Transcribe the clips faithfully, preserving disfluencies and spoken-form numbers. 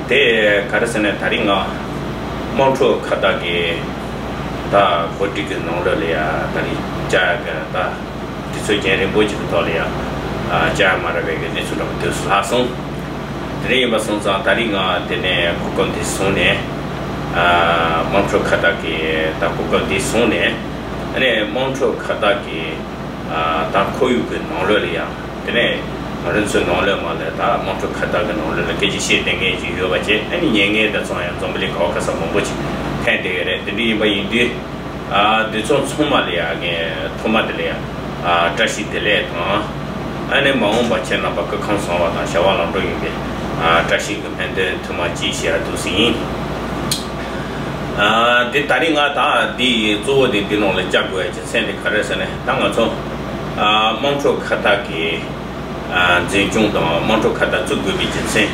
དེ་ག་རེ་ཟེར་ན། ད་རིང་ང་དམངས་ཁྲོད་ཁ་བརྡ་གི་ད་གོ་སྒྲིག་གི་ནང་ལོགས་ལ་ཡ། ད་རིང་བཅར་གི་ད་དུས་ཚོད་རྒྱུན་རིང་པོ་ཅིག་གི་ཐོག་ལ་ཡ་བཅར་མ་རག་པའི་གི་གནས་ཚུལ་འདྲ་པོ་དུས་སུ་ལྷག་སོང་། དེ་འདྲ་ཡིན་པ་སོང་ཙང་ད་རིང་ང་དེ་ནས་གོ་སྐབས་འདི་བཟུང་ནས། དམངས་ཁྲོད་ཁ་བརྡ་གི་ད་གོ་སྐབས་འདི་བཟུང་ནས། ཨ་ནི་དམངས་ཁྲོད་ཁ་བརྡ་གི་ད་ཁོར་ཡུག་གི་ནང་ལོགས་ལ་ཡ། དེ་ནས་ང་རང་ཚོའི་ནང་ལོགས་མ་ལ་ད་དམངས་ཁྲོད་ཁ་བརྡ་གི་ནང་ལོགས་ལ་སྐད་ཆ་བཤད་བསྡད་མཁན་ཅིག་ཡོད་པ་བྱས། ཨ་ནི་ཉན་མཁན་དེ་ཚོ་ཡང་འཛམ་བུ་གླིང་ག་བ་ག་ས་མང་པོ་ཅིག་ཐོན་བསྡད་ཡོད་རེད། དེ་འདྲ་ཡིན་པ་ཡིན་དུས། ཨ། འདི་ཚོ་ཚང་མ་ལ་ཡ་ངས་ཐོག་མ་དེ་ལ་ཡ། ཨ། བཀྲ་ཤིས་བདེ་ལེགས་དང་། ཨ་ནི་མ་འོངས་པ་ཁྱེད་རྣམ་པ་སྐུ་ཁམས་བཟང་བ་དང་བྱ་བ་ལམ་འགྲོ་ཡོང་བའི། ཨ། བཀྲ་ཤིས་ཀྱི་སྨོན་འདུན་ཐུན་མོང་ཅིག་ཞུ་ཡ་འདུག་ཟིན། ཨ། འདི་ད་རིང་ང་ད་འདི་གཙོ་བོ་དེ་འདི་ནང་ལ་བཅར་དགོས་ཡ་རྒྱུ་མཚན་དེ་ག་རེ་ཟེར་ན། ད་ང་ཚོ། ཨ། དམངས་ཁྲོད་ཁ་བརྡ་གི། ཨ། འཛིན་སྐྱོང་དང་དམངས་ཁྲོད་ཁ་བརྡ་བཙུགས་དགོས་པའི་རྒྱུ་མཚན།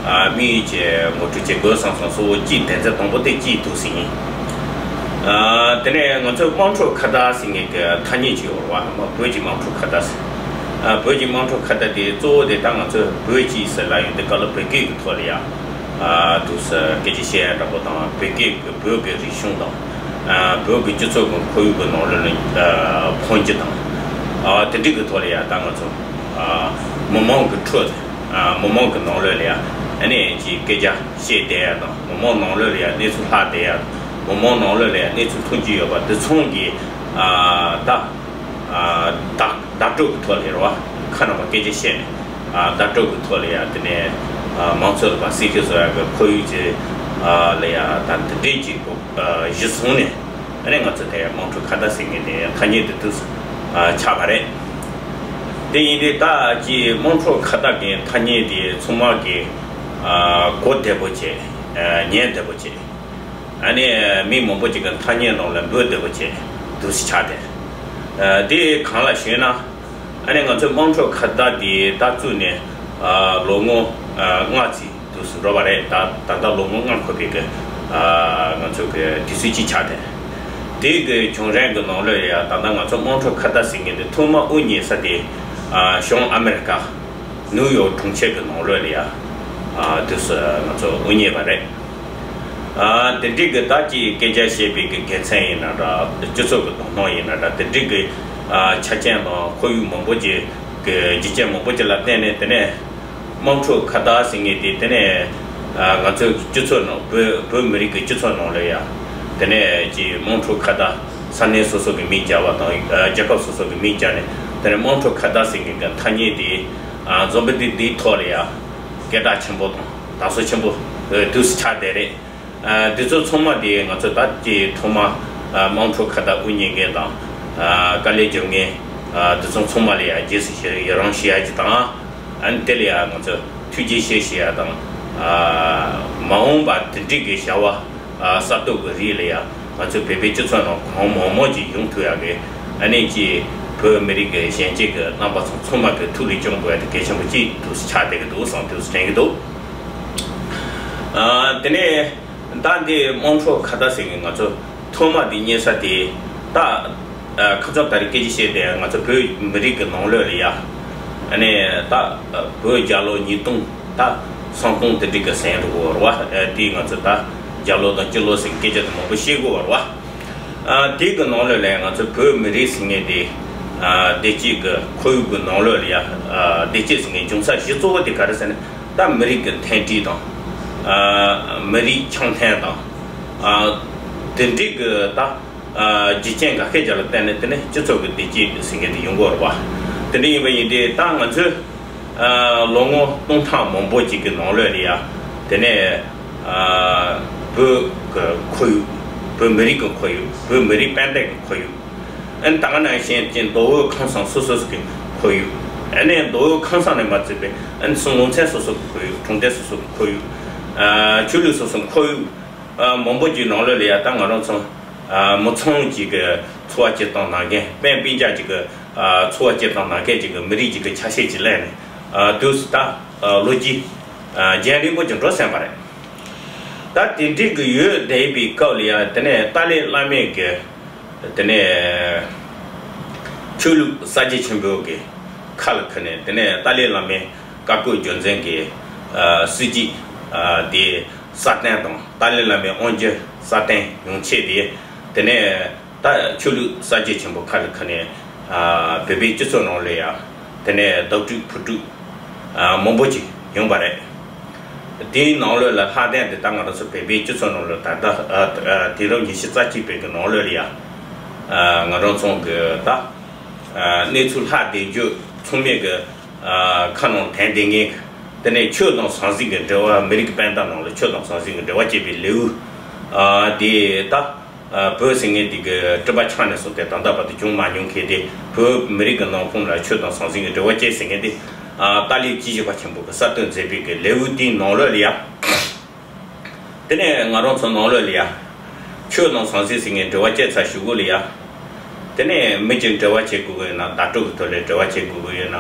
ཨ། དམིགས་ཡུལ་གྱི་ངོ་སྤྲོད་བྱེད་དགོས་བསམ་སོང་། གཙོ་བོ་གཅིག་དོན་ཚན་དང་པོ་དེ་གཅིག་འདུག་ཟིན། ཨ། དེ་ནས་ང་ཚོས་དམངས་ཁྲོད་ཁ་བརྡ་ཟེར་མཁན་གྱི་ཐ་སྙད་ཅིག་ཡོད་རེད་བ། བོད་ཀྱི་དམངས་ཁྲོད་ཁ་བརྡ་ཟེར། ཨ། བོད་ཀྱི་དམངས་ཁྲོད་ཁ་བརྡ་དེ་གཙོ་བོ་དེ་ད་ང་ཚོས་བོད་ཀྱི་ཟེར་ལབ་ཡོང་དུས་སྐབས་ལ་བོད་སྐད་ཀྱི་ཐོག་ལ་ཡ། ཨ། འདུག་སེ་སྐད་ཆ་བཤད་ཡ་འདྲ་པོ་དང་། བོད་སྐད་ཀྱི་བོད་ཀྱི་རིག་གཞུང་དང་། ཨ། བོད་ཀྱི་སྤྱི་ཚོགས་ཀྱི་ཁོར་ཡུག་གི་ནང་ལོགས་ལ། ཨ། འཕོ་འགྱུར་དང་། ཨ། དེ་འདྲ་གི་ཐོག་ལ་ཡ་ད་ང་ཚོ། ཨ། མི་མང་གི་ཁྲོད། ཨ། མི་མང་གི་ནང་ལོགས་ལ་ཡ། ཨ་ནི་ཅིག་སྐད་ཆ་བཤད་བསྡད་ཡ་དང་། མི་མང་ནང་ལོགས་ལ་ཡ་གནས་ཚུལ་ལྷག་བསྡད་ཡ། མི་མང་ནང་ལོགས་ལ་ཡ་གནས་ཚུལ་མཐོང་རྒྱུ་ཡོད་པ་དེ་ཚོ་གི། ཨ། ད། ཨ། བརྡ་བརྡ་སྤྲོད་ཀྱི་ཐོག་ལ་རེད་བ། ཁ་ནང་བ་སྐད་ཆ་བཤད་ནས། ཨ། བརྡ་སྤྲོད་ཀྱི་ཐོག་ལ་ཡ། དེ་ནས། ཨ། མང་ཚོགས་ལ་བ་གསལ་བཤད་བཟོ་ཡ་གི་ཁོར་ཡུག་ཅིག་ཨ། ལ་ཡ་ད་འདི་འདྲས་ཅིག་གོ། ཨ། གཞི་བཟུང་ནས། ཨ་ནི་ང་ཚོ་དེ་དམངས་ཁྲོད་ཁ་བརྡ་ཟེར་མཁན་དེ་ཐ་སྙད་དེ་འདུག་སེ། ཨ། ཆགས་པ་རེད། དེ་ཡིན་དུས་ད་ཅིག་དམངས་ཁྲོད་ཁ་བརྡ་གི་ཐ་སྙད་དེ་ཚང་མ་གི། ཨ། གོ་བདེ་པོ་བྱས། ཨ། ཉན་བདེ་པོ་བྱས། ཨ་ནི་མི་མང་པོ་ཅིག་གི་ཐ་སྙད་ནང་ལ་འབོད་བདེ་པོ་བྱས་འདུག་སེ་ཆགས་ཏེ། ཨ། དེ་གང་ལ་ཞུས་ན། ཨ་ནི་ང་ཚོའི་དམངས་ཁྲོད་ཁ་བརྡ་དེ་ད་བཙུགས་ནས། ཨ། ལོ་ངོ། ཨ། ལྔ་ཙམ་འདུག་སེ་འགྲོ་བ་རེད། ད་ད་ལྟ་ལོ་ངོ་ལྔ་འཁོར་བའི་གི། ཨ། ང་ཚོའི་གི་དུས་ཚོད་ཅིག་ཆགས་ཏེ། དེ་གི་བྱུང་རིམ་གི་ནང་ལོགས་ཡ། ད་ལྟ་ང་ཚོ་དམངས་ཁྲོད་ཁ་བརྡ་ཟེར་མཁན་དེ་ཐོག་མ་དབུ་བརྙེས་ས་དེ། ཨ། བྱང་ཨ་མེ་རི་ཀ་ནིའུ་ཡོག་གྲོང་ཁྱེར་གི་ནང་ལོགས་ལ་ཡ། ཨ། དུས་སུ་ང་ཚོ་དབུ་བརྙེས་པ་རེད། ཨ། དེ་འདྲའི་གི་ད་ཅིག་སྐད་ཆ་བཤད་པའི་གི་དགེ་མཚན་ཡིན་ན་འདྲ། སྤྱི་ཚོགས་གི་དོ་སྣང་ཡིན་ན་འདྲ། དེ་འདྲའི་གི། ཨ། ཆ་རྐྱེན་དང་ཁོར་ཡུག་མང་པོ་ཅིག་གི། རྒྱུ་རྐྱེན་མང་པོ་ཅིག་ལ་བརྟེན་ནས། དེ་ནས་དམངས་ཁྲོད་ཁ་བརྡ་ཟེར་མཁན་དེ། དེ་ནས། ཨ། ང་ཚོའི་སྤྱི་ཚོགས་ནང་། བོད་བོད་མི་རིགས་ཀྱི་སྤྱི་ཚོགས་ནང་ལ་ཡ། དེ་ནས་ཅིག་དམངས་ཁྲོད་ཁ་བརྡ། ས་གནས་སོ་སོ་གི་མིང་སྦྱར་བ་དང་། ཨ། རྒྱལ་ཁབ་སོ་སོ་གི་མིང་སྦྱར་ནས། དེ་ནས་དམངས་ཁྲོད་ཁ་བརྡ་ཟེར་མཁན་གྱི་ཐ་སྙད་དེ། ཨ། འཛམ་བུ་གླིང་འདིའི་ཐོག་ལ་ཡ་སྐད་གྲགས་ཆེན་པོ་དང་དར་སྲོལ་ཆེན་པོ། ཨ། དུས་སུ་ཆགས་བསྡད་རེད། ཨ། འདི་ཚོ་ཚང་མ་དེ་ང་ཚོ་ད་ཅིག་ཐོག་མ། ཨ། དམངས་ཁྲོད་ཁ་བརྡ་དབུ་བརྙེས་མཁན་དང་། ཨ། དཀའ་ལས་བརྒྱབ་མཁན། ཨ། འདི་ཚོ་ཚང་མ་ལ་ཡ་རྗེས་སུ་ཡི་རང་ཞུ་ཡ་གཅིག་དང་། ཨ་ནི་དེ་ལ་ཡ་ང་ཚོ་ཐུགས་རྗེ་ཆེ་ཞུ་ཡ་དང་། ཨ། མ་འོངས་པ་དེ་འདྲའི་གི་བྱ་བ། ཨ། གསར་གཏོད་ཀྱི་རིགས་ལ་ཡ་ང་ཚོ་བོད་པའི་སྤྱི་ཚོགས་ནང་གང་མང་མང་ཅིག་ཡོང་ཐུབ་ཡ་གི། ཨ་ནི་ཅིག་བོད་མི་རིགས་ཀྱི་གཞོན་སྐྱེས་ཀྱི་རྣམ་པ་ཚོ་ཚང་མ་གི་ཐུགས་ལ་སྐྱོང་དགོས་ཡ་དེ་གལ་ཆེན་པོ་ཅིག་འདུག་སེ་ཆགས་བསྡད་ཀྱི་འདུག་བསམ། འདུག་སེ་དྲན་གྱི་འདུག། ཨ། དེ་ནས་ད་འདི་དམངས་ཁྲོད་ཁ་བརྡ་ཟེར་མཁན་ང་ཚོ་ཐོག་མ་དེ་བརྙེས་ས་དེ། ད། ཨ། ཁ་སང་ད་རེས་སྐད་ཆ་བཤད་དེ། ང་ཚོ་བོད་མི་རིགས་ཀྱི་ནང་ལོགས་ལ་ཡ། ཨ་ནི་ད། ཨ། བོད་རྒྱལ་ལོ་ཉིས་སྟོང་། ད་སང་སྟོང་དེ་འདྲ་གི་ཟིན་འགྲོ་གི་ཡོད་རེད་བ། ཨ། དེ་ང་ཚོ་ད་རྒྱལ་ལོ་དང་སྤྱི་ལོ་ཟེར་སྐད་ཆ་དེ་མང་པོ་བཤད་གི་ཡོད་རེད་བ། ཨ། དེ་གི་ནང་ལོགས་ལ་ང་ཚོ་བོད་མི་རིགས་ཟེར་མཁན་དེ། ཨ། བདེ་སྐྱིད་ཀྱི་ཁོར་ཡུག་གི་ནང་ལོགས་ལ་ཡ། ཨ། བདེ་སྐྱིད་ཟེར་མཁན་འབྱུང་ས་གཞི་གཙོ་བོ་དེ་ག་རེ་ཟེར་ན། ད་མི་རིགས་ཀྱི་མཐུན་སྒྲིལ་དང་། ཨ། མི་རིགས་འཆམ་མཐུན་དང་། ཨ། དེ་འདྲའི་གི་ད། ཨ། རྒྱུ་རྐྱེན་འགའ་ཤས་ཅིག་ལ་བརྟེན་ནས། དེ་ནས་སྤྱི་ཚོགས་ཀྱི་བདེ་སྐྱིད་ཟེར་མཁན་དེ་ཡོང་གི་ཡོད་རེད་བ། དེ་འདྲ་ཡིན་པ་ཡིན་དུས་ད་ང་ཚོས། ཨ། ལོ་ངོ་སྟོང་ཕྲག་མང་པོ་ཅིག་གི་ནང་ལོགས་ལ་ཡ། དེ་ནས། ཨ། བོད་ཀྱི་ཁོར་ཡུག་བོད་མི་རིགས་ཀྱི་ཁོར་ཡུག་བོད་མི་རིགས་དཔལ་ལྡན་གྱི་ཁོར་ཡུག་ཨ་ནི་ད་ག་ནང་བཞིན་གྱི་མདོ་དབུས་ཁམས་གསུམ་སོ་སོ་སོ་གི་ཁོར་ཡུག་ཨ་ནི་མདོ་དབུས་ཁམས་གསུམ་ནས་མ་ཚད་པའི། ཨ་ནི་སོ་ནང་ཚན་སོ་སོ་གི་ཁོར་ཡུག་གྲོང་རྡལ་སོ་སོ་གི་ཁོར་ཡུག་ཨ། ཆོས་ལུགས་སོ་སོ་གི་ཁོར་ཡུག་ཨ། མང་པོ་ཅིག་ནང་ལོགས་ལ་ཡ། ད་ང་རང་ཚོ། ཨ། མི་ཚང་ཅིག་གི་འཚོ་བ་སྐྱེལ་སྟངས་ནང་གི། སྤུན་སྤུན་ཀྱག་ཅིག་གི། ཨ། འཚོ་བ་སྐྱེལ་སྟངས་ནང་གི་ཅིག་གི་མི་རིགས་ཅིག་གི་ཆ་ཤས་ཅིག་ལེན་ནས། ཨ། དུས་སུ་ད། ཨ། ལོ་རྒྱུས། ཨ། རྒྱུན་རིང་པོ་ཅིག་འགྲོ་ཟིན་པ་རེད། ད་དེ་འདྲའི་གི་ཡོད་བསྡད་པའི་སྐབས་ལ་ཡ། དེ་ནས་ཏཱ་ལའི་བླ་མས་གི། དེ་ནས་ཆོས་ལུགས་གསར་བརྗེ་ཆེན་པོ་གི་ཁ་ལ་ཁུར་ནས། དེ་ནས་ཏཱ་ལའི་བླ་མའི་བཀའ་བཀོད་རྒྱུད་འཛིན་གྱི། ཨ། སྲིད་ཇུས། དེ་སྲ་བརྟན་དང་ཏཱ་ལའི་བླ་མའི་དབང་སྒྱུར་སྲ་བརྟན་ཡོང་ཆེད་དེ། དེ་ནས་ད་ཆོས་ལུགས་གསར་བརྗེ་ཆེན་པོ་ཁག་ལ་ཁ་ནས་བོད་པའི་སྤྱི་ཚོགས་ནང་ལ་ཡང་དེ་ནས་བདག་སྒྲུབ་ཕུ་དཀྲུག་མང་པོ་ཅིག་ཡོང་པ་རེད། དེའི་ནང་ལོགས་ལ་ལྷག་དོན་དེ་ད་ང་རང་ཚོ་བོད་པའི་སྤྱི་ཚོགས་ནང་ལ་ད་ལྟ་དུས་རབས་ཉི་ཤུ་རྩ་གཅིག་པའི་གི་ནང་ལོགས་ལ་ཡང་ང་རང་ཚོ་གི་ད་གནས་ཚུལ་ལྷག་བསྡད་རྒྱུ་ཚང་མས་གི་ཁ་ནང་དྲན་བསྡད་མཁན། དེ་ནས་ཆོས་དང་ཟང་ཟིང་གི་འབྲེལ་བ། མི་རིགས་དཔལ་འབྱོར་ནང་ལ་ཆོས་དང་ཟང་ཟིང་གི་འབྲེལ་བ་བཅད་པའི་ལེའུ་དེ་ད་བོད་ཟེར་མཁན་དེ་གི་གྲུབ་པ་ཆགས་ནས་བཟུང་སྟེ་ད་ལྟ་བར་དུ་བྱུང་མ་མྱོང་མཁན་དེ། བོད་མི་རིགས་ཀྱི་ནང་ཁོངས་ལ་ཆོས་དང་ཟང་ཟིང་གི་འབྲེལ་བ་བཅད་ཟེར་མཁན་དེ། ཏཱ་ལའི་སྤྱི་ཟླ་བ་ཆེན་པོ་གི་གསར་གཏོད་མཛད་པའི་གི་ལེའུ་དེའི་ནང་ལོགས་ལ་ཡ། དེ་ནས་ང་རང་ཚོ་ནང་ལོགས་ལ་ཡ། ཆོས་དང་ཟང་ཟིང་ཟེར་མཁན་འབྲེལ་བ་བཅད་ཚར་གཞུག་གུ་ལ་ཡ། དེ་ནས་མི་གཅིག་འབྲེལ་བ་བྱེད་དགོས་ཀྱི་ཡོད་ན། བརྡ་སྤྲོད་ཀྱི་ཐོག་ལ་འབྲེལ་བ་བྱེད་དགོས་ཀྱི་ཡོད་ན།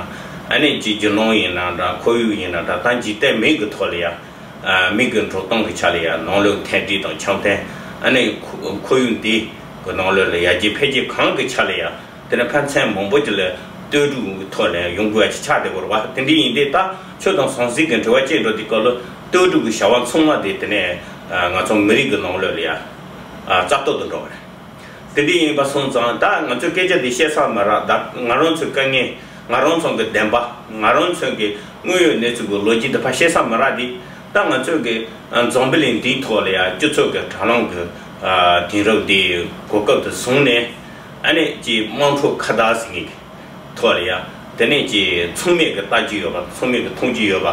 ཨ་ནི་ཅིག་རྒྱུ་ནོར་ཡིན་ན་འདྲ། ཁོར་ཡུག་ཡིན་ན་འདྲ། ད་འཇིག་རྟེན་མིང་གི་ཐོག་ལ་ཡ། མི་གི་འགྲོ་སྟངས་ཀྱི་ཆ་ལ་ཡ། ནང་ལོགས་མཐུན་སྒྲིལ་དང་འཆམ་མཐུན། ཨ་ནི་ཁོར་ཁོར་ཡུག་འདི་གི་ནང་ལོགས་ལ་ཡར་རྒྱས་འཕེལ་རྒྱས་གང་གི་ཆ་ལ་ཡ། དེ་ནས་ཕན་ཚུན་མང་པོ་ཅིག་ལ་ལྟོས་གྲུབ་ཀྱི་ཐོག་ནས་ཡོང་དགོས་ཡ་ཅིག་ཆགས་བསྡད་ཡོད་རེད་བ། དེ་འདྲ་ཡིན་དུས་ད་ཆོས་དང་ཟང་ཟིང་གི་འབྲེལ་བ་བཅད་འགྲོ་དུས་སྐབས་ལ་ལྟོས་གྲུབ་ཀྱི་བྱ་བ་ཚང་མ་དེ་དེ་ནས་ང་ཚོ་མི་རིགས་ཀྱི་ནང་ལོགས་ལ་ཡ་རྩ་གཏོར་དུ་འགྲོ་བ་རེད། དེ་འདྲ་ཡིན་པ་སོང་ཙང་ད་ང་ཚོས་སྐད་ཆ་དེ་བཤད་ས་མི་རག་ད་ང་རང་ཚོའི་དཀའ་ངལ། ང་རང་ཚོ་གི་བདེན་པ། ང་རང་ཚོ་གི་དངོས་ཡོད་གནས་ཚུལ་གྱི་ལོ་རྒྱུས་དེ་ཕར་བཤད་ས་མི་རག་དུས། ད་ང་ཚོ་གི་འཛམ་བུ་གླིང་འདིའི་ཐོག་ལ་ཡ་སྤྱི་ཚོགས་ཀྱི་དྲ་ལམ་གྱི་དེང་རབས་འདིའི་གོ་སྐབས་དེ་བཟུང་ནས། ཨ་ནི་ཅིག་དམངས་ཁྲོད་ཁ་བརྡ་ཟེར་མཁན་གྱི་ཐོག་ལ་ཡ། དེ་ནས་ཅིག་ཚང་མས་ཀྱི་ལྟ་རྒྱུ་ཡོད་པ། ཚང་མས་ཀྱི་མཐོང་རྒྱུ་ཡོད་པ།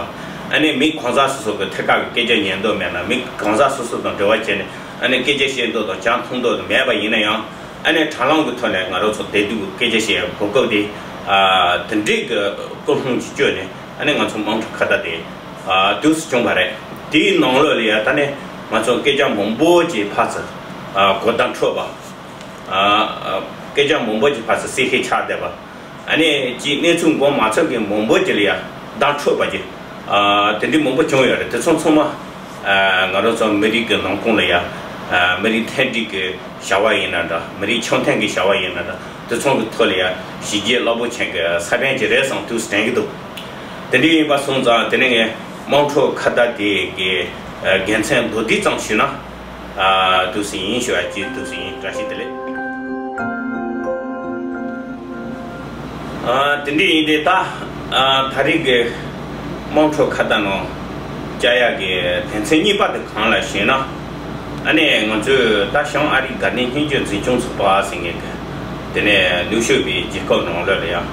ཨ་ནི་མི་གང་ཟག་སོ་སོ་གི་ཐད་ཀར་གྱི་སྐད་ཆ་ཉན་འདོད་མེད་ན། མི་གང་ཟག་སོ་སོ་དང་འབྲེལ་བ་བྱས་ནས་ཨ་ནི་སྐད་ཆ་བཤད་འདོད་དང་ཇ་འཐུང་འདོད་དང་མེད་པ་ཡིན་ན་ཡང་། ཨ་ནི་དྲ་ལམ་གྱི་ཐོག་ནས་ང་རང་ཚོ་བདེ་སྡུག་གི་སྐད་ཆ་བཤད་ཡ་གོ་སྐབས་དེ་དེ་འདྲའི་གི་ཀུན་སློང་ཅིག་བཅོས་ནས། ཨ་ནི་ང་ཚོ་དམངས་ཁྲོད་ཁ་བརྡ་དེ་དུས་སུ་བྱུང་བ་རེད། དེའི་ནང་ལོགས་ལ་ཡ་ད་ནི་ང་ཚོ་སྐད་ཆ་མང་པོ་ཅིག་ཕར་ཚུར་གོ་བརྡ་འཕྲོད་པ། སྐད་ཆ་མང་པོ་ཅིག་ཕར་ཚུར་གསལ་བཤད་ཆགས་བསྡད་པ། ཨ་ནི་ཅིག་གནས་ཚུལ་མགོ་མ་ཚོས་མཁན་མང་པོ་ཅིག་ལ་ཡ་བརྡ་འཕྲོད་པ་ཅིག་དེ་འདྲའི་མང་པོ་བྱུང་ཡོད་རེད། དེ་ཚོ་ཚང་མ་ང་རང་ཚོ་མི་རིགས་ཀྱི་ནང་ཁོངས་ལ་ཡ་མི་རིགས་མཐུན་སྒྲིལ་གྱི་བྱ་བ་ཡིན་ན་འདྲ། མི་རིགས་འཆམ་མཐུན་གྱི་བྱ་བ་ཡིན་ན་འདྲ། དེ་ཚོ་གི་ཐོག་ལ་ཡ་གཞི་རྒྱ་རླབས་པོ་ཆེན་གྱི་ས་བོན་ཅིག་རེད་བསམ་དུས་སུ་དྲན་གྱི་འདུག་དེ་འདྲ་ཡིན་པ་སོང་ཙང་དེ་ནས་ངས་དམངས་ཁྲོད་ཁ་བརྡ་དེ་གི་དགེ་མཚན་མདོར་བསྡུས་ཙམ་ཞུས་ན། ཨ། འདུག་སེ་ཡིན་ཞུ་བ་ཅིག་འདུག་སེ་ཡིན། བཀྲ་ཤིས་བདེ་ལེགས། ཨ། དེ་འདྲ་ཡིན་དུས་ད། ཨ། ད་རེས་ཀྱི་དམངས་ཁྲོད་ཁ་བརྡ་ནང་བཅར་ཡག་གི་དོན་ཚན་གཉིས་པ་དེ་གང་ལགས་ཞུས་ན། ཨ་ནི་ང་ཚོས་ད་བྱང་ཨ་རིའི་དགའ་ལྡན་ལྷན་རྒྱས་འཛིན་སྐྱོང་ཚོགས་པ་ཟེར་མཁན་གྱི། དེ་ནས་ནུབ་ཕྱོགས་པའི་རྒྱལ་ཁབ་ནང་ལོགས་ལ་ཡང་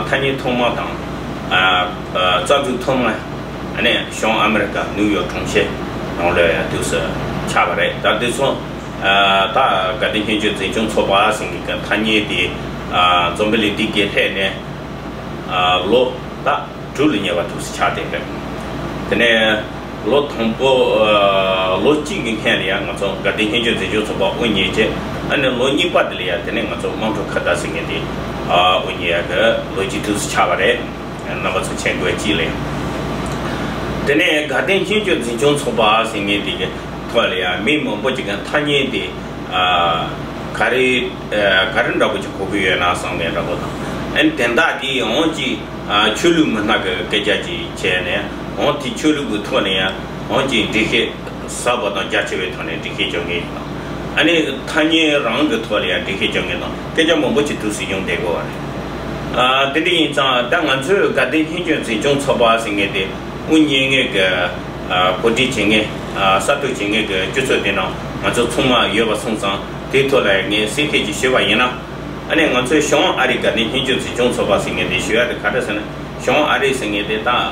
ཐ་སྙད་ཐོག་མ་དང་། ཨ། རྩ་འཛུགས་ཐོག་མ། ཨ་ནི་བྱང་ཨ་མི་རི་ཀ་ནིའུ་ཡོག་གྲོང་ཁྱེར་ནང་ལོགས་ཡང་དུས་སུ་ཆགས་པ་རེད། ད་དུས་སོང་། ཨ། ད་དགའ་ལྡན་ལྷན་རྒྱས་འཛིན་སྐྱོང་ཚོགས་པ་ཟེར་མཁན་གྱི་ཐ་སྙད་དེ། ཨ། འཛམ་བུ་གླིང་འདི་གའི་ལྷད་ནས། ཨ། ལོ་ད་དྲུག་ལ་ཉེ་བ་དུས་སུ་ཆགས་བསྡད་པ་རེད། དེ་ནས་ལོ་དང་པོ། ཨ། ལོ་གཅིག་གི་སྔོན་ལ་ཡང་ང་ཚོ་དགའ་ལྡན་ལྷན་རྒྱས་འཛིན་སྐྱོང་ཚོགས་པ་དབུ་བརྙེས་རྗེས། ཨ་ནི་ལོ་གཉིས་པ་དེ་ལ་ཡང་དེ་ནས་ང་ཚོ་དམངས་ཁྲོད་ཁ་བརྡ་ཟེར་མཁན་དེ། ཨ། དབུ་བརྙེས་ཡག་གི་ལོ་རྒྱུས་དུས་སུ་ཆགས་པ་རེད། རྣམ་པ་ཚོ་མཁྱེན་དགོས་ཅིག་ལ་ཡང་། དེ་ནས་དགའ་ལྡན་ལྷན་རྒྱས་འཛིན་སྐྱོང་ཚོགས་པ་ཟེར་མཁན་དེ་གི་ཐོག་ལ་ཡང་མི་མང་པོ་ཅིག་གི་ཐ་སྙད་དེ། ཨ། ག་རེ། ཨ། ག་རེ་འདྲ་པོ་ཅིག་གོ་གི་ཡོད་ན་བསམ་མཁན་འདྲ་པོ་དང་། ཨ་ནི་དོན་དག་དེ་ཡང་ཅིག་ཨ། ཆོས་ལུགས་མི་སྣ་གི་སྐད་ཆ་ཅིག་བྱས་ནས། འོང་དེ་ཆོས་ལུགས་ཀྱི་ཐོག་ནས་ཡང་འོང་ཅིག་འགྲེལ་བཤད་ཟབ་པ་དང་རྒྱ་ཆེ་བའི་ཐོག་ནས་འགྲེལ་བཤད་བྱ་མཁན་དང་། ཨ་ནི་ཐ་སྙད་རང་གི་ཐོག་ལ་ཡང་འགྲེལ་བཤད་བྱ་མཁན་དང་སྐད་ཆ་མང་པོ་ཅིག་དུས་སུ་ཡོང་བསྡད་དགོས་པ་རེད། ཨ། དེ་འདྲ་ཡིན་ཙང་ད་ང་ཚོས་དགའ་ལྡན་ལྷན་རྒྱས་འཛིན་སྐྱོང་ཚོགས་པ་ཟེར་མཁན་དེ་དབུ་བརྙེས་མཁན་གྱི། ཨ། གོ་སྒྲིག་བྱེད་མཁན། ཨ། གསར་གཏོད་བྱེད་མཁན་གྱི་སྤྱི་ཚོགས་དེ་ནང་ང་ཚོ་ཚང་མ་ཡོད་པ་སོང་ཙང་། དེའི་ཐོག་ལ་ངས་གསལ་བཤད་ཅིག་ཞུས་པ་ཡིན་ན། ཨ་ནི་ང་ཚོའི་བྱང་ཨ་རི་དགའ་ལྡན་ལྷན་རྒྱས་འཛིན་སྐྱོང་ཚོགས་པ་ཟེར་མཁན་དེ་ཞུ་ཡ་དེ་ག་འདྲ་ཟེར་ན། བྱང་ཨ་རི་ཟེར་མཁན་དེ་དང་།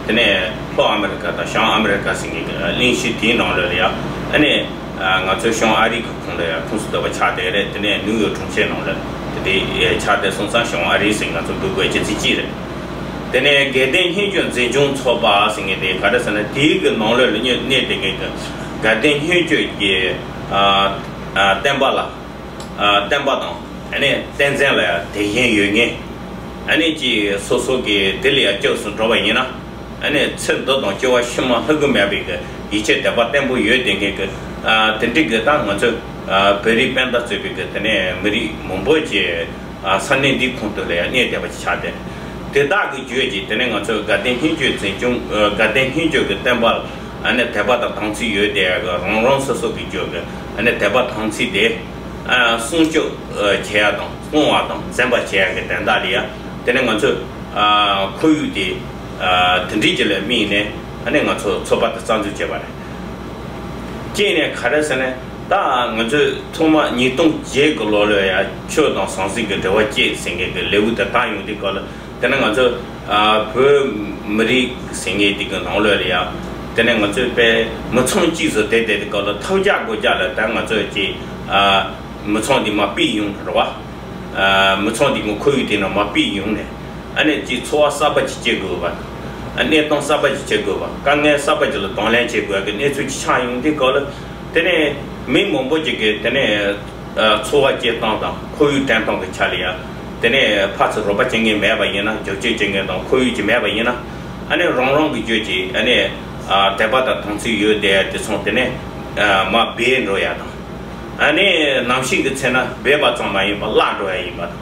དེ་ནས་ལྷོ་ཨ་མི་རི་ཀ་དང་བྱང་ཨ་མི་རི་ཀ་ཟེར་མཁན་གྱི་གླིང་ཕྱོགས་དེའི་ནང་ལོགས་ལ་ཡ། ཨ་ནི་ང་ཚོའི་བྱང་ཨ་རི་གི་ཁོངས་ལ་ཡ་ཁོངས་སུ་གཏོགས་པ་ཆགས་བསྡད་རེད། དེ་ནས་ནིའུ་ཡོག་གྲོང་ཁྱེར་ནང་ལ་དེ་འདྲ་ཆགས་བསྡད་སོང་ཙང་བྱང་ཨ་རི་ཟེར་ང་ཚོ་འབོད་དགོས་རྒྱུ་མཚན་གཅིག་རེད། དེ་ནས་དགའ་ལྡན་ལྷན་རྒྱས་འཛིན་སྐྱོང་ཚོགས་པ་ཟེར་མཁན་དེ་ག་འདྲ་ཟེར་ན། དེའི་གི་ནང་ལོགས་ལ་གནས་བསྡད་མཁན་གྱི་དགའ་ལྡན་ལྷན་རྒྱས་ཀྱི། ཨ། ཨ། བསྟན་པ་ལ། ཨ། བསྟན་པ་དང་། ཨ་ནི་བསྟན་འཛིན་ལ་དད་ཞེན་ཡོད་མཁན། ཨ་ནི་ཅིག་སོ་སོ་གི་དེ་ལ་ཡ་སྐྱབས་སུ་འགྲོ་བ་ཡིན་ན། ཨ་ནི་ཚེ་འདི་དང་སྐྱེ་བ་ཕྱི་མ་ལྷག་གི་མེད་པའི་གི་ཡིད་ཆེས་དད་པ་བརྟན་པོ་ཡོད་བསྡད་མཁན་གྱི། ཨ། དེ་འདྲའི་གི་ད་ང་ཚོ། ཨ། བོད་རིགས་སྤུན་ཟླ་གཙོས་པའི་གི་དེ་ནས་མི་རིགས་མང་པོ་ཅིག་ཨ། ས་གནས་འདིའི་ཁོངས་གཏོགས་ལ་ཡང་གནས་བསྡད་པ་ཞིག་ཆགས་ཏེ། དེ་དག་གི་བརྒྱུད་ཀྱིས་དེ་ནས་ང་ཚོས་དགའ་ལྡན་ལྷན་རྒྱས་འཛིན་སྐྱོང་། ཨ། དགའ་ལྡན་ལྷན་རྒྱས་ཀྱི་བསྟན་པ། ཨ་ནི་དད་པ་དང་དམ་ཚིག་ཡོད་དེ་ཡ་གི་རང་རང་སོ་སོ་གི་རྒྱུད་གི་ཨ་ནི་དད་པ་དམ་ཚིག་དེ་ཨ་སྲུང་སྐྱོབ་བྱེད་ཡ་དང་སྲུང་བ་དང་འཛིན་པ་བྱེད་ཡ་གི་དོན་དག་ལ་ཡ་དེ་ནས་ང་ཚོས་ཨ་ཁོར་ཡུག་དེ་ཨ་དེ་འདྲའི་ཅིག་ལ་དམིགས་ནས་ཨ་ནི་ང་ཚོ་ཚོགས་པ་དེ་རྩ་འཛུགས་བྱས་པ་རེད། གཅིག་ནས་ག་རེ་ཟེར་ན། ད་ང་ཚོས་ཐོག་མ་ཉིས་སྟོང་བརྒྱད་གི་ལོ་ལ་ཡ་ཆོས་དང་ཟང་ཟིང་གི་འབྲེལ་བ་བཅད་ཟེར་མཁན་གི་ལེའུ་དེ་བཏང་ཡོང་དུས་སྐབས་ལ་དེ་ནས་ང་ཚོ་ཨ་བོད་མི་རིགས་ཟེར་མཁན་དེ་གི་ནང་ལོགས་ལ་ཡ་དེ་ནས་ང་ཚོས་དཔེ་མི་ཚང་གཅིག་སུ་བསྡད་བསྡད་དུས་སྐབས་ལ་ཐབས་བརྒྱ་དགོས་བརྒྱ་ལ་ད་ང་ཚོས་ཀྱི་ཨ་མི་ཚང་འདི་མར་ཕུད་ཡོང་རེད་བ། ཨ་མི་ཚང་འདི་གི་ཁོར་ཡུག་དེ་ནང་མར་ཕུད་ཡོང་ནས་ཨ་ནི་ཀྱི་འཚོ་བ་གསར་པ་ཅིག་སྐྱེལ་དགོས་པ། ཨ་གནས་སྟངས་གསར་པ་ཅིག་སྐྱེལ་དགོས་པ། དཀའ་ངལ་གསར་པ་ཅིག་ལ་གདོང་ལེན་བྱེད་དགོས་ཀྱི་གནས་ཚུལ་ཅིག་ཆགས་ཡོང་དུས་སྐབས་ལ་དེ་ནས་མི་མང་པོ་ཅིག་གིས་དེ་ནས་ཨ་འཚོ་བ་སྐྱེལ་སྟངས་དང་ཁོར་ཡུག་བསྐྲུན་སྟངས་ཀྱི་ཆ་ལ་ཡང་དེ་ནས་ཕར་ཚུར་རོགས་པ་བྱེད་མཁན་མེད་པ་ཡིན་ན། རྒྱབ་སྐྱོར་བྱེད་མཁན་དང་ཁོར་ཡུག་ཅིག་མེད་པ་ཡིན་ན་ཨ་ནི་རང་རང་གི་རྒྱུད་ཀྱི་ཨ་ནི་ཨ་དད་པ་དང་དམ་ཚིག་ཡོད་བསྡད་ཡ་དེ་ཚོ་དེ་ནས་ཨ་མར་སྦས་འགྲོ་ཡ་དང་། ཨ་ནི་ནམ་ཞིག་གི་ཚེ་ན་སྦས་པ་ཙམ་མ་ཡིན་པར་བརླག་འགྲོ་ཡ་ཡིན་པ་དང་།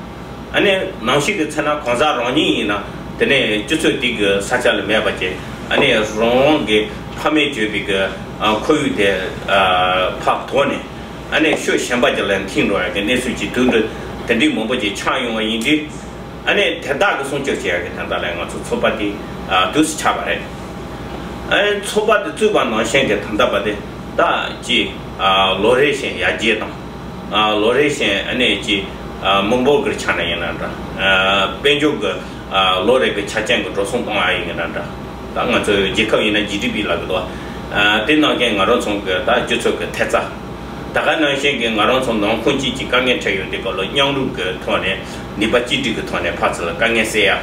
ཨ་ནི་ནམ་ཞིག་གི་ཚེ་ན་གང་ཟག་རང་ཉིད་ཡིན་ན་དེ་ནས་སྤྱི་ཚོགས་དེ་གི་ས་ཆ་ལ་མེད་པ་བྱས། ཨ་ནི་རང་རང་གི་ཕ་མས་བཅོས་པའི་གི་ཨ་ཁོར་ཡུག་དེ་ཨ་ཕར་དོར་ནས་ཨ་ནི་ཕྱོགས་གཞན་པ་ཅིག་ལ་འཐེན་འགྲོ་ཡ་གི་གནས་ཚུལ་ཅིག་དུས་འདི་དེ་འདྲའི་མང་པོ་ཅིག་ཆགས་ཡོང་བ་ཡིན་དུས། ཨ་ནི་དེ་དག་གི་སྲུང་སྐྱོབ་བྱེད་ཡ་གི་དོན་དག་ལ་ང་ཚོ་ཚོགས་པ་དེ་ཨ་དུས་སུ་ཆགས་པ་རེད། ཨ་ནི་ཚོགས་པ་དེ་བཙུགས་པ་ནང་བཞིན་གྱི་དོན་དག་པ་དེ་ད་ཅི་ཨ་ལོ་རེ་བཞིན་ཡར་རྒྱས་དང་། ཨ་ལོ་རེ་བཞིན་ཨ་ནི་ཅི་ཨ་མི་འབོར་གྱི་ཆ་ནས་ཡིན་ན་འདྲ། ཨ་དཔལ་འབྱོར་གྱི་ཨ་ལོ་རེ་གི་ཆ་རྐྱེན་གྱི་འགྲོ་སོང་གཏོང་ཡ་ཡིན་ན་འདྲ། ད་ང་ཚོའི་རྒྱལ་ཁབ་ཡིན་ན་ཇི་ཌི་པི་ལབ་གི་འདུག་ཨ་དེ་ནང་བཞིན་ང་རང་ཚོ་གི་ད་སྤྱི་ཚོགས་ཀྱི་ཐེབས་རྩ། ད་ག་ནང་བཞིན་གྱི་ང་རང་ཚོ་ནང་ཁོངས་གཅིག་གི་དཀའ་ངལ་འཕྲད་ཡོང་དུས་སྐབས་ལ་མཉམ་རུབ་ཀྱི་ཐོག་ནས་ནུས་པ་གཅིག་སྒྲིལ་གྱི་ཐོག་ནས་ཕར་ཚུར་དཀའ་ངལ་སེལ་ཡ།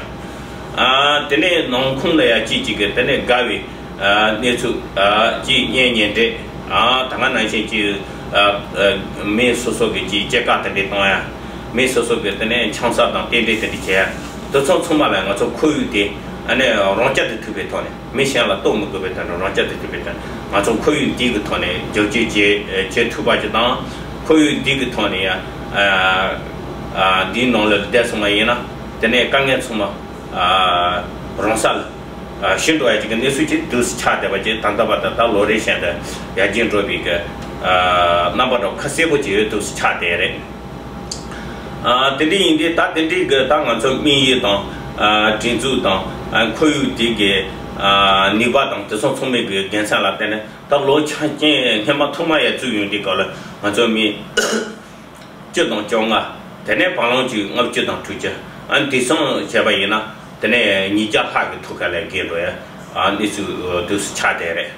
ཨ་དེ་ནས་ནང་ཁོངས་ལ་ཡ་གཅིག་གཅིག་གི་དེ་ནས་དགའ་བའི་ཨ་གནས་ཚུལ་ཨ་གཅིག་གཉེན་ཉེ་འབྲེལ། ཨ་ད་ག་ནང་བཞིན་གྱི་ཨ་ཨ་མི་སོ་སོ་གི་གཅིག་སྐྱེད་ཀ་དེ་འདྲས་གཏོང་ཡ། མི་སོ་སོ་གི་དེ་ནས་འཆམ་ས་དང་རྟེན་འབྲེལ་དེ་འདྲས་བྱེད་ཡ། དེ་ཚོ་ཚང་མ་ལ་ང་ཚོ་ཁོར་ཡུག་དེ་ཨ་ནས་རང་རྐྱ་དེ་ཐུབ་པའི་ཐོག་ནས། མི་གཞན་ལ་གཏོགས་མི་དགོས་པའི་དོན་དུ་རང་རྐྱ་དེ་ཐུབ་པའི་དོན། ང་ཚོ་ཁོར་ཡུག་འདི་གི་ཐོག་ནས་རྒྱབ་སྐྱོར་བྱེད་བྱེད་ཐུབ་པ་ཅིག་དང་། ཁོར་ཡུག་འདི་གི་ཐོག་ནས་ཡང་ཨ་ཨ་འདིའི་ནང་ལ་བསྡད་སོང་བ་ཡིན་ན་དེ་ནས་དཀའ་ངལ་ཚང་མ་ཨ་རང་ས་ལ་ཨ་ཞི་འགྲོ་ཡ་ཅིག་གི་གནས་ཚུལ་ཅིག་དུས་སུ་ཆགས་བསྡད་པ་ཅིག་ད་ལྟ་བར་དུ་ད་ལོ་རེ་བཞིན་དུ་ཡར་རྒྱས་འགྲོ་བའི་གི་ཨ་རྣམ་པ་འདྲ་ཁ་གསལ་པོ་ཅིག་ཡོད་དུས་སུ་ཆགས་བསྡད་རེད། ཨ་དེ་འདྲ་ཡིན་དུས་ད་དེ་འདྲའི་གི་ད་ང་ཚོ་དམིགས་ཡུལ་དང་ཨ་སྒྲིག་འཛུགས་དང་ཨ་ཁོར་ཡུག་དེ་གི་ཨ་ནུས་པ་དང་དེ་ཚོ་ཚང་མའི་གི་དགེ་མཚན་ལ་བརྟེན་ནས་ད་ལོ་ཆ་རྐྱེན་སྔས་མ་ཐོག་མ་ཡར་བཙུགས་ཡོང་དུས་སྐབས་ལ་ང་ཚོ་མི་བཅུ་དང་བཅོ་ལྔ། དེ་ནས་བར་ལམ་གྱི་ལྔ་བཅུ་དང་དྲུག་ཅུ། ཨ་དེ་ཚང་བྱས་པ་ཡིན་ན་དེ་ནས་ཉིས་བརྒྱ་ལྷག་གི་ཐུག་ཁ་ལས་བརྒལ་འགྲོ་ཡ་ཨ་གནས་ཚུལ་དུས་སུ་ཆགས་བསྡད་རེད།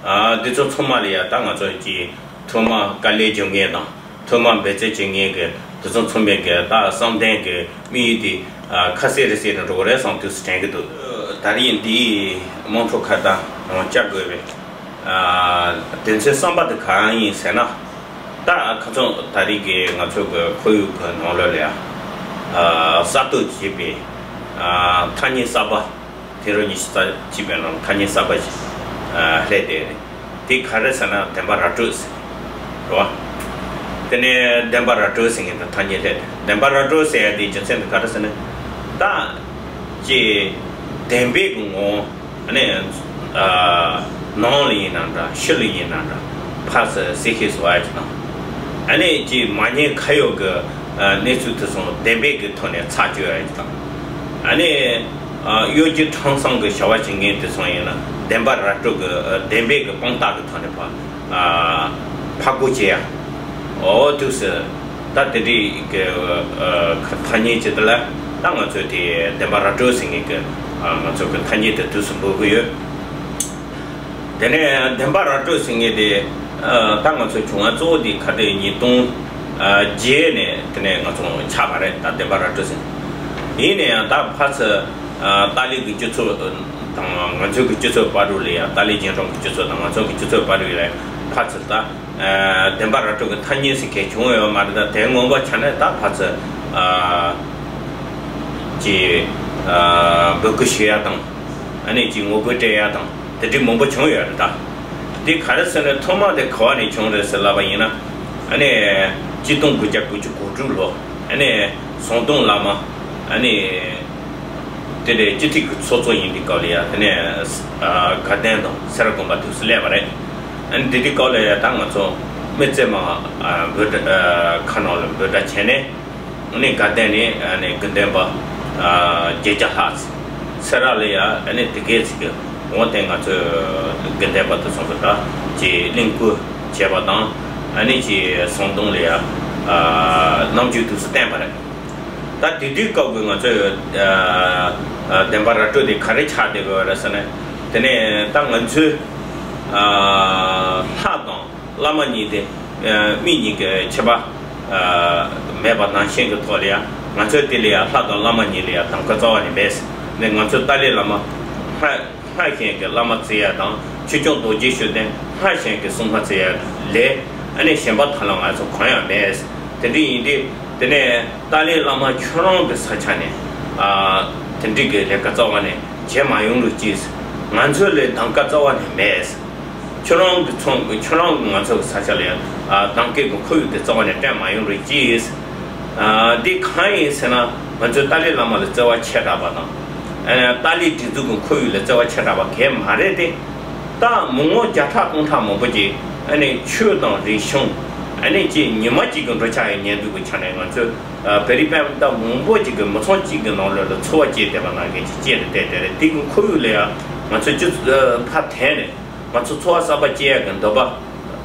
ཨ་འདི་ཚོ་ཚང་མ་ལ་ཡ་ད་ང་ཚོ་གི་ཐོག་མ་དཀའ་ལས་རྒྱབ་མཁན་དང་ཐོག་མ་འབད་བརྩོན་བྱེད་མཁན་གྱི་དེ་ཚོ་ཚང་མས་གི་ད་བསམ་གཏན་གྱི་དམིགས་ཡུལ་དེ་ཨ་ཁ་གསལ་རི་གསལ་དུ་འགྲོ་གི་རེད་བསམ་དུས་སུ་དྲན་གྱི་འདུག་ད་རེས་འདིའི་དམངས་ཁྲོད་ཁ་བརྡ་ནང་བཅར་དགོས་པའི་ཨ་དོན་ཚན་གསར་པ་དེ་གང་ཡིན་ཟེར་ན། ད་ཁ་སང་ད་རེས་ཀྱི་ང་ཚོ་གི་ཁོར་ཡུག་གི་ནང་ལོགས་ལ་ཡ་ཨ་གསར་གཏོད་བྱས་པའི་ཨ་ཐ་སྙད་གསར་པ། དུས་རབས་ཉི་ཤུ་རྩ་གཅིག་པའི་ནང་ཐ་སྙད་གསར་པ་ཞིག་ཨ་སླེབས་ཏེ། དེ་ག་རེ་ཟེར་ན་བདེན་པ་ར་སྤྲོད་ཟེར་རེད་བ། དེ་ནས་བདེན་པ་ར་སྤྲོད་ཟེར་མཁན་དེ་ཐ་སྙད་སླེབས་ཏེ། བདེན་པ་ར་སྤྲོད་ཟེར་ཡ་དེའི་རྒྱུ་མཚན་དེ་ག་རེ་ཟེར་ན། ད་ཅེས་བདེན་པའི་གི་ངོ་བོ་ཨ་ནི་ཨ་ནང་ལ་ཡིན་ན་འདྲ་ཕྱི་ལ་ཡིན་ན་འདྲ་ཕར་ཚུར་གསལ་བཤད་བཟོ་ཡ་ཅིག་དང་། ཨ་ནི་ཅིག་མ་ཉེས་ཁ་གཡོགས་ཀྱི་ཨ་གནས་ཚུལ་དེ་ཚོ་བདེན་པའི་གི་ཐོག་ནས་ཚར་གཅོད་ཡ་ཅིག་དང་། ཨ་ནི་ཨ་གཡོ་སྒྱུ་ཁྲམ་གསུམ་གི་བྱ་བ་བྱེད་མཁན་དེ་ཚོ་ཡིན་ན་བདེན་པ་ར་སྤྲོད་ཀྱི་ཨ་བདེན་པའི་གི་དཔང་རྟགས་ཀྱི་ཐོག་ནས་ཕ་ཨ་ཕར་རྒོལ་བྱེད་ཡ། འོ་དུས་སུ་ད་དེ་འདྲའི་གི་ཨ་ཐ་སྙད་ཅིག་དེ་ལ་ད་ང་ཚོས་དེ་བདེན་པ་ར་སྤྲོད་ཟེར་མཁན་གི་ཨ་ང་ཚོ་གི་ཐ་སྙད་དེ་དུས་སུ་འབོད་ཀྱི་ཡོད། དེ་ནས་བདེན་པ་ར་སྤྲོད་ཟེར་མཁན་དེ་ཨ་ད་ང་ཚོ་བྱུང་བ་གཙོ་བོ་དེ་ག་དེ་ཉིས་སྟོང་བརྒྱད་ནས་དེ་ནས་ང་ཚོ་ཆགས་པ་རེད། ད་བདེན་པ་ར་སྤྲོད་ཟེར། ཡིན་ན་ཡང་ད་ཕར་ཚུར་ཨ་ཏཱ་ལའི་གི་སྤྱི་ཚོགས་དང་ང་ཚོའི་གི་སྤྱི་ཚོགས་བར་དུ་ལ་ཡང་ཏཱ་ལའི་རྗེས་འབྲང་གི་སྤྱི་ཚོགས་དང་ང་ཚོ་གི་སྤྱི་ཚོགས་བར་དུ་ལ་ཕར་ཚུར་ད་ཨ་བདེན་པ་ར་སྤྲོད་ཀྱི་ཐ་སྙད་ཟེར་མཁན་བྱུང་ཡོད་མ་རེད། ད་དེ་སྔོན་པ་ཆ་ནས་ད་ཕར་ཚུར་ཨ་ཅིག་ཨ་འབོད་སྐུལ་ཞུ་ཡ་དང་ཨ་ནི་ཅིག་ངོ་རྒོལ་སྤྲད་ཡ་དང་དེ་འདྲའི་མང་པོ་བྱུང་ཡོད་རེད། ད་དེ་ག་རེ་ཟེར་ན་ཐོག་མ་དེ་ག་བ་ནས་བྱུང་རེད་ཟེར་ལབ་པ་ཡིན་ན་ཨ་ནི་གཅིག་སྟོང་དགུ་བརྒྱ་དགུ་བཅུ་གོ་དྲུག་ལོ་ཨ་ནི་ཟམ་གདོང་བླ་མ་ཨ་ནི། དེ་ནས་སྤྱི་འཐུས་ཀྱི་ཚོགས་གཙོ་ཡིན་དུས་སྐབས་ལ་ཡ་དེ་ནས་ཨ་དགའ་ལྡན་དང་སེ་ར་དགོན་པ་དུས་སུ་སླེབས་པ་རེད། ཨ་ནི་དེ་དུས་སྐབས་ལ་ཡ་ད་ང་ཚོ་མི་རྩེད་མ་ཨ་འབོད་སྒྲ་ཨ་ཁ་ནང་ལ་འབོད་སྒྲ་བྱས་ནས། ཨ་ནི་དགའ་ལྡན་ནས་ཨ་ནི་དགེ་འདུན་པ་ཨ་བརྒྱད་བརྒྱ་ལྷག་ཙམ། སེ་ར་ལ་ཡ་ཨ་ནི་དེ་གས་ཅིག་གི་འོང་སྟེ་ང་ཚོས་དགེ་འདུན་པ་དེ་ཚོ་གི་ད་ཅིག་གླེང་བཀོད་བྱས་པ་དང་། ཨ་ནི་ཅིག་ཟམ་གདོང་ལ་ཡ་ཨ་རྣམ་འགྱུར་དུས་སུ་བསྟན་པ་རེད། ད་དེ་དུས་སྐབས་ཀྱི་ང་ཚོས་ཨ་ཨ་བདེན་པ་ར་སྤྲོད་དེ་ག་རེ་ཆགས་བསྡད་དགོས་པ་རེད་ཟེར་ན། དེ་ནས་ད་ང་ཚོས་ཨ་ལྷ་དང་བླ་མ་གཉིས་དེ་ཨ་མི་གཉིས་ཀྱི་ཁྱད་པར་ཨ་མེད་པ་ནང་བཞིན་གྱི་ཐོག་ལ་ཡང་ང་ཚོས་དེ་ལ་ཡང་ལྷ་དང་བླ་མ་གཉིས་ལ་ཡང་གདམ་ཀ་རྩ་བ་ནས་མེད། ནས་ང་ཚོས་ཏཱ་ལའི་བླ་མ་སྔར་སྔར་བཞིན་གྱི་བླ་མ་བརྩི་ཡ་དང་ཆོས་སྐྱོང་རྡོ་རྗེ་ཤུགས་ལྡན་སྔར་བཞིན་གྱི་སྲུང་མ་བརྩི་ཡ་ལས་ཨ་ནི་གཞན་པ་ཐ་ལ་ང་ཚོ་གང་ཡང་མེད། དེ་འདྲ་ཡིན་དུས་དེ་ནས་ཏཱ་ལའི་བླ་མ་ཁྱོད་རང་གི་ས་ཆ་ནས་ཨ་དེ་འདྲའི་གི་ལས་ཀ་རྩ་བ་ནས་བྱེད་མ་ཡོང་རོགས་གྱིས། ང་ཚོ་ལ་གདམ་ཀ་རྩ་བ་ནས་མེད། ཁྱོད་རང་གི་ཚོང་ཁྱོད་རང་གི་ང་ཚོ་གི་ས་ཆ་ལ་ཡང་ཨ་གདམ་ཀའི་གི་ཁོར་ཡུག་དེ་རྩ་བ་ནས་སྤྲད་མ་ཡོང་རོགས་གྱིས། ཨ་འདི་གང་ཡིན་ཟེར་ན་ང་ཚོས་ཏཱ་ལའི་བླ་མ་ལ་བརྩེ་བ་ཆེ་དྲགས་པ་དང་། ཨ་ཏཱ་ལའི་སྒྲིག་འཛུགས་ཀྱི་ཁོར་ཡུག་ལ་བརྩེ་བ་ཆེ་དྲགས་པ་གང་ཡང་མ་རེད་དེ། ད་མི་ངོ་བརྒྱ་ཕྲག་སྟོང་ཕྲག་མང་པོ་ཅིག་ཨ་ནི་ཆོས་དང་རིག་གཞུང་ཨ་ནི་ཅིག་ཉི་མ་གཅིག་གི་འགྲོ་འཆག་ཡི་ཉལ་འདུག་གི་ཆ་ནས་ང་ཚོས་ཨ་བོད་རིགས་སྤུན་ཟླ་མང་པོ་ཅིག་གི་མི་ཚང་གཅིག་གི་ནང་ལོགས་ལ་འཚོ་བ་སྐྱེལ་བསྡད་པ་ནང་བཞིན་ཅིག་སྐྱེལ་ཏེ་བསྡད་བསྡད་རེད། དེ་གི་ཁོར་ཡུག་ལ་ཡང་ང་ཚོས་ཅི་ཨ་ཕར་འཐེན་ནས་ང་ཚོ་འཚོ་བ་གསར་པ་སྐྱེལ་ཡག་གི་འདོད་པ་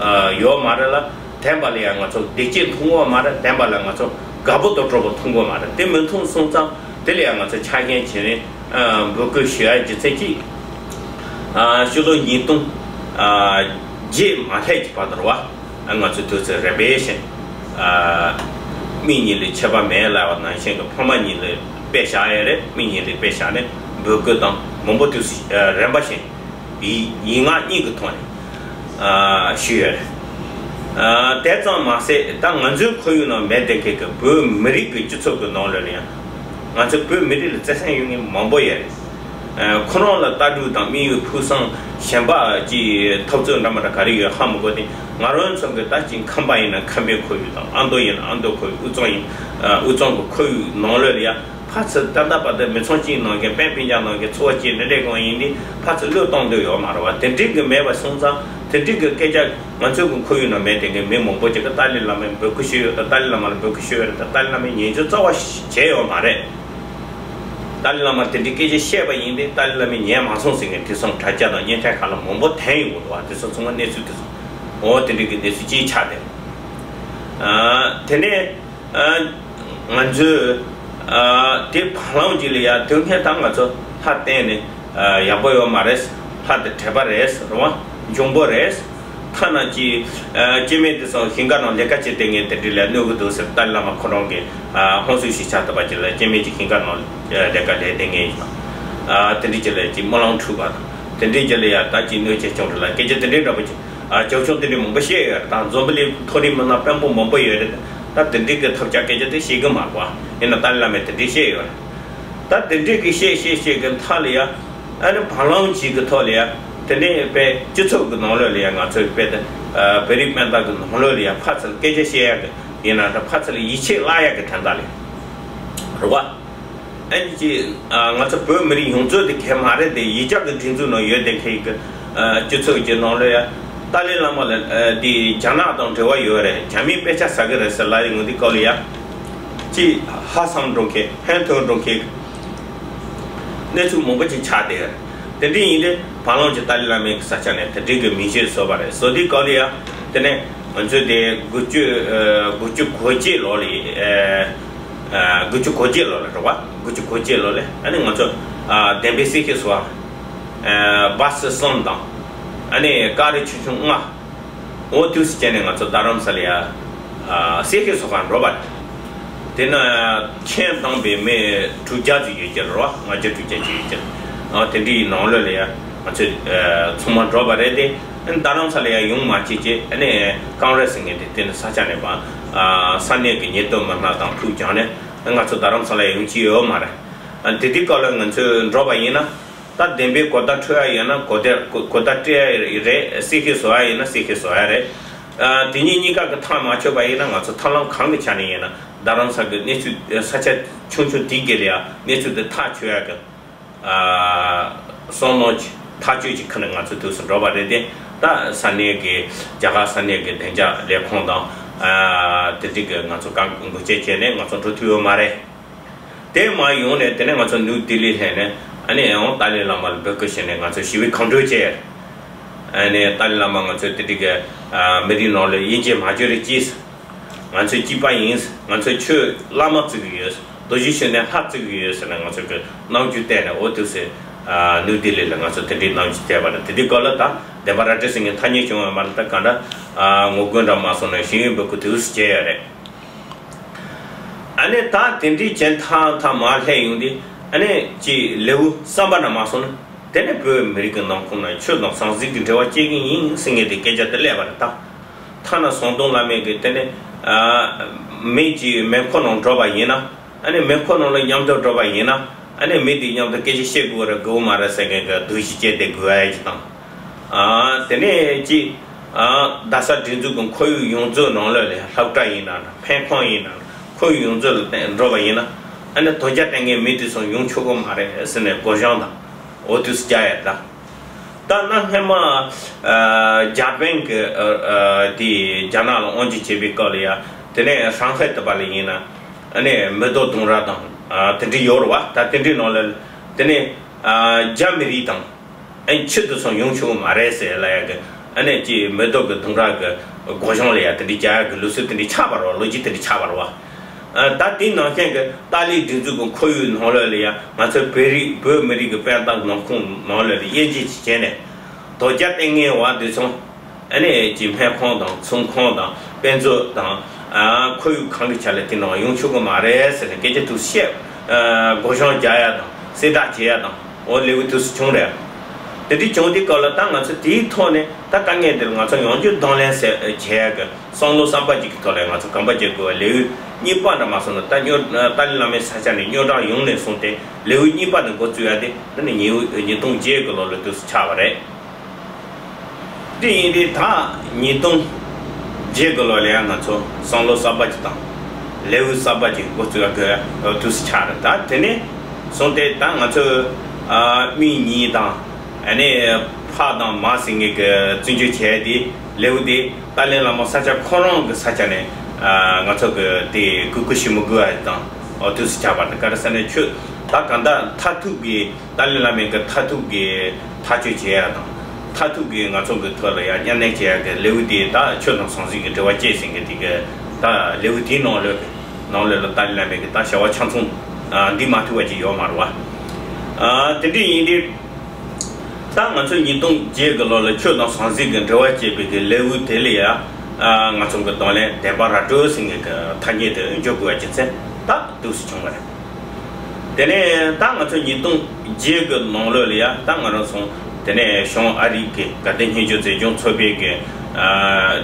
ཨ་ཡོད་མ་རེད་ལ། བདེན་པ་ལ་ཡང་ང་ཚོ་བདེ་སྐྱིད་མཐོང་གི་ཡོད་མ་རེད། བདེན་པ་ལ་ང་ཚོ་དགའ་པོ་དང་སྤྲོ་པོ་མཐོང་གི་ཡོད་མ་རེད། དེ་མི་མཐོང་སོང་ཙང་དེ་ལ་ཡང་ང་ཚོ་ཆ་རྐྱེན་བྱས་ནས་ཨ་འབོད་སྐུལ་ཞུ་ཡ་རྒྱུ་མཚན་གཅིག་ཨ་ཕྱི་ལོ་ཉིས་སྟོང་ཨ་བརྒྱད་མ་སླེབས་ཀྱི་བར་དུ་རེད་བ། ཨ་ང་ཚོ་དུས་ཚོད་རན་པས་ཤིང་ཨ་མི་གཉིས་ལས་ཁྱད་པར་མེད་ལབ་པ་ནང་བཞིན་གྱི་ཕ་མ་གཉིས་ལས་དཔེ་བཞག་ཡ་རེད། མི་གཉིས་ལས་དཔེ་བཞག་ནས་འབོད་སྐུལ་དང་མང་པོ་དུས་སུ་ཨ་རན་པ་ཞིང་ཡིན་ཡིན་ངག་གཉིས་ཀྱི་ཐོག་ནས་ཨ་ཞུས་ཡོད་རེད། ཨ་དེ་ཙམ་མ་ཟད་ད་ང་ཚོའི་ཁོར་ཡུག་ནང་མེད་བསྡད་མཁན་གྱི་བོད་མི་རིགས་ཀྱི་སྤྱི་ཚོགས་ཀྱི་ནང་ལོགས་ལ་ཡང་ང་ཚོ་བོད་མི་རིགས་ལ་བརྩེ་སེམས་ཡོད་མཁན་མང་པོ་ཡོད་རེད། ཨ་ཁོ་རང་ལ་ལྟ་གྲུབ་དང་དམིགས་ཡུལ་ཕུགས་བསམ་གཞན་པ་ཅིག་འཐབ་རྩོད་འདྲ་མི་འདྲ་ག་རེ་ཡོད་ཧ་མི་གོ་སྟེ། ང་རང་ཚོ་གི་ད་ཅིག་ཁམས་པ་ཡིན་ན་ཁམས་པའི་ཁོར་ཡུག་དང་། ཨ་མདོ་ཡིན་ན་ཨ་མདོ་ཁོར་ཡུག་དབུས་གཙང་ཡིན་ཨ་དབུས་གཙང་གི་ཁོར་ཡུག་ནང་ལོགས་ལ་ཡ་ཕར་ཚུར་ད་ལྟ་བར་དུ་མི་ཚང་གཅིག་ནང་གི་དཔལ་སྤུན་ཀྱག་ནང་གི་འཚོ་བ་སྐྱེལ་འདི་འདྲས་གང་ཡིན་དེ་ཕར་ཚུར་བློས་གཏོང་འདོད་ཡོད་མ་རེད་བ། དེ་འདྲས་གི་མེད་པ་སོང་ཙང་དེ་འདྲས་གི་སྐད་ཆ་ང་ཚོ་གི་ཁོར་ཡུག་ནང་མེད་དེ་གི་མི་མང་པོ་ཅིག་གི་ཏཱ་ལའི་བླ་མའི་འབོད་སྐུལ་ཞུས་ཡོད་དང་། ཏཱ་ལའི་བླ་མ་ལ་འབོད་སྐུལ་ཞུས་ཡོད་རེད་དང་། ཏཱ་ལའི་བླ་མས་ཉན་རྒྱུ་རྩ་བ་ཞིག་བྱས་ཡོད་མ་རེད། ཏཱ་ལའི་བླ་མར་དེ་འདྲའི་སྐད་ཆ་བཤད་པ་ཡིན་ཏེ་ཏཱ་ལའི་བླ་མས་ཉན་མ་སོང་ཟེར་མཁན་དེ་ཚོ་དྲ་རྒྱ་དང་བརྙན་འཕྲིན་ཁག་ལ་མང་པོ་ཐོན་ཡོང་གི་འདུག་བ། དེ་ཚོ་ཚང་མ་གནས་ཚུལ་དེ་ཚོ་འོ་དེ་འདྲའི་གི་གནས་ཚུལ་ཅིག་ཆགས་ཏེ། ཨ་དེ་ནས་ཨ་ང་ཚོས་ཨ་དེ་བར་ལམ་ཅིག་ལ་ཡ་དོན་སྔོན་ད་ང་ཚོ་ལྷ་བསྟེན་ནས་ཨ་ཡག་པོ་ཡོད་མ་རེད། ལྷ་དེ་དྲེགས་པ་རེད་རེད་བ། འབྱུང་པོ་རེད། ཐ་ན་ཅིག་ཨ་སྐྱེ་དམན་དེ་ཚོ་ཞིང་ཁ་ནང་ལས་ཀ་བྱེད་བསྡད་མཁན་དེ་འདྲ་ལ་གནོད་གི་འདུག་ཟེར་ཏཱ་ལའི་བླ་མ་ཁོ་རང་གིས་ཨ་ཧོན་སུར་ཞིག་ཆགས་ཐུབ་པ་ཅིག་ལ་སྐྱེ་དམན་ཅིག་ཞིང་ཁ་ནང་ལས་ཀ་ལས་བསྡད་མཁན་ཡིན་ཙང་། ཨ་དེ་འདྲ་ཅིག་ལ་ཅིག་སྨོན་ལམ་འཁྲུགས་པ་དང་། དེ་འདྲ་ཅིག་ལ་ཡ་ད་ཅིག་གནོད་སྐྱེལ་བྱུང་རེད་ལ་སྐད་ཆ་དེ་འདྲའི་འདྲ་པོ་ཅིག་ཨ་བྱབ་ཆུང་དེ་འདྲའི་མང་པོ་བཤད་ཡོད་རེད། ད་འཛམ་བུ་གླིང་མཐོ་རིམ་མི་སྣ་དཔོན་པོ་མང་པོ་ཡོད་རེད། ད་དེ་འདྲའི་གི་ཐབས་ཆག་སྐད་ཆ་དེ་བཤད་གི་མ་རེད་བ། ཡིན་ན་ཏཱ་ལའི་བླ་མས་དེ་འདྲའི་བཤད་ཡོད་རེད། ད་དེ་འདྲའི་གི་བཤད་བཤད་བཤད་གི་མཐའ་ལ་ཡ། ཨ་ནི་བར་ལམ་ཅིག་གི་ཐོག་ལ་ཡ། དེ་ནས་དཔེ་སྤྱི་ཚོགས་ཀྱི་ནང་ལོགས་ལ་ཡ་ང་ཚོའི་དཔེ་དེ་ཨ་བོད་རིགས་སྤུན་ཟླ་གི་ནང་ལོགས་ལ་ཡ་ཕར་ཚུར་སྐད་ཆ་བཤད་ཡག་གི་ཡིན་ན་ད་ཕར་ཚུར་ཡིད་ཆེས་བརླག་ཡག་གི་དོན་དག་ལ་རེད་བ། ཨ་ནི་ཅི་ཨ་ང་ཚོ་བོད་མི་རིགས་ཡོངས་རྫོགས་དེ་གལ་མ་རེད་དེ། ཡིག་ཆ་གི་སྒྲིག་འཛུགས་ནང་ཡོད་དེ་མཁན་གི་ཨ་སྤྱི་ཚོགས་ཀྱི་ནང་ལོགས་ཡ། ཏཱ་ལའི་བླ་མ་ལ་ཨ་དེ་རྒྱ་ནག་དང་འབྲེལ་བ་ཡོད་རེད། རྒྱ་མིས་དཔེ་ཆ་ཟ་གི་རེད་ཟེར་ལབ་ཡོང་དུས་སྐབས་ལ་ཡ། ཅི་ཧ་སམ་འགྲོ་མཁན་ཕན་ཐོགས་འགྲོ་མཁན་གནས་ཚུལ་མང་པོ་ཅིག་ཆགས་བསྡད་ཡོད་རེད། དེ་འདྲ་ཡིན་དུས་བར་ལམ་གྱི་ཏཱ་ལའི་བླ་མའི་ས་ཆ་ནས་དེ་འདྲའི་གི་མིང་ཤས་བཟོས་པ་རེད། བཟོ་དུས་སྐབས་ལ་ཡ། དེ་ནས་ང་ཚོས་དེ་དགུ་བཅུ་ཨ་དགུ་བཅུ་གོ་གཅིག་ལོ་ལ་ཨ་ཨ་དགུ་བཅུ་གོ་གཅིག་ལོ་ལ་རེད་བ། དགུ་བཅུ་གོ་གཅིག་ལོ་ལ་ཨ་ནི་ང་ཚོ་ཨ་བདེན་པའི་གསེར་ཁེ་བཟོ་བ་ཨ་སྦ་སི་གསུམ་དང་། ཨ་ནི་ཀ་རི་ཆུང་ཆུང་ལྔ། འོ་དུས་སུ་བྱས་ནས་ང་ཚོ་རྡ་རམ་ས་ལ་ཡ་ཨ་གསེར་ཁེ་བཟོ་གར་འགྲོ་བ་རེད། དེ་ན་མཆན་བཏང་པའི་མི་དྲུག་བརྒྱ་ཙམ་ཡོད་ཀྱི་རེད་བ། ལྔ་བརྒྱ་དྲུག་བརྒྱ་ཅིག་ཡོད་ཀྱི་རེད། ཨ་དེ་འདྲའི་ནང་ལོགས་ལ་ཡ་ང་ཚོ་ཨ་ཚང་མ་འགྲོ་བ་རེད་དེ། རྡ་རམ་ས་ལ་ཡ་ཡོང་མ་བྱེད་ཅེས་ཨ་ནི་ཀང་རེས་ཟེར་མཁན་དེ་དེ་ནི་ས་ཆ་ནས་པ་ཨ་ས་གནས་ཀྱི་ཉེན་རྟོག་མི་སྣ་དང་ཐུག་སྦྱངས་ནས་ང་ཚོ་རྡ་རམ་ས་ལ་ཡ་ཡོང་གི་ཡོད་མ་རེད། ཨ་དེ་དུས་སྐབས་ལ་ང་ཚོས་འགྲོ་བ་ཡིན་ན། ད་བདེན་པའི་གོ་བརྡ་འཕྲོད་ཡ་ཡོད་ན་གོ་བརྡ་གོ་གོ་བརྡ་སྤྲད་ཡ་རེད། གསེར་ཁེ་བཟོ་ཡ་ཡོད་ན་གསེར་ཁེ་བཟོ་ཡ་རེད། ཨ་དེ་གཉིས་གཉིས་ཀ་གི་ཐག་མ་ཆོད་པ་ཡིན་ན་ང་ཚོ་ཐབས་ལམ་གང་གི་ཆ་ནས་ཡིན་ན་རྡ་རམ་ས་གི་གནས་ཚུལ་ས་ཆ་ཆུང་ཆུང་དེ་གི་ལ་ཡ་གནས་ཚུལ་དེ་ཐག་ཆོད་ཡ་གི་ ཨ་བསམ་བློ་ཅིག་ཐག་གཅོད་ཅིག་ཁ་ནས་ང་ཚོ་དུས་སུ་འགྲོ་བ་རེད་དེ། ད་ས་གནས་ཀྱི་རྒྱ་གར་ས་གནས་ཀྱི་བདེ་འཇགས་ལས་ཁུངས་དང་ཨ་དེ་འདྲ་གི་ང་ཚོ་བཀའ་འགུག་བྱས་བྱས་ནས་ང་ཚོ་འགྲོ་ཐུབ་ཡོད་མ་རེད། དེ་མ་ཡོང་ནས་དེ་ནས་ང་ཚོ་ནིའུ་ལྡི་ལི་སླེབས་ནས་ཨ་ནི་ཡང་ཏཱ་ལའི་བླ་མ་ལ་འབོད་སྐུལ་བྱས་ནས་ང་ཚོ་ཞི་བའི་གང་གྲོས་བྱས། ཨ་ནི་ཏཱ་ལའི་བླ་མ་ང་ཚོ་དེ་འདྲ་གི་ཨ་མི་རིགས་ནང་ལ་དབྱེ་འབྱེད་མ་བྱོས་རེ་ཅིས། ང་ཚོས་གཅིག་པ་ཡིན། ང་ཚོས་ཆོས་བླ་མ་བརྩི་གི་ཡོད། རྡོ་རྗེ་ཤུལ་ནས་ལྷ་བརྩི་གི་ཡོད་ཟེར་ནས་ང་ཚོ་གི་རྣམ་འགྱུར་བསྟན་ནས་འོ་དུས་སུ་ནིའུ་ལྡི་ལི་ལ་ང་ཚོ་དེ་འདྲའི་རྣམ་འགྱུར་བསྟན་པ་རེད། དེ་དུས་སྐབས་ལ་ད་བདེན་པ་ར་སྤྲོད་ཟེར་མཁན་ཐ་སྙད་བྱུང་བ་མ་རེད། ད་ག་འདྲ་ངོ་རྒོལ་འདྲ་མ་སོང་ན་ཞིང་ཡོན་པའི་སྐུ་དུས་སུ་བྱས་ཡོད་རེད། ཨ་ནི་ད་དེ་འདྲའི་བྱས་ཐང་ཐང་མ་སླེབས་ཡོང་དུས་ཨ་ནི་ཅིག་ལེའུ་གསུམ་པ་ན་མ་སོང་ན། དེ་ནས་བོད་མི་རིགས་ཀྱི་ནང་ཁོངས་ན་ཆོས་དང་ཟང་ཟིང་གི་འབྲེལ་བ་བཅད་ཀྱི་ཡིན་ཟེར་མཁན་དེ་སྐད་ཆ་དེ་སླེབས་པ་རེད་ད། ཐ་ན་ཟམ་གདོང་བླ་མས་ཀྱི་དེ་ནས་ཨ་མི་གཅིག་མེ་འཁོར་ནང་འགྲོ་བ་ཡིན་ན། ཨ་ནི་མེ་འཁོར་ནང་ལ་མཉམ་དུ་འགྲོ་བ་ཡིན་ན། ཨ་ནི་མི་དེ་མཉམ་དུ་སྐད་ཆ་བཤད་དགོས་རེད་དགོས་མ་རེད་ཟེར་མཁན་གྱི་སྡུག་ཤི་བྱས་ཏེ་དགོས་ཡ་ཅིག་དང་། ཨ་དེ་ནས་ཅིག་ཨ་རྡ་ས་སྒྲིག་འཛུགས་ཀྱི་ཁོར་ཡུག་ཡོངས་རྫོགས་ནང་ལོགས་ལ་སློབ་གྲྭ་ཡིན་ན་འདྲ། སྨན་ཁང་ཡིན་ན་འདྲ། ཁོར་ཡུག་ཡོངས་རྫོགས་ལ་བསྟན་འགྲོ་བ་ཡིན་ན། ཨ་ནི་དོལ་རྒྱལ་བསྟེན་མཁན་མི་དེ་ཚོ་ཡོང་ཆོག་གི་མ་རེད་ཟེར་ནས་སྒོ་བཞེངས་དང་འོ་དུས་སུ་རྒྱག་ཡ་ད། ད་གནའ་སྔ་མ་ཨ་འཇར་པན་གྱི་ཨ་ཨ་དེ་རྒྱ་ནག་ལ་དབང་སྒྱུར་བྱེད་པའི་སྐབས་ལ་ཡ། དེ་ནས་ཧྲང་ཧའེ་དེ་པ་ལ་ཡིན་ན་ཨ་ནི་མེ་ཏོག་ལྡུམ་ར་དང་ཨ་དེ་འདྲ་ཡོད་རེད་བ། ད་དེ་འདྲའི་ནང་ལ་དེ་ནས་ཨ་རྒྱ་མི་རིགས་དང་ཨ་ཆུ་དེ་ཚོ་ཡོང་ཆོག་གི་མ་རེད་ཟེར་ལབ་ཡ་གི། ཨ་ནི་ཅིག་མེ་ཏོག་གི་ལྡུམ་ར་གི་སྒོ་བཞེངས་ལ་ཡ་དེ་འདྲ་རྒྱག་ཡ་གི་ལུགས་སྲོལ་དེ་འདྲ་ཆགས་པ་རེད་བ། ལོ་རྒྱུས་དེ་འདྲ་ཆགས་པ་རེད་བ། ཨ་ད་དེ་ནང་བཞིན་གྱི་ཏཱ་ལའི་སྒྲིག་འཛུགས་ཀྱི་ཁོར་ཡུག་ནང་ལོགས་ལ་ཡང་ང་ཚོའི་བོད་རིགས་བོད་མི་རིགས་ཀྱི་དཔལ་འབར་ནང་ཁོངས་ནང་ལོགས་ལ་དབྱེ་འབྱེད་ཅིག་བྱས་ནས། དོལ་རྒྱལ་བསྟེན་མཁན་བ་དེ་ཚོ་ཨ་ནི་ཀྱི་སྨན་ཁང་དང་ཚོང་ཁང་དང་དཔེ་མཛོད་དང་ཨ་ཁོར་ཡུག་གང་གི་ཆ་ལ་དེ་ནང་ཡོང་ཆོག་གི་མ་རེད་ཟེར་ནས་སྐད་ཆ་དུ་བཤད། ཨ་སྒོ་བཞེངས་རྒྱག་ཡ་དང་གསལ་བསྒྲགས་བྱེད་ཡ་དང་འོ་ལེའུ་དུས་སུ་བྱུང་རེད། དེ་དུས་བྱུང་དུས་སྐབས་ལ་ད་ང་ཚོ་དེའི་ཐོག་ནས་ད་དཀའ་ངལ་འདིར་ང་ཚོ་ཡང་བསྐྱར་གདོང་ལེན་ཟེར་བྱེད་ཡ་གི་བསམ་བློ་གསར་པ་ཅིག་གི་ཐོག་ལ་ང་ཚོ་གོམ་པ་རྒྱག་དགོས་པ། ལེའུ་གཉིས་པ་འདྲ་མ་སོང་ན་ད་རྙོག་ཏཱ་ལའི་བླ་མའི་ས་ཆ་ནས་རྙོག་དྲ་ཡོང་ནས་བཟུང་སྟེ་ལེའུ་གཉིས་པ་ནས་འགོ་བཙུགས་ཡ་དེ་ད་ནི་ཉིས་ཉིས་སྟོང་བརྒྱད་གི་ལོ་ལ་དུས་སུ་ཆགས་པ་རེད། དེ་ཡིན་དུས་ད་ཉིས་སྟོང་བརྒྱད་གི་ལོ་ལ་ཡང་ང་ཚོ་བསམ་བློ་གསར་པ་ཅིག་དང་ལེའུ་གསར་པ་ཅིག་འགོ་བཙུགས་ཡ་གི་དུས་སུ་ཆགས་རེད། ད་དེ་ནས་བཟུང་སྟེ་ད་ང་ཚོ་ཨ་མི་གཉིས་དང་། ཨ་ནི་ཕ་དང་མ་ཟེར་མཁན་གྱི་བཙན་བྱོལ་བྱས་ཏེ་ལེའུ་དེ་ཏཱ་ལའི་བླ་མ་ས་ཆ་ཁོ་རང་གི་ས་ཆ་ནས་ཨ་ང་ཚོ་གི་དེ་གུ་གུ་ཞིག་མི་དགོས་པ་དང་འོ་དུས་སུ་ཆགས་པ་དང་ག་རེ་ཟེར་ན་ཆོས་ད་ག་འདྲ་མཐར་ཐུག་གི་ཏཱ་ལའི་བླ་མའི་གི་མཐར་ཐུག་གི་ཐག་གཅོད་བྱེད་ཡ་དང་མཐར་ཐུག་གི་ང་ཚོ་གི་ཐོག་ལ་ཡ་མཉམ་ལེན་བྱེད་ཡ་གི་ལེའུ་དེ་ད་ཆོས་དང་ཟང་ཟིང་གི་འབྲེལ་བ་བཅད་ཟིན་གི་དེ་གི་ད་ལེའུ་དེའི་ནང་ལོགས་ནང་ལོགས་ལ་ཏཱ་ལའི་བླ་མའི་གི་ད་བྱ་བ་ཆ་ཚང་ཨ་འདི་མ་ཐུབ་པ་ཅིག་ཡོད་མ་རེད་བ། ཨ་དེ་འདྲ་ཡིན་དུས། ད་ང་ཚོ་ཉིས་སྟོང་བརྒྱད་གི་ལོ་ལ་ཆོས་དང་ཟང་ཟིང་གི་འབྲེལ་བ་བཅད་པའི་གི་ལེའུ་དེ་ལ་ཡ། ཨ་ང་ཚོ་གི་གདོང་ལེན་བདེན་པ་ར་སྤྲོད་ཟེར་མཁན་གི་ཐ་སྙད་དེ་འཇོག་དགོས་པ་ཅིག་ཚེ་ད་འདུག་སེ་བྱུང་བ་རེད། དེ་ནས་ད་ང་ཚོ་ཉིས་སྟོང་བརྒྱད་གི་ནང་ལོགས་ལ་ཡ་ད་ང་རང་ཚོ་དེ་ནས་བྱང་ཨ་རི་གི་དགའ་ལྡན་སྙན་ཞུ་འཛིན་སྐྱོང་ཚོགས་པའི་གི་ཨ་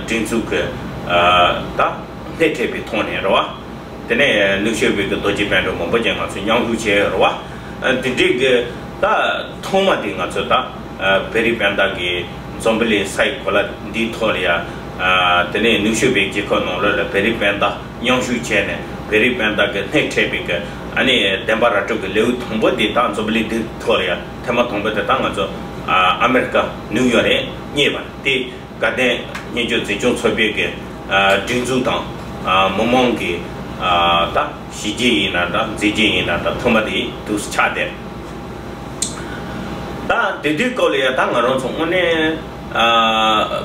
སྒྲིག་འཛུགས་གི་ཨ་ད་སྣེ་ཁྲིད་པའི་ཐོག་ནས་རེད་བ། དེ་ནས་ནུབ་ཕྱོགས་པའི་གི་རྡོ་རྗེ་དཔལ་འབྱོར་མང་པོ་ཅན་ང་ཚོས་མཉམ་ཞུགས་བྱས་ཡོད་རེད་བ། ཨ་དེ་འདྲའི་གི་ད་ཐོག་མ་དེ་ང་ཚོས་ད་ཨ་བེ་རི་པན་ད་གི་འཛམ་བུ་གླིང་ས་ཡི་གོ་ལ་འདིའི་ཐོག་ལ་ཡ། ཨ་དེ་ནས་ནུབ་ཕྱོགས་པའི་རྒྱལ་ཁབ་ནང་ལོགས་ལ་བེ་རི་པན་ད་མཉམ་ཞུགས་བྱས་ནས་བེ་རི་པན་ད་གི་སྣེ་ཁྲིད་པའི་གི་ཨ་ནི་བདེན་པ་ར་སྤྲོད་ཀྱི་ལེའུ་དང་པོ་དེ་ད་འཛམ་བུ་གླིང་འདིའི་ཐོག་ལ་ཡ་ཐེངས་མ་དང་པོ་དེ་ད་ང་ཚོ་ཨ་ཨ་མེ་རི་ཀ་ནིའུ་ཡོག་ནས་རྙེད་པ་དེ། དགའ་ལྡན་སྙན་ཞུ་འཛིན་སྐྱོང་ཚོགས་པའི་གི་ཨ་སྒྲིག་འཛུགས་དང་ཨ་མི་མང་གི་ཨ་ད་གཞི་རྒྱ་ཡིན་ན་འདྲ་མཛད་རྗེས་ཡིན་ན་འདྲ་ཐོག་མ་དེ་དུས་སུ་ཆགས་བསྡད། ད་དེ་དུས་སྐབས་ལ་ཡ་ད་ང་རང་ཚོ་དངོས་གནས་ཨ་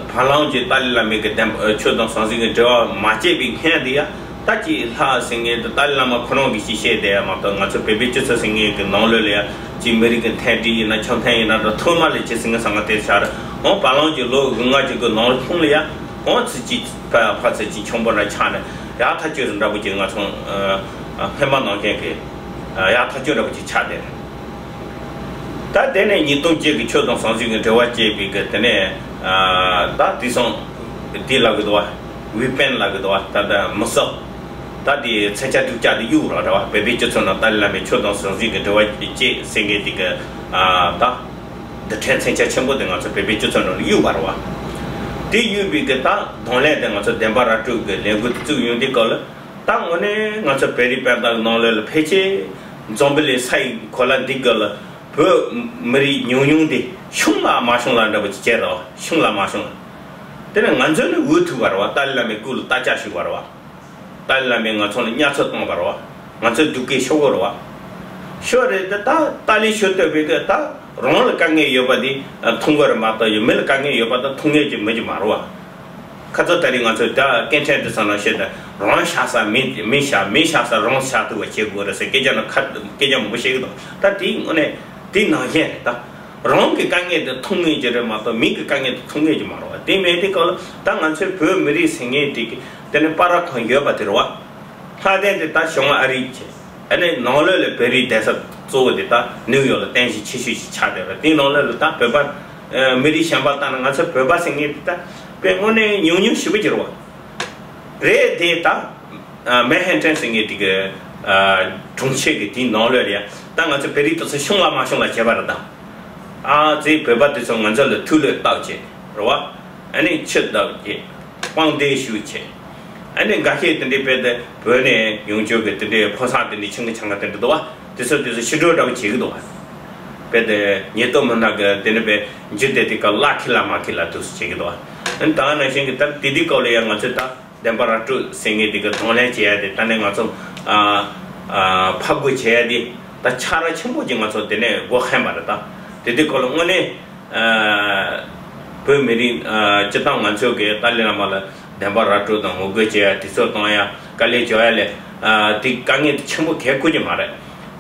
བར་ལམ་གྱི་ཏཱ་ལའི་བླ་མའི་གི་བདེན་པ་ཆོས་དང་ཟང་ཟིང་གི་འབྲེལ་བ་མ་བཅད་པའི་སྔོན་དེ་ཡ། ད་ཅིག་ལྷ་ཟེར་མཁན་དེ་ཏཱ་ལའི་བླ་མ་ཁོ་རང་གིས་ཅིག་བཤད་བསྡད་ཡ་མ་གཏོགས་ང་ཚོ་བོད་པའི་སྤྱི་ཚོགས་ཟེར་མཁན་གྱི་ནང་ལོགས་ལ་ཡ་ཅིག་མི་རིགས་ཀྱི་མཐུན་སྒྲིལ་ཡིན་ན་འཆམ་མཐུན་ཡིན་ན་འདྲ་ཐོག་མ་ལ་ཅིག་ཟེར་མཁན་བཟང་ང་དེ་ཆགས་རེད། འོ་བར་ལམ་གྱི་ལོ་དགུ་ལྔ་ཅིག་གི་ནང་ལ་ཁོང་ལ་ཡ་འོ་ཚིག་ཅིག་ཕ་ཕ་ཚིག་ཅིག་ཆོམ་པོ་འདྲ་ཆགས་ནས་ཡག་ཐག་ཆོད་འདྲ་པོ་ཅིག་ང་ཚོ་སྔོན་མ་ནང་བཞིན་གྱི་ཡག་ཐག་ཆོད་འདྲ་པོ་ཅིག་ཆགས་བསྡད་རེད། ད་དེ་ནས་ཉིས་སྟོང་བརྒྱད་ཀྱི་ཆོས་དང་ཟང་ཟིང་གི་འབྲེལ་བ་བཅད་པའི་གི་དེ་ནས་ཨ་ད་དེང་སང་དེ་ལབ་གི་འདུག་བ། ཝི་པན་ལབ་གི་འདུག་བ། ད་ད་མི་སག་ད་དེ་མཚོན་ཆ་དྲུག་ཅུ་དེ་གཡུག་ར་རེད་བ། བོད་པའི་སྤྱི་ཚོགས་ནང་ཏཱ་ལའི་བླ་མས་ཆོས་དང་ཟང་ཟིང་གི་འབྲེལ་བ་བཅད་ཟེར་མཁན་དེ་གི་ཨ་ད་འདི་འཕྲལ་མཚོན་ཆ་ཆེན་པོ་དེ་ང་ཚོ་བོད་པའི་སྤྱི་ཚོགས་ནང་ལ་གཡུག་པ་རེད་བ། དེ་གཡུག་པའི་གི་ད་གདོང་ལེན་དེ་ང་ཚོ་བདེན་པ་ར་སྤྲོད་གི་ལས་འགུལ་དེ་བཙུགས་ཡོང་དུས་སྐབས་ལ། ད་དངོས་གནས་ང་ཚོ་བོད་རིགས་དཔལ་འབར་ནང་ལོགས་ལ་ཕལ་ཆེར་འཛམ་བུ་གླིང་ས་ཡི་གོ་ལ་འདི་ག་ལ་ བོད་མི་རིགས་ཉུང་ཉུང་དེ་ཤོང་ལ་མ་ཤོང་ལ་འདྲ་པོ་ཅིག་བྱས་རེད་བ། ཤོང་ལ་མ་ཤོང་ལ། དེ་ནས་ང་ཚོ་ནི་འུ་ཐུག་པ་རེད་བ། ཏཱ་ལའི་བླ་མའི་སྐུ་ལ་རྟ་ལྕག་གཞུས་པ་རེད་བ། ཏཱ་ལའི་བླ་མས་ང་ཚོ་ལ་བརྙས་བཅོས་བཏང་བ་རེད་བ། ང་ཚོ་སྡུག་སྐད་ཤོར་གི་རེད་བ། ཤོར་རེད་དེ། ད་ཏཱ་ལའི་ཤོར་བསྡད་པའི་གི་ད་རང་ལ་དཀའ་ངལ་ཡོད་པ་དེ་མཐོང་གི་རེད་མ་གཏོགས། ཡང་མི་ལ་དཀའ་ངལ་ཡོད་པ་ད་མཐོང་ངེས་ཀྱི་མི་གི་མ་རེད་བ། ཁ་ཚ་ད་རེས་ང་ཚོས་ད་སྐད་འཕྲིན་དེ་ཚོ་ནང་བཤད་ད། རང་བཞག་ས་མི་མི་བཞག་མི་བཞག་ས་རང་བཞག་ཐུབ་པ་བྱེད་དགོས་རེད་ཟེར་སྐད་ཆ་ནང་ཁ་སྐད་ཆ་མང་པོ་བཤད་གི་འདུག་ད་དེའི་དངོས་གནས་དེ་ནང་བཞིན་རེད་ད། རང་གི་དཀའ་ངལ་དེ་མཐོང་ངེས་ཀྱི་རེད་མ་གཏོགས་མི་གི་དཀའ་ངལ་དེ་མཐོང་ངེས་ཀྱི་མ་རེད་བ། དེ་མེད་དུས་སྐབས་ལ་ད་ང་ཚོའི་བོད་མི་རིགས་ཟེར་མཁན་དེ་གི་དེ་ནི་པར་ཁང་ཡོད་པ་དེ་རེད་བ། ལྷ་ལྡན་དེ་ད་བྱང་ཨ་རི་བྱས། ཨ་ནི་ནང་ལོགས་ལ་བོད་རིགས་བསྡད་ས་གཙོ་བོ་དེ་ད་ནིའུ་ཡོག་ལ་རྟེན་གཞི་ཆེ་ཤོས་ཤིག་ཆགས་བསྡད་རེད། དེའི་ནང་ལོགས་ལ་ད་བོད་པ་ཨ་མི་རིགས་གཞན་པ་ལྟར་ན་ང་ཚོ་བོད་པ་ཟེར་མཁན་དེ་ད་དཔེ་དངོས་གནས་ཉུང་ཉུང་ཞེ་པོ་ཅིག་རེད་བ། རེད་དེ་ད་ཨ་མན་ཧན་ཏན་ཟེར་མཁན་དེ་གི་ཨ་གྲོང་ཁྱེར་གི་དེའི་ནང་ལོགས་ལ་ཡ་ད་ང་ཚོ་བོད་རིགས་དེ་ཚོ་ཤོང་ལ་མ་ཤོང་ལ་བྱས་པ་རེད་ད། ཨ་ཙི་བོད་པ་དེ་ཚོ་ང་ཚོ་ལ་ཐུགས་ལ་བཏགས་བྱས་རེད་བ། ཨ་ནི་ཆུ་བཏབ་བྱས། དཔང་འདེགས་ཞུ་བྱས། ཨ་ནི་འགའ་ཤས་དེ་འདྲའི་དཔེ་དེ་བོད་ནས་ཡོང་ཆོག་གི་དེ་འདྲའི་ཕོ་གསར་དེ་འདྲའི་ཆུང་གི་ཆུང་གི་དེ་འདྲ་འདུག་བ། དེ་ཚོ་དེ་ཚོ་ཕྱི་དྲོ་འདྲ་བོ་བྱེད་ཀྱི་འདུག་བ། དཔེ་དེ་ཉེན་རྟོག་མི་སྣ་གི་དེ་འདྲ་དཔེ་འཇུ་བསྡད་དུས་སྐབས་གླགས་འཁེལ་ལ་མ་འཁེལ་ལ་དུས་སུ་བྱེད་ཀྱི་འདུག་བ། ཨ་ནི་ད་ནང་བཞིན་གྱི་ད་དེ་དུས་སྐབས་ལ་ཡང་ང་ཚོས་ད་བདེན་པ་ར་སྤྲོད་ཟེར་མཁན་དེ་གི་གདོང་ལེན་བྱེད་ཡ་དེ་ད་ནི་ང་ཚོ་ཨ་ཨ་ཕར་རྒོལ་བྱེད་ཡ་དེ་ད་ཆ་ར་ཆེན་པོ་ཅིག་ང་ཚོ་དེ་ནས་སྒོ་ཧན་པ་རེད་ད། དེ་དུས་སྐབས་ལ་དངོས་གནས། ཨ་བོད་མི་རིགས་ཨ་སྤྱི་བཏང་ང་ཚོ་གི་ཏཱ་ལའི་བླ་མ་ལ་བདེན་པ་ར་སྤྲོད་དང་ངོ་རྒོལ་བྱེད་ཡ། དུས་ཚོད་གཏོང་ཡ། དཀའ་ལས་བྱེད་ཡ་ལས་ཨ་དེ་དཀའ་ངལ་དེ་ཆེན་པོ་གལ་ཁུར་གྱི་མ་རེད།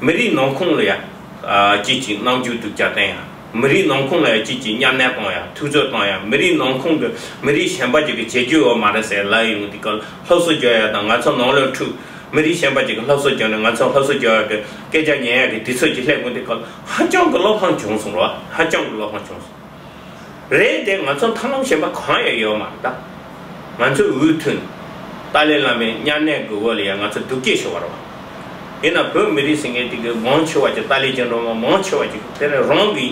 མི་རིགས་ནང་ཁོངས་ལ་ཡ་ཨ་ཅིག་ཅིག་རྣམ་འགྱུར་སྡུག་ཅག་བསྟན་ཡ། མི་རིགས་ནང་ཁོངས་ལ་ཡ་ཅིག་ཅིག་གཉའ་གནོན་གཏོང་ཡ། ཐུབ་ཚོད་གཏོང་ཡ། མི་རིགས་ནང་ཁོངས་ཀྱི་མི་རིགས་གཞན་པ་ཅིག་གི་བྱེད་རྒྱུ་ཡོད་མ་རེད་ཟེར་ལབ་ཡོང་དུས་སྐབས་སློབ་གསོ་རྒྱག་ཡ་དང་། ང་ཚོ་ནང་ལོགས་འཁྲུག་མི་རིགས་གཞན་པ་ཅིག་གི་སློབ་གསོ་རྒྱག་ནས་ང་ཚོ་སློབ་གསོ་རྒྱག་ཡ་གི་སྐད་ཆ་ཉན་ཡ་གི་དུས་ཚོད་ཅིག་སླེབས་ཡོང་དུས་སྐབས་ཧ་ཅང་གི་བློ་ཕམ་བྱུང་སོང་རོ། ཧ་ཅང་གི་བློ་ཕམ་བྱུང་སོང་། རེད་དེ། ང་ཚོ་མཐའ་ལམ་གཞན་པ་གང་ཡང་ཡོད་མ་རེད་ད། ང་ཚོས་འུ་ཐུག་ནས་ཏཱ་ལའི་བླ་མའི་གཉའ་གནོན་གི་འོག་ལ་ཡང་ང་ཚོ་སྡུག་སྐད་ཤོར་བ་རེད་བ། ཡིན་ན་བོད་མི་རིགས་ཟེར་མཁན་དེ་གི་མང་ཆེ་བ་ཅིག་ཏཱ་ལའི་རྒྱུ་འབྲས་མང་ཆེ་བ་ཅིག་དེ་ནས་རང་གི་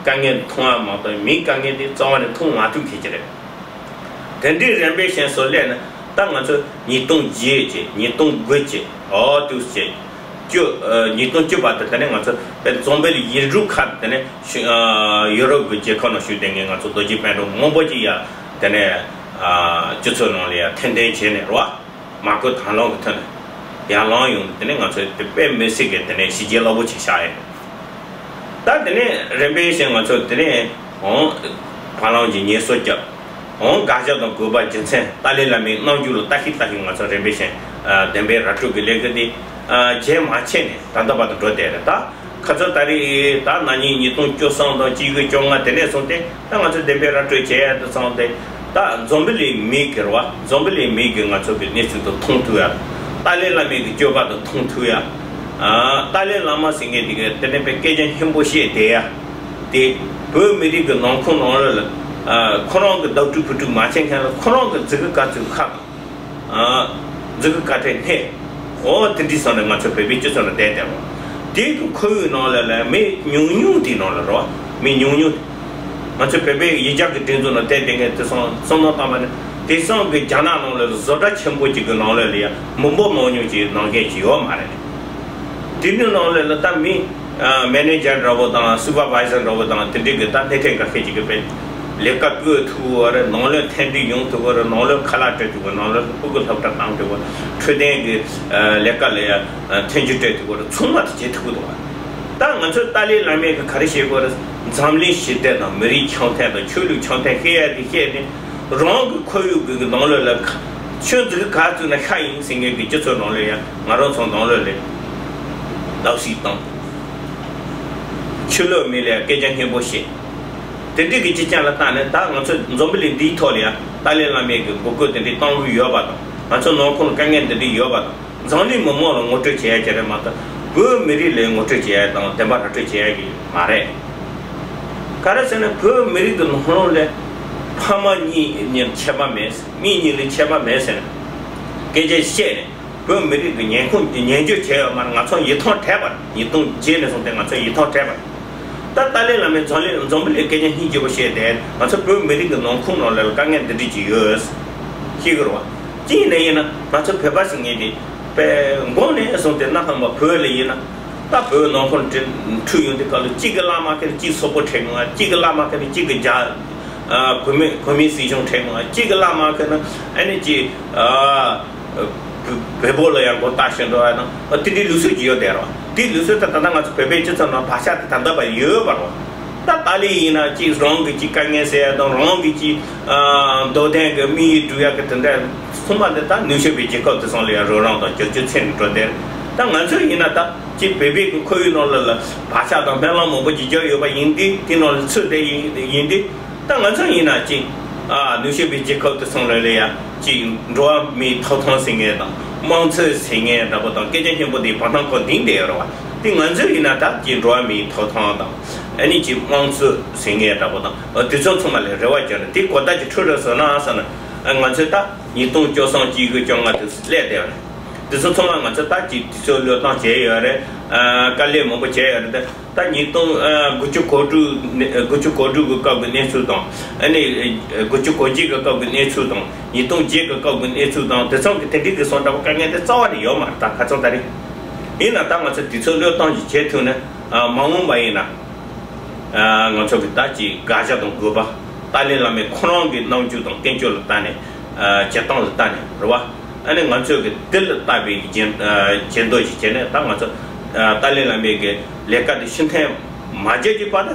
དཀའ་ངལ་མཐོང་བ་མ་གཏོགས་མིའི་དཀའ་ངལ་དེ་རྩ་བ་ནས་མཐོང་མ་ཐུབ་མཁན་ཅིག་རེད། དེ་འདྲའི་རིམ་པས་ཞེན་སོ་ལས་ནས་ད་ང་ཚོ་ཉིས་སྟོང་བརྒྱད་ཀྱི་ཉིས་སྟོང་དགུ་ཀྱི་ཨོ་ཏུས་ཀྱི་བཅུ་ཨ་ཉིས་སྟོང་བཅུ་བར་དུ་དེ་ནས་ང་ཚོ་དཔེ་འཛམ་བུ་གླིང་ཡུལ་གྲུ་ཁག་དེ་ནས་ཤུ་ཨ་ཡུ་རོབ་ཀྱི་རྒྱལ་ཁབ་ནང་བཞུགས་བསྡད་མཁན་ང་ཚོ་རྡོ་རྗེ་སྤུན་གྲོགས་མང་པོ་ཅིག་ཡ་དེ་ནས་ཨ་སྤྱི་ཚོགས་ནང་ལ་ཡ་འཐེན་འཐེན་བྱས་ནས་རོ། མ་བསྐུལ་དང་བླངས་ཀྱི་ཐོག་ནས་ཡར་ལངས་ཡོང་དུས་དེ་ནས་ང་ཚོས་དེ་དཔེ་མི་སྲིད་ཀྱི་དེ་ནས་གཞི་རྒྱ་རླབས་པོ་ཆེ་བཞག་ཡོད། ད་དེ་ནས་རིམ་པས་བཞིན་ང་ཚོ་དེ་ནས་འོང་བར་ལམ་གྱི་ངལ་གསོ་བརྒྱབ། འོང་དགག་བྱ་དང་དགོས་པ་རྒྱུ་མཚན་ཏཱ་ལའི་བླ་མའི་རྣམ་འགྱུར་ལ་ལྟ་ཤི་ལྟ་ཤི་ང་ཚོ་རིམ་པས་བཞིན་བདེན་པའི་ར་སྤྲོད་ཀྱི་ལས་འགུལ་འདི་རྒྱུན་མ་ཆད་ནས་ད་ལྟ་བར་དུ་འགྲོ་བསྡད་རེད་ད། ཁ་ཚ་ད་རེས་ད་ན་ནིང་ཉིས་སྟོང་བཅུ་གསུམ་དང་བཅུ་དགུ་བཅོ་ལྔ་དེ་ནས་བཟུང་སྟེ་ད་ང་ཚོ་བདེན་པའི་ར་སྤྲོད་བྱེད་ཡ་དེ་ཚང་སྟེ་ད་འཛམ་བུ་གླིང་མི་སྒེར་བ་འཛམ་བུ་གླིང་མི་སྒེར་ང་ཚོ་གི་གནས་ཚུལ་དུ་མཐོང་ཐུབ་ཡ། ཏཱ་ལའི་བླ་མའི་གི་སྤྱོད་པ་དུ་མཐོང་ཐུབ་ཡ། ཨ་ཏཱ་ལའི་བླ་མ་ཟེར་མཁན་དེ་གི་དེ་ནས་པའི་སྐད་ཆ་སྙན་པོ་བཤད་བསྡད་ཡ། དེ་བོད་མི་རིགས་ཀྱི་ནང་ཁོངས་ནང་ལོགས་ལ་ཨ་ཁོ་རང་གི་བདག་སྤྲོད་བུ་སྤྲོད་མ་བྱེད་མཁན་ལ་ཁོ་རང་གི་མཛུབ་གུ་ག་ཚོད་ཁ་དང་། མཛུབ་གུ་ག་ཚོད་སྣེ། འོ་དེ་འདྲའི་སོང་ནས་ང་ཚོ་བོད་པའི་སྤྱི་ཚོགས་ལ་བསྡད་བསྡད་རོགས། དེ་གི་ཁོར་ཡུག་ནང་ལ་ལ་མི་ཉུང་ཉུང་དེའི་ནང་ལ་རོགས། མི་ཉུང་ཉུང་། ང་ཚོ་བོད་པའི་ཡིག་གཟུགས་ཀྱི་སྒྲིག་འཛུགས་ནང་བསྡད་བསྡད་མཁན་དེ་སོང་བསམ་བློ་བཏང་བ་ནི་དེང་སང་གི་རྒྱ་ནག་ནང་ལ་བཟོ་གྲྭ་ཆེན་པོ་གཅིག་གི་ནང་ལ་ལ་ཡ་མི་འབོར་མང་ཉུང་ཅིག་ནང་མཁན་ཅིག་ཡོད་མ་རེད། དེ་ནི་ནང་ལ་ལ་ད་མི། ཨ་མེ་ནེ་ཇར་འདྲ་པོ་དང་སུ་པར་ཝའི་ཟར་འདྲ་པོ་དང་དེ་འདྲའི་གི་ད་སྣེ་ཁྲིད་འགའ་ཤས་ཅིག་གི་དཔེ་ལས་ཀ་བསྐོས་ཐུབ་པ་རེད། ནང་ལོགས་འཐེན་འཁྲུག་ཡོང་ཐུབ་པ་རེད། ནང་ལོགས་ཁ་ལག་སྤྲད་ཐུབ་པ། ནང་ལོགས་སྤུ་གུ་སློབ་གྲྭ་བཏང་ཐུབ་པ། འཕྲོད་བསྟེན་གི་ཨ་ལས་ཀ་ལ་ཡ་ཨ་མཐུན་འགྱུར་སྤྲད་ཐུབ་པ་རེད། ཚང་མ་དེ་བྱེད་ཐུབ་ཀྱི་འདུག་བ། ད་ང་ཚོས་ཏཱ་ལའི་བླ་མས་གི་ག་རེ་བཤད་དགོས་རེད། འཛམ་གླིང་ཞི་བདེ་དང་མི་རིགས་འཆམ་མཐུན་དང་ཆོས་ལུགས་འཆམ་མཐུན་བཤད་ཡ་དེ་བཤད་ནས། རང་གི་ཁོར་ཡུག་གི་ནང་ལོགས་ལ་ཁ་ཆོས་འཛུགས་ག་བཙུགས་ན་ཤ་ཡིན་ཟེར་མཁན་གྱི་སྤྱི་ཚོགས་ནང་ལ་ཡང་ང་རང་ཚོ་ནང་ལོགས་ལ་ལབ་སྲིད་བཏང་། ཕྱི་ལོགས་མི་ལ་སྐད་ཆ་སྙན་པོ་བཤད། དེ་འདྲའི་གི་སྤྱི་ཆ་ལ་བལྟས་ནས་ད་ང་ཚོ་འཛམ་བུ་གླིང་འདིའི་ཐོག་ལ་ཡང་ཏཱ་ལའི་བླ་མའི་གི་འབོད་སྐུལ་དེ་འདྲའི་གཏོང་གི་ཡོད་པ་དང་། ང་ཚོ་ནང་ཁོངས་ལ་དཀའ་ངལ་འདི་འདྲའི་ཡོད་པ་དང་། འཛམ་གླིང་མི་མང་ལ་ངོ་སྤྲོད་བྱེད་ཡ་ཅིག་རེད་མ་གཏོགས། བོད་མི་རིགས་ལ་ངོ་སྤྲོད་བྱེད་ཡ་དང་བདེན་པ་ར་སྤྲོད་བྱེད་ཡ་གི་མ་རེད། ག་རེ་ཟེར་ན་བོད་མི་རིགས་ཀྱི་ནང་ལོགས་ལ་ཕ་མ་གཉིས་ནས་ཁྱད་པར་མེད། མི་གཉིས་ལ་ཁྱད་པར་མེད་ཟེར་ནས་སྐད་ཆ་བཤད་ནས། བོད་མི་རིགས་ཀྱི་ཉེན་ཁ་ཉེན་སྐྱོབ་བྱས་ཡོད་མ་རེད། ང་ཚོ་ཡིད་ཐང་བྲལ་བ་རེད། ཉིས་སྟོང་བརྒྱད་ནས་བཟུང་སྟེ་ང་ཚོ་ཡིད་ཐང་བྲལ་བ་རེད། ད་ཏཱ་ལའི་བླ་མས་འཛམ་གླིང་འཛམ་བུ་གླིང་སྐད་ཆ་སྙིང་རྗེ་པོ་བཤད་དེ། ང་ཚོ་བོད་མི་རིགས་ཀྱི་ནང་ཁོངས་ནང་ལ་དཀའ་ངལ་འདི་འདྲ་ཅིག་ཡོད་ཤེས་ཀྱི་རེད་བ། ཅི་ཡིན་ན་ཡིན་ན་ང་ཚོ་བོད་པ་ཟེར་མཁན་དེ་དཔེ་མགོ་ནས་བཟུང་སྟེ་སྣ་ཁ་མ་བོད་ལ་ཡིན་ན། ད་བོད་ནང་ཁུལ་འཁྲུག་ཡོང་དུས་སྐབས་ལ་གཅིག་གི་བླ་མ་ཁེ་ན་གཅིག་སོག་པོ་ཁྲིད་མ། གཅིག་གི་བླ་མ་ཁེ་ན་གཅིག་གི་རྒྱ་ཨ་བོད་མི་བོད་མིའི་སྲིད་གཞུང་ཁྲིད་མ། གཅིག་གི་བླ་མ་ཁེ་ན་ཨ་ནི་གཅིག་ཨ་བོད་བོད་པོ་ལ་ཡང་མགོ་བཏགས་བཞིན་འགྲོ་བ་དང་། ཨ་དེ་འདྲའི་ལུགས་སྲོལ་ཅིག་ཡོད་དེ་རེད་བ། དེའི་ལུགས་སྲོལ་དེ་ད་ལྟ་ང་ཚོ་བོད་པའི་སྤྱི་ཚོགས་ནང་བག་ཆགས་དེ་ད་ལྟ་བར་ཡོད་པ་རེད་བ། ད་ཏཱ་ལའི་ཡིན་ན་གཅིག་རང་གི་གཅིག་དཀའ་ངལ་སེལ་ཡ་དང་། རང་གི་གཅིག་ཨ་མདོ་དོན་གྱི་དམིགས་ཡུལ་སྒྲུབ་ཡ་གི་དེ་འདྲ་ཚང་མ་འདི་ད་ནུབ་ཕྱོགས་པའི་རྒྱལ་ཁབ་དེ་ཚང་ལ་ཡང་རོགས་རམ་དང་བསྒྱུར་བཅོས་ཚད་ནས་འགྲོ་བསྡད། ད་ང་ཚོ་ཡིན་ན་ད་གཅིག་བོད་པའི་གི་ཁོར་ཡུག་ནང་ལ་ལ་བག་ཆགས་དང་སྨོན་ལམ་མང་པོ་ཅིག་བརྒྱབ་ཡོད་པ་ཡིན་དུས། དེ་ནང་ལ་ཚུད་བསྡད་ཡིན་ཡིན་དུས། ད་ང་ཚོ་ཡིན་ན་གཅིག་ཨ་ནུབ་ཕྱོགས་པའི་རྒྱལ་ཁབ་དེ་ཚང་ལ་ལ་ཡ་གཅིག་འགྲོ་བ་མིའི་ཐོབ་ཐང་ཟེར་མཁན་དང་། དམངས་གཙོ་ཟེར་མཁན་འདྲ་པོ་དང་། སྐད་ཆ་སྙན་པོ་དེ་བར་སྣང་ཁོ་འདིང་བསྡད་ཡོད་རེད་བ། དེ་ང་ཚོ་ཡིན་ན་ད་གཅིག་འགྲོ་བ་མིའི་ཐོབ་ཐང་དང་། ཨ་ནི་གཅིག་དམངས་གཙོ་ཟེར་མཁན་འདྲ་པོ་དང་། ཨ་དེ་ཚོ་ཚང་མ་ལ་རེ་བ་བཅོལ་ནས་དེ་གོ་བརྡ་ཅིག་འཕྲོད་རོགས་བྱས་ན་བསམ་ན། ཨ་ང་ཚོས་ད་ཉིས་སྟོང་བཅུ་གསུམ་གཅིག་དགུ་བཅོ་ལྔ་དུ་སླེབས་བསྡད་པ་རེད། དེ་ཚོ་ཚང་མ་ང་ཚོས་ད་གཅིག་དུས་ཚོད་བློས་གཏོང་བྱས་ཡོད་རེད། ཨ་དཀའ་ལས་མང་པོ་བྱས་ཡོད་རེད། ད་ད་ཉིས་སྟོང་ཨ་དགུ་བཅུ་གོ་དྲུག་ནས་དགུ་བཅུ་གོ་དྲུག་གི་སྐབས་ཀྱི་གནས་ཚུལ་དང་། ཨ་ནི་དགུ་བཅུ་གོ་གཅིག་གི་སྐབས་ཀྱི་གནས་ཚུལ་དང་། ཉིས་སྟོང་བརྒྱད་ཀྱི་སྐབས་ཀྱི་གནས་ཚུལ་དང་། དེ་ཚང་གི་དེ་འདྲའི་གི་སོང་འདྲ་པོ་དཀའ་ངལ་དེ་རྩ་བ་ནས་ཡོད་མ་རེད། ད་ཁ་སང་ད་རེས་ཡིན་ན་ད་ང་ཚོ་དུས་ཚོད་བློས་གཏོང་ཞིག་བྱེད་ཐུབ་ན། ཨ་མ་འོངས་པ་ཡིན་ན་ཨ་ང་ཚོ་གི་ད་ཅིག་དགག་བྱ་དང་དགོས་པ། ཏཱ་ལའི་བླ་མས་ཁོ་རང་གི་རྣམ་འགྱུར་དང་ཀུན་སྤྱོད་ལ་བལྟས་ནས། ཨ་བྱེད་སྟངས་ལ་བལྟས་ནས་རེད་བ། ཨ་ནི་ང་ཚོས་གི་དེ་ལ་བལྟ་བའི་གི་འགྱུར་ཨ་འགྱུར་ལྡོག་ཅིག་བྱས་ནས། ད་ང་ཚོ་ཨ་ཏཱ་ལའི་བླ་མའི་གི་ལས་ཀ་དེ་ཕྱིར་འཐེན་མ་བྱེད་ཀྱི་བར་དུ།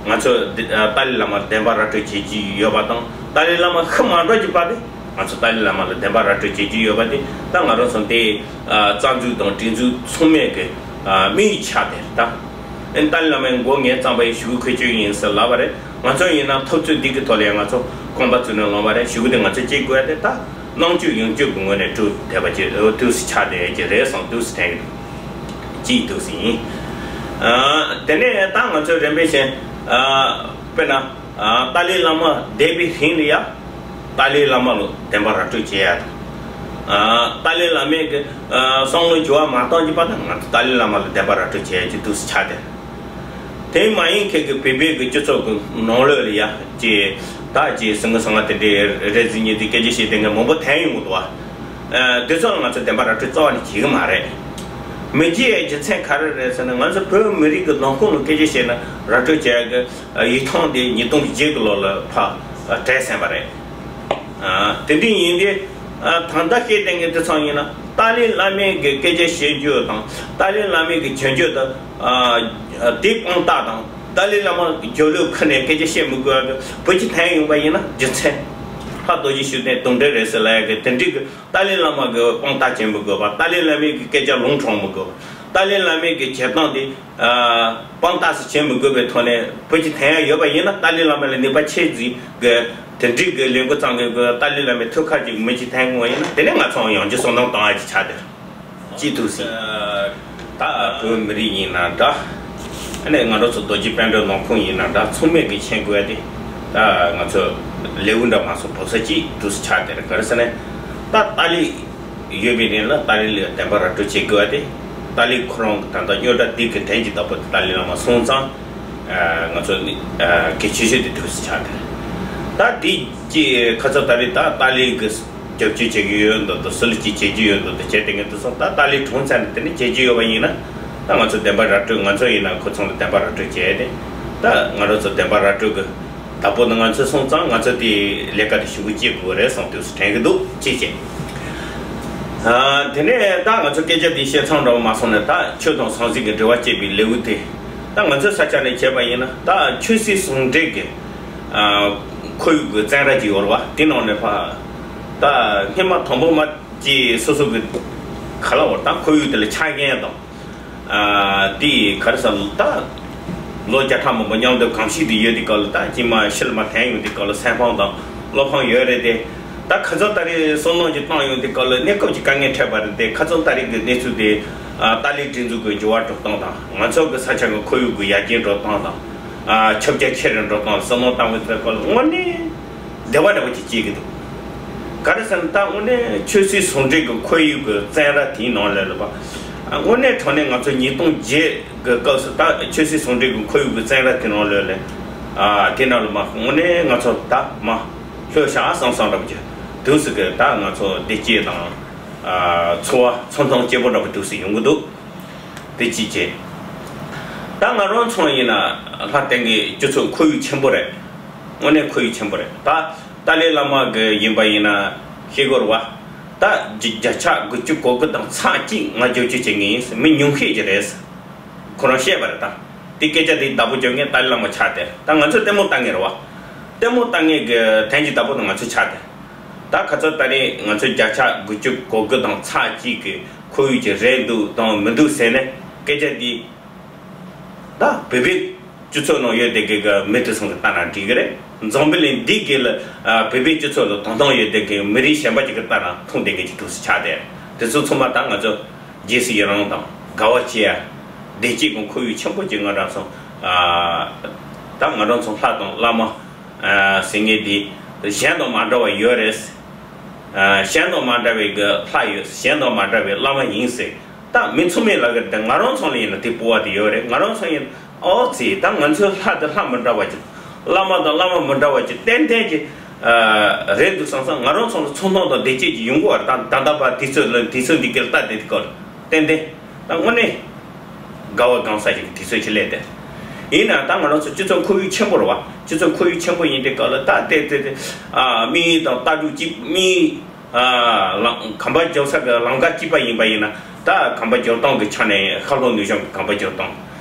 ང་ཚོ་འདི་ཨ་ཏཱ་ལའི་བླ་མར་བདེན་པ་ར་སྤྲོད་བྱེད་ཀྱི་ཡོད་པ་དང་། ཏཱ་ལའི་བླ་མ་ཤི་མ་འགྲོ་ཀྱི་བར་དུ་ང་ཚོ་ཏཱ་ལའི་བླ་མ་ལ་བདེན་པ་ར་སྤྲོད་བྱེད་ཀྱི་ཡོད་པ་དེ། ད་ང་རང་ཚོ་འདི་ཨ་རྩ་འཛུགས་དང་སྒྲིག་འཛུགས་ཚང་མས་གི་ཨ་དམིགས་ཡུལ་ཆགས་བསྡད་ད། ཨ་ནི་ཏཱ་ལའི་བླ་མའི་མགོ་ངས་བརྩམས་པ་ཡིན། ཞུ་གུ་ཁོས་གཅོད་ཡིན་ཟེར་ལབ་པ་རེད། ང་ཚོ་ཡིན་ན་འཐབ་རྩོད་འདི་གི་ཐོག་ལ་ཡང་ང་ཚོ་རྐང་པ་བཙུགས་ནས་ལངས་པ་རེད། ཞུ་གུ་དེ་ང་ཚོས་གཅོད་དགོས་ཡ་དེ་ད་ནང་ཆོས་ཡང་ཆོས་ཀྱི་ངོས་ནས་གྲུབ་བསྡད་པ་ཅིག་འདུག་སེ་ཆགས་བསྡད་ཀྱི་རེད་བསམ། འདུག་སེ་དྲན་གྱི་འདུག་ཅིག་འདུག་སེ་ཡིན། ཨ་དེ་ནས་ད་ང་ཚོས་རིམ་པས་བཞིན་ཨ་དཔེར་ན་ཨ་ཏཱ་ལའི་བླ་མ་འདས་པའི་རིང་ལ་ཡ། ཏཱ་ལའི་བླ་མ་ལ་བདེན་པ་ར་སྤྲོད་བྱེད་ཡ་དང་། ཨ་ཏཱ་ལའི་བླ་མས་གི་ཨ་བསམ་བློ་འགྱུར་བ་མ་བཏང་རྒྱུ་བར་དུ་ང་ཚོ་ཏཱ་ལའི་བླ་མ་ལ་བདེན་པ་ར་སྤྲོད་བྱེད་ཡ་ཅིག་འདུག་སེ་ཆགས་ཏེ། དེ་མ་ཡིན་མཁན་གྱི་བོད་པའི་གི་སྤྱི་ཚོགས་ཀྱི་ནང་ལོགས་ལ་ཡ་ཅིག་ད་ཅིག་ཟིང་ངེ་ཟིང་ངེ་དེ་འདྲའི་རེ་ཟིང་ཉེ་ཟིང་སྐད་ཆ་བཤད་བསྡད་མཁན་མང་པོ་ཐོན་ཡོང་གི་འདུག་བ། ཨ་དེ་ཚོ་ལ་ང་ཚོ་བདེན་པ་ར་སྤྲོད་རྩ་བ་ནས་བྱེད་གི་མ་རེད། མི་བྱེད་ཡ་རྒྱུ་མཚན་ག་རེ་རེད་ཟེར་ན། ང་ཚོ་བོད་མི་རིགས་ཀྱི་ནང་ཁོངས་ལ་སྐད་ཆ་བཤད་ན་ར་སྤྲོད་བྱེད་ཡ་གི་ཡིག་ཐང་དེ་ཉིས་སྟོང་བརྒྱད་ཀྱི་ལོ་ལ་ཕར་བྲལ་ཟིན་པ་རེད། ཨ་དེ་འདྲ་ཡིན་དུས། ཨ་ད་ལྟ་བཤད་བསྡད་མཁན་དེ་ཚོ་ཡིན་ན་ཏཱ་ལའི་བླ་མའི་གི་སྐད་ཆ་བཤད་རྒྱུ་དང་། ཏཱ་ལའི་བླ་མའི་གི་བྱེད་རྒྱུ་དང་། ཨ་དེ་དཔང་རྟགས་དང་། ཏཱ་ལའི་བླ་མ་གི་རྒྱབ་ལོགས་ཁུར་ནས་སྐད་ཆ་བཤད་མི་དགོས་པ་གི་བུ་ཅིག་ཐོན་ཡོང་པ་ཡིན་ན། རྒྱུ་མཚན་ཕར་རྡོ་རྗེ་ཤུགས་ལྡན་དུང་སྒྲ་རེད་ཟེར་ལབ་ཡ་གི་དེ་འདྲའི་གི་ཏཱ་ལའི་བླ་མ་གི་དཔང་རྟགས་བྱེད་མི་དགོས་པ། ཏཱ་ལའི་བླ་མའི་གི་སྐད་ཆ་ལུང་དྲངས་མི་དགོས་པ། ཏཱ་ལའི་བླ་མའི་གི་བྱེད་སྟངས་དེ་ཨ་དཔང་རྟགས་སུ་བྱེད་མི་དགོས་པའི་ཐོག་ནས་བུ་ཅིག་ཐོན་ཡ་ཡོད་པ་ཡིན་ན། ཏཱ་ལའི་བླ་མ་ལ་ནུས་པ་ཆེ་ཟིག་གི་དེ་འགྲིག་གི་ལས་འགུལ་བརྩམས་གི་གི་ཏཱ་ལའི་བླ་མའི་ཐུགས་ཁ་ཅིག་མི་ཅིག་ཐོན་ཡོང་བ་ཡིན་ན། དེ་ནས་ང་ཚོའང་ཡང་བསྐྱར་བསམ་བློ་གཏོང་ཡ་ཅིག་ཆགས་བསྡད་ཅིག་འདུག་སེ། ད་བོད་མི་རིགས་ཡིན་ན་འདྲ། ཨ་ནི་ང་རང་ཚོ་རྡོ་རྗེ་དཔལ་འབྲོམ་ནང་ཁུལ་ཡིན་ན་འདྲ། ཚང་མས་གི་མཁྱེན་དགོས་ཡ་དེ། ད་ང་ཚོ་ལེའུ་འདྲ་མ་སོང་བབས་ས་ཅིག་འདུག་སེ་ཆགས་བསྡད་རེད། ག་རེ་ཟེར་ན། ད་ཏཱ་ལའི་ཡོད་པའི་རིང་ལ་ཏཱ་ལའི་ལ་བདེན་པ་ར་སྤྲོད་བྱེད་དགོས་པ་དེ། ཏཱ་ལའི་ཁོ་རང་གི་ད་ལྟ་རྙོག་དྲ་འདི་གི་དོན་གྱི་བདག་པོ་དེ་ཏཱ་ལའི་བླ་མ་སོང་ཙང་། ཨ་ང་ཚོ་ནི་ཨ་གལ་ཆེ་ཤོས་དེ་འདུག་སེ་ཆགས་ཏེ། ད་འདི་ཀྱི་ཁ་ཚ་ད་རེས་ད་ཏཱ་ལའི་གི་རྒྱབ་སྐྱོར་བྱེད་ཀྱི་ཡོད་མདོག་མདོག་སུ་ལ་ཅིག་བྱེད་ཀྱི་ཡོད་མདོག་མདོག་བྱས་ཏེ་ངས་འདུག་སོང་། ད་ཏཱ་ལའི་གྲོངས་ཚར་ནས་དེ་ནི་བྱེད་ཀྱི་ཡོད་པ་ཡིན་ན། ད་ང་ཚོ་བདེན་པ་ར་སྤྲོད། ང་ཚོ་ཡིན་ན་ཁོ་ཚང་ལ་བདེན་པ་ར་སྤྲོད་བྱས་ཏེ། ད་ང་རང་ཚོ་བདེན་པ་ར་སྤྲོད་ཀྱི། དང་པོ་ནི་ང་ཚོས་སོང་ཙང་ང་ཚོ་དེའི་ལས་ཀ་དེ་ཞུ་གི་བྱེད་དགོས་རེད་བསམ་དུས་སུ་དྲན་གི་འདུག་ཅེས་བཤད། ཨ་དེ་ནས་ད་ང་ཚོ་སྐད་ཆ་འདི་བཤད་མཚམས་འདྲ་བོ་མ་སོང་ནས། ད་ཆོས་དང་ཟང་ཟིང་གི་འབྲེལ་བ་བཅད་པའི་ལེའུ་དེ། ད་ང་ཚོའི་ས་ཆ་ནས་བྱས་པ་ཡིན་ན། ད་ཆོས་སྲིད་ཟུང་འབྲེལ་གྱི་ཨ་ཁོར་ཡུག་གི་བཙན་ར་ཅིག་ཡོད་རེད་བ། དེ་ནང་ནས་ཕར་ད་སྔོན་མ་དང་པོ་མ་ཅིག་སོ་སོ་གི་ག་ལ་བར་ད་ཁོར་ཡུག་དེ་ལ་ཆ་རྐྱེན་དང་། ཨ་དེ་ག་རེ་ཟེར་ད། ལོ་བརྒྱ་ཕྲག་མང་པོ་མཉམ་དུ་གང་ཞིག་ཏུ་ཡོད་དུས་སྐབས་ལ། ད་ཅིག་མ་ཕྱི་ལ་མར་ཐོན་ཡོང་དུས་སྐབས་ལ་སེམས་ཕམ་དང་བློ་ཕམ་ཡོད་རེད་དེ། ད་ཁ་སང་ད་རེས་བསམ་བློ་ཅིག་བཏང་ཡོང་དུས་སྐབས་ལ་གནས་སྐབས་ཀྱི་དཀའ་ངལ་འཕྲད་པ་རེད་དེ། ཁ་སང་ད་རེས་ཀྱི་གནས་ཚུལ་དེ་ཨ་ཏཱ་ལའི་སྒྲིག་འཛུགས་ཀྱི་འགྱུར་བ་འགྲོ་སྟངས་དང་། ང་ཚོ་གི་ས་ཆ་གི་ཁོར་ཡུག་གི་ཡར་རྒྱས་འགྲོ་སྟངས་དང་། ཨ་ཁྱབ་རྒྱ་ཆེ་རུ་འགྲོ་སྟངས་ལ་བསམ་བློ་བཏང་བའི་སྐབས་ལ་དངོས་གནས་བདེ་བ་འདྲ་བོ་ཅིག་སྐྱེ་གི་འདུག་ག་རེ་ཟེར་ན། ད་དངོས་གནས་ཆོས་སྲིད་ཟུང་འབྲེལ་གྱི་ཁོར་ཡུག་གི་བཙན་ར་དེའི་ནང་ལ་ལ་བ། དངོས་གནས་དྲང་གནས་ང་ཚོ་ཉིས་སྟོང་བརྒྱད་གི་སྐབས་སུ་ད་ཆོས་སྲིད་ཟུང་འབྲེལ་གྱི་ཁོར་ཡུག་གི་བཙན་ར་དེ་ནང་ལ་ལ། ཨ་དེ་ནང་ལ་མ་དངོས་གནས་ང་ཚོ་ད་མ་ལྷོད་བཞག་བསམ་བསམ་འདྲ་བོ་ཅིག་འདུག་སེ་གི། ད་ང་ཚོ་བདེ་སྐྱིད་དང་ཨ་འཚོ་བ་འཚོ་སྟངས་སྐྱིད་པོ་འདྲ་བོ་འདུག་སེ་ཡོང་གི་འདུག་དེ་གཅིག་བྱས། ད་ང་རང་ཚོ་ཡིན་ན་ལྷ་ལྡན་གྱི་སྤྱི་ཚོགས་ཁོར་ཡུག་ཆེན་པོ་རེད། དངོས་གནས་ཁོར་ཡུག་ཆེན་པོ་རེད། ད་ཏཱ་ལའི་བླ་མ་གི་ཡིན་པ་ཡིན་ན་ཤེས་དགོས་རེད་བ། ད་བརྒྱ་ཆ་དགུ་བཅུ་གོ་དགུ་དང་ཚེག་གཅིག་ང་བསྒྱུར་བཅོས་བྱེད་མཁན་ཡིན། མི་ཉུང་ཤས་ཅིག་རེད། ཁོ་རང་བཤད་པ་རེད་ད། དེ་སྐད་ཆ་དེ་བདག་པོ་རྒྱག་མཁན་ཏཱ་ལའི་བླ་མ་ཆགས་ཏེ། ད་ང་ཚོས་ལྟད་མོ་ལྟ་མཁན་རེད་བ། ལྟད་མོ་ལྟ་མཁན་གྱི་ཐེངས་ཀྱི་བདག་པོ་དེ་ང་ཚོ་ཆགས་ཏེ། ད་ཁ་ཚ་ད་རེས་ང་ཚོས་བརྒྱ་ཆ་དགུ་བཅུ་གོ་དགུ་དང་ཚེག་གཅིག་གི་ཁོར་ཡུག་ཅིག་རེད་འདུག་དང་མི་འདུག་ཟེར་ནས་སྐད་ཆ་འདི། ད་བོད་པའི་སྤྱི་ཚོགས་ནང་ཡོད་བསྡད་མཁན་གྱི་མི་དེ་ཚོ་གིས་ལྟ་ན་འགྲིག་གི་རེད། འཛམ་བུ་གླིང་འདི་གི་ལ་ཨ་བོད་པའི་སྤྱི་ཚོགས་ལ་དོ་སྣང་ཡོད་བསྡད་མཁན་མི་རིགས་གཞན་པ་ཅིག་གིས་ལྟ་ན་མཐོང་བསྡད་མཁན་གྱི་དུས་སུ་ཆགས་ཏེ། དེ་ཚོ་ཚང་མ་ད་ང་ཚོ་རྗེས་སུ་ཡི་རང་དང་དགའ་བ་སྐྱེ་ཡ། བདེ་སྐྱིད་ཀྱི་ཁོར་ཡུག་ཆེན་པོ་ཅིག་ང་རང་ཚོ་ཨ་ད་ང་རང་ཚོ་ལྷ་དང་བླ་མ་ཨ་ཟེར་མཁན་འདི་གཞན་དང་མ་འདྲ་བ་ཡོད་རེད། ཨ་གཞན་དང་མ་འདྲ་བའི་གི་ལྷ་ཡོད། གཞན་དང་མ་འདྲ་བའི་བླ་མ་ཡིན་ཟེར། ད་མི་ཚང་མས་ལབ་ཀྱི་རེད་དེ། ང་རང་ཚོ་ལ་ཡིན་ན་དེ་སྤོབས་པ་དེ་ཡོད་རེད། ང་རང་ཚོ་ཡིན་ཨོ་ཙི་ད་ང་ཚོའི་ལྷ་དེ་ལྷ་མི་འདྲ་བ་ཅིག་བླ་མ་དང་བླ་མ་མི་འདྲ་བ་ཅིག་ཏན་ཏན་གྱི་ཨ་རེད་འདུག་བསམ་བསམ། ང་རང་ཚོ་ལ་ཚོང་ཐོང་དང་བདེ་སྐྱིད་ཀྱི་ཡོང་གི་བ་རེད། ད་ད་ལྟ་བར་དུས་ཚོད་ལ་དུས་ཚོད་འདི་གར་ལྟ་བསྡད་དུས་སྐབས་ཏན་ཏན་ད་དངོས་གནས་དགའ་བ་གང་ས་ཞིག་གི་དུས་ཚོད་ཅིག་སླེབས་ཏེ། ཡིན་ན་ད་ང་རང་ཚོ་སྤྱི་ཚོགས་ཁོར་ཡུག་ཆེན་པོ་རེད་བ། སྤྱི་ཚོགས་ཁོར་ཡུག་ཆེན་པོ་ཡིན་དུས་སྐབས་ལ་ད་ཏན་ཏན་ཏན་ཨ་དམིགས་ཡུལ་དང་ལྟ་གྲུབ་གཅིག་དམིགས་ཡུལ། ཨ་ལམ་གོམ་པ་རྒྱག་ས་གི་ལམ་ཁ་གཅིག་པ་ཡིན་པ་ཡིན་ན། ད་གོམ་པ་རྒྱག་སྟངས་ཀྱི་ཆ་ནས་ཤར་ལྷོ་ནུབ་བྱང་གི་གོམ་པ་རྒྱག་སྟངས།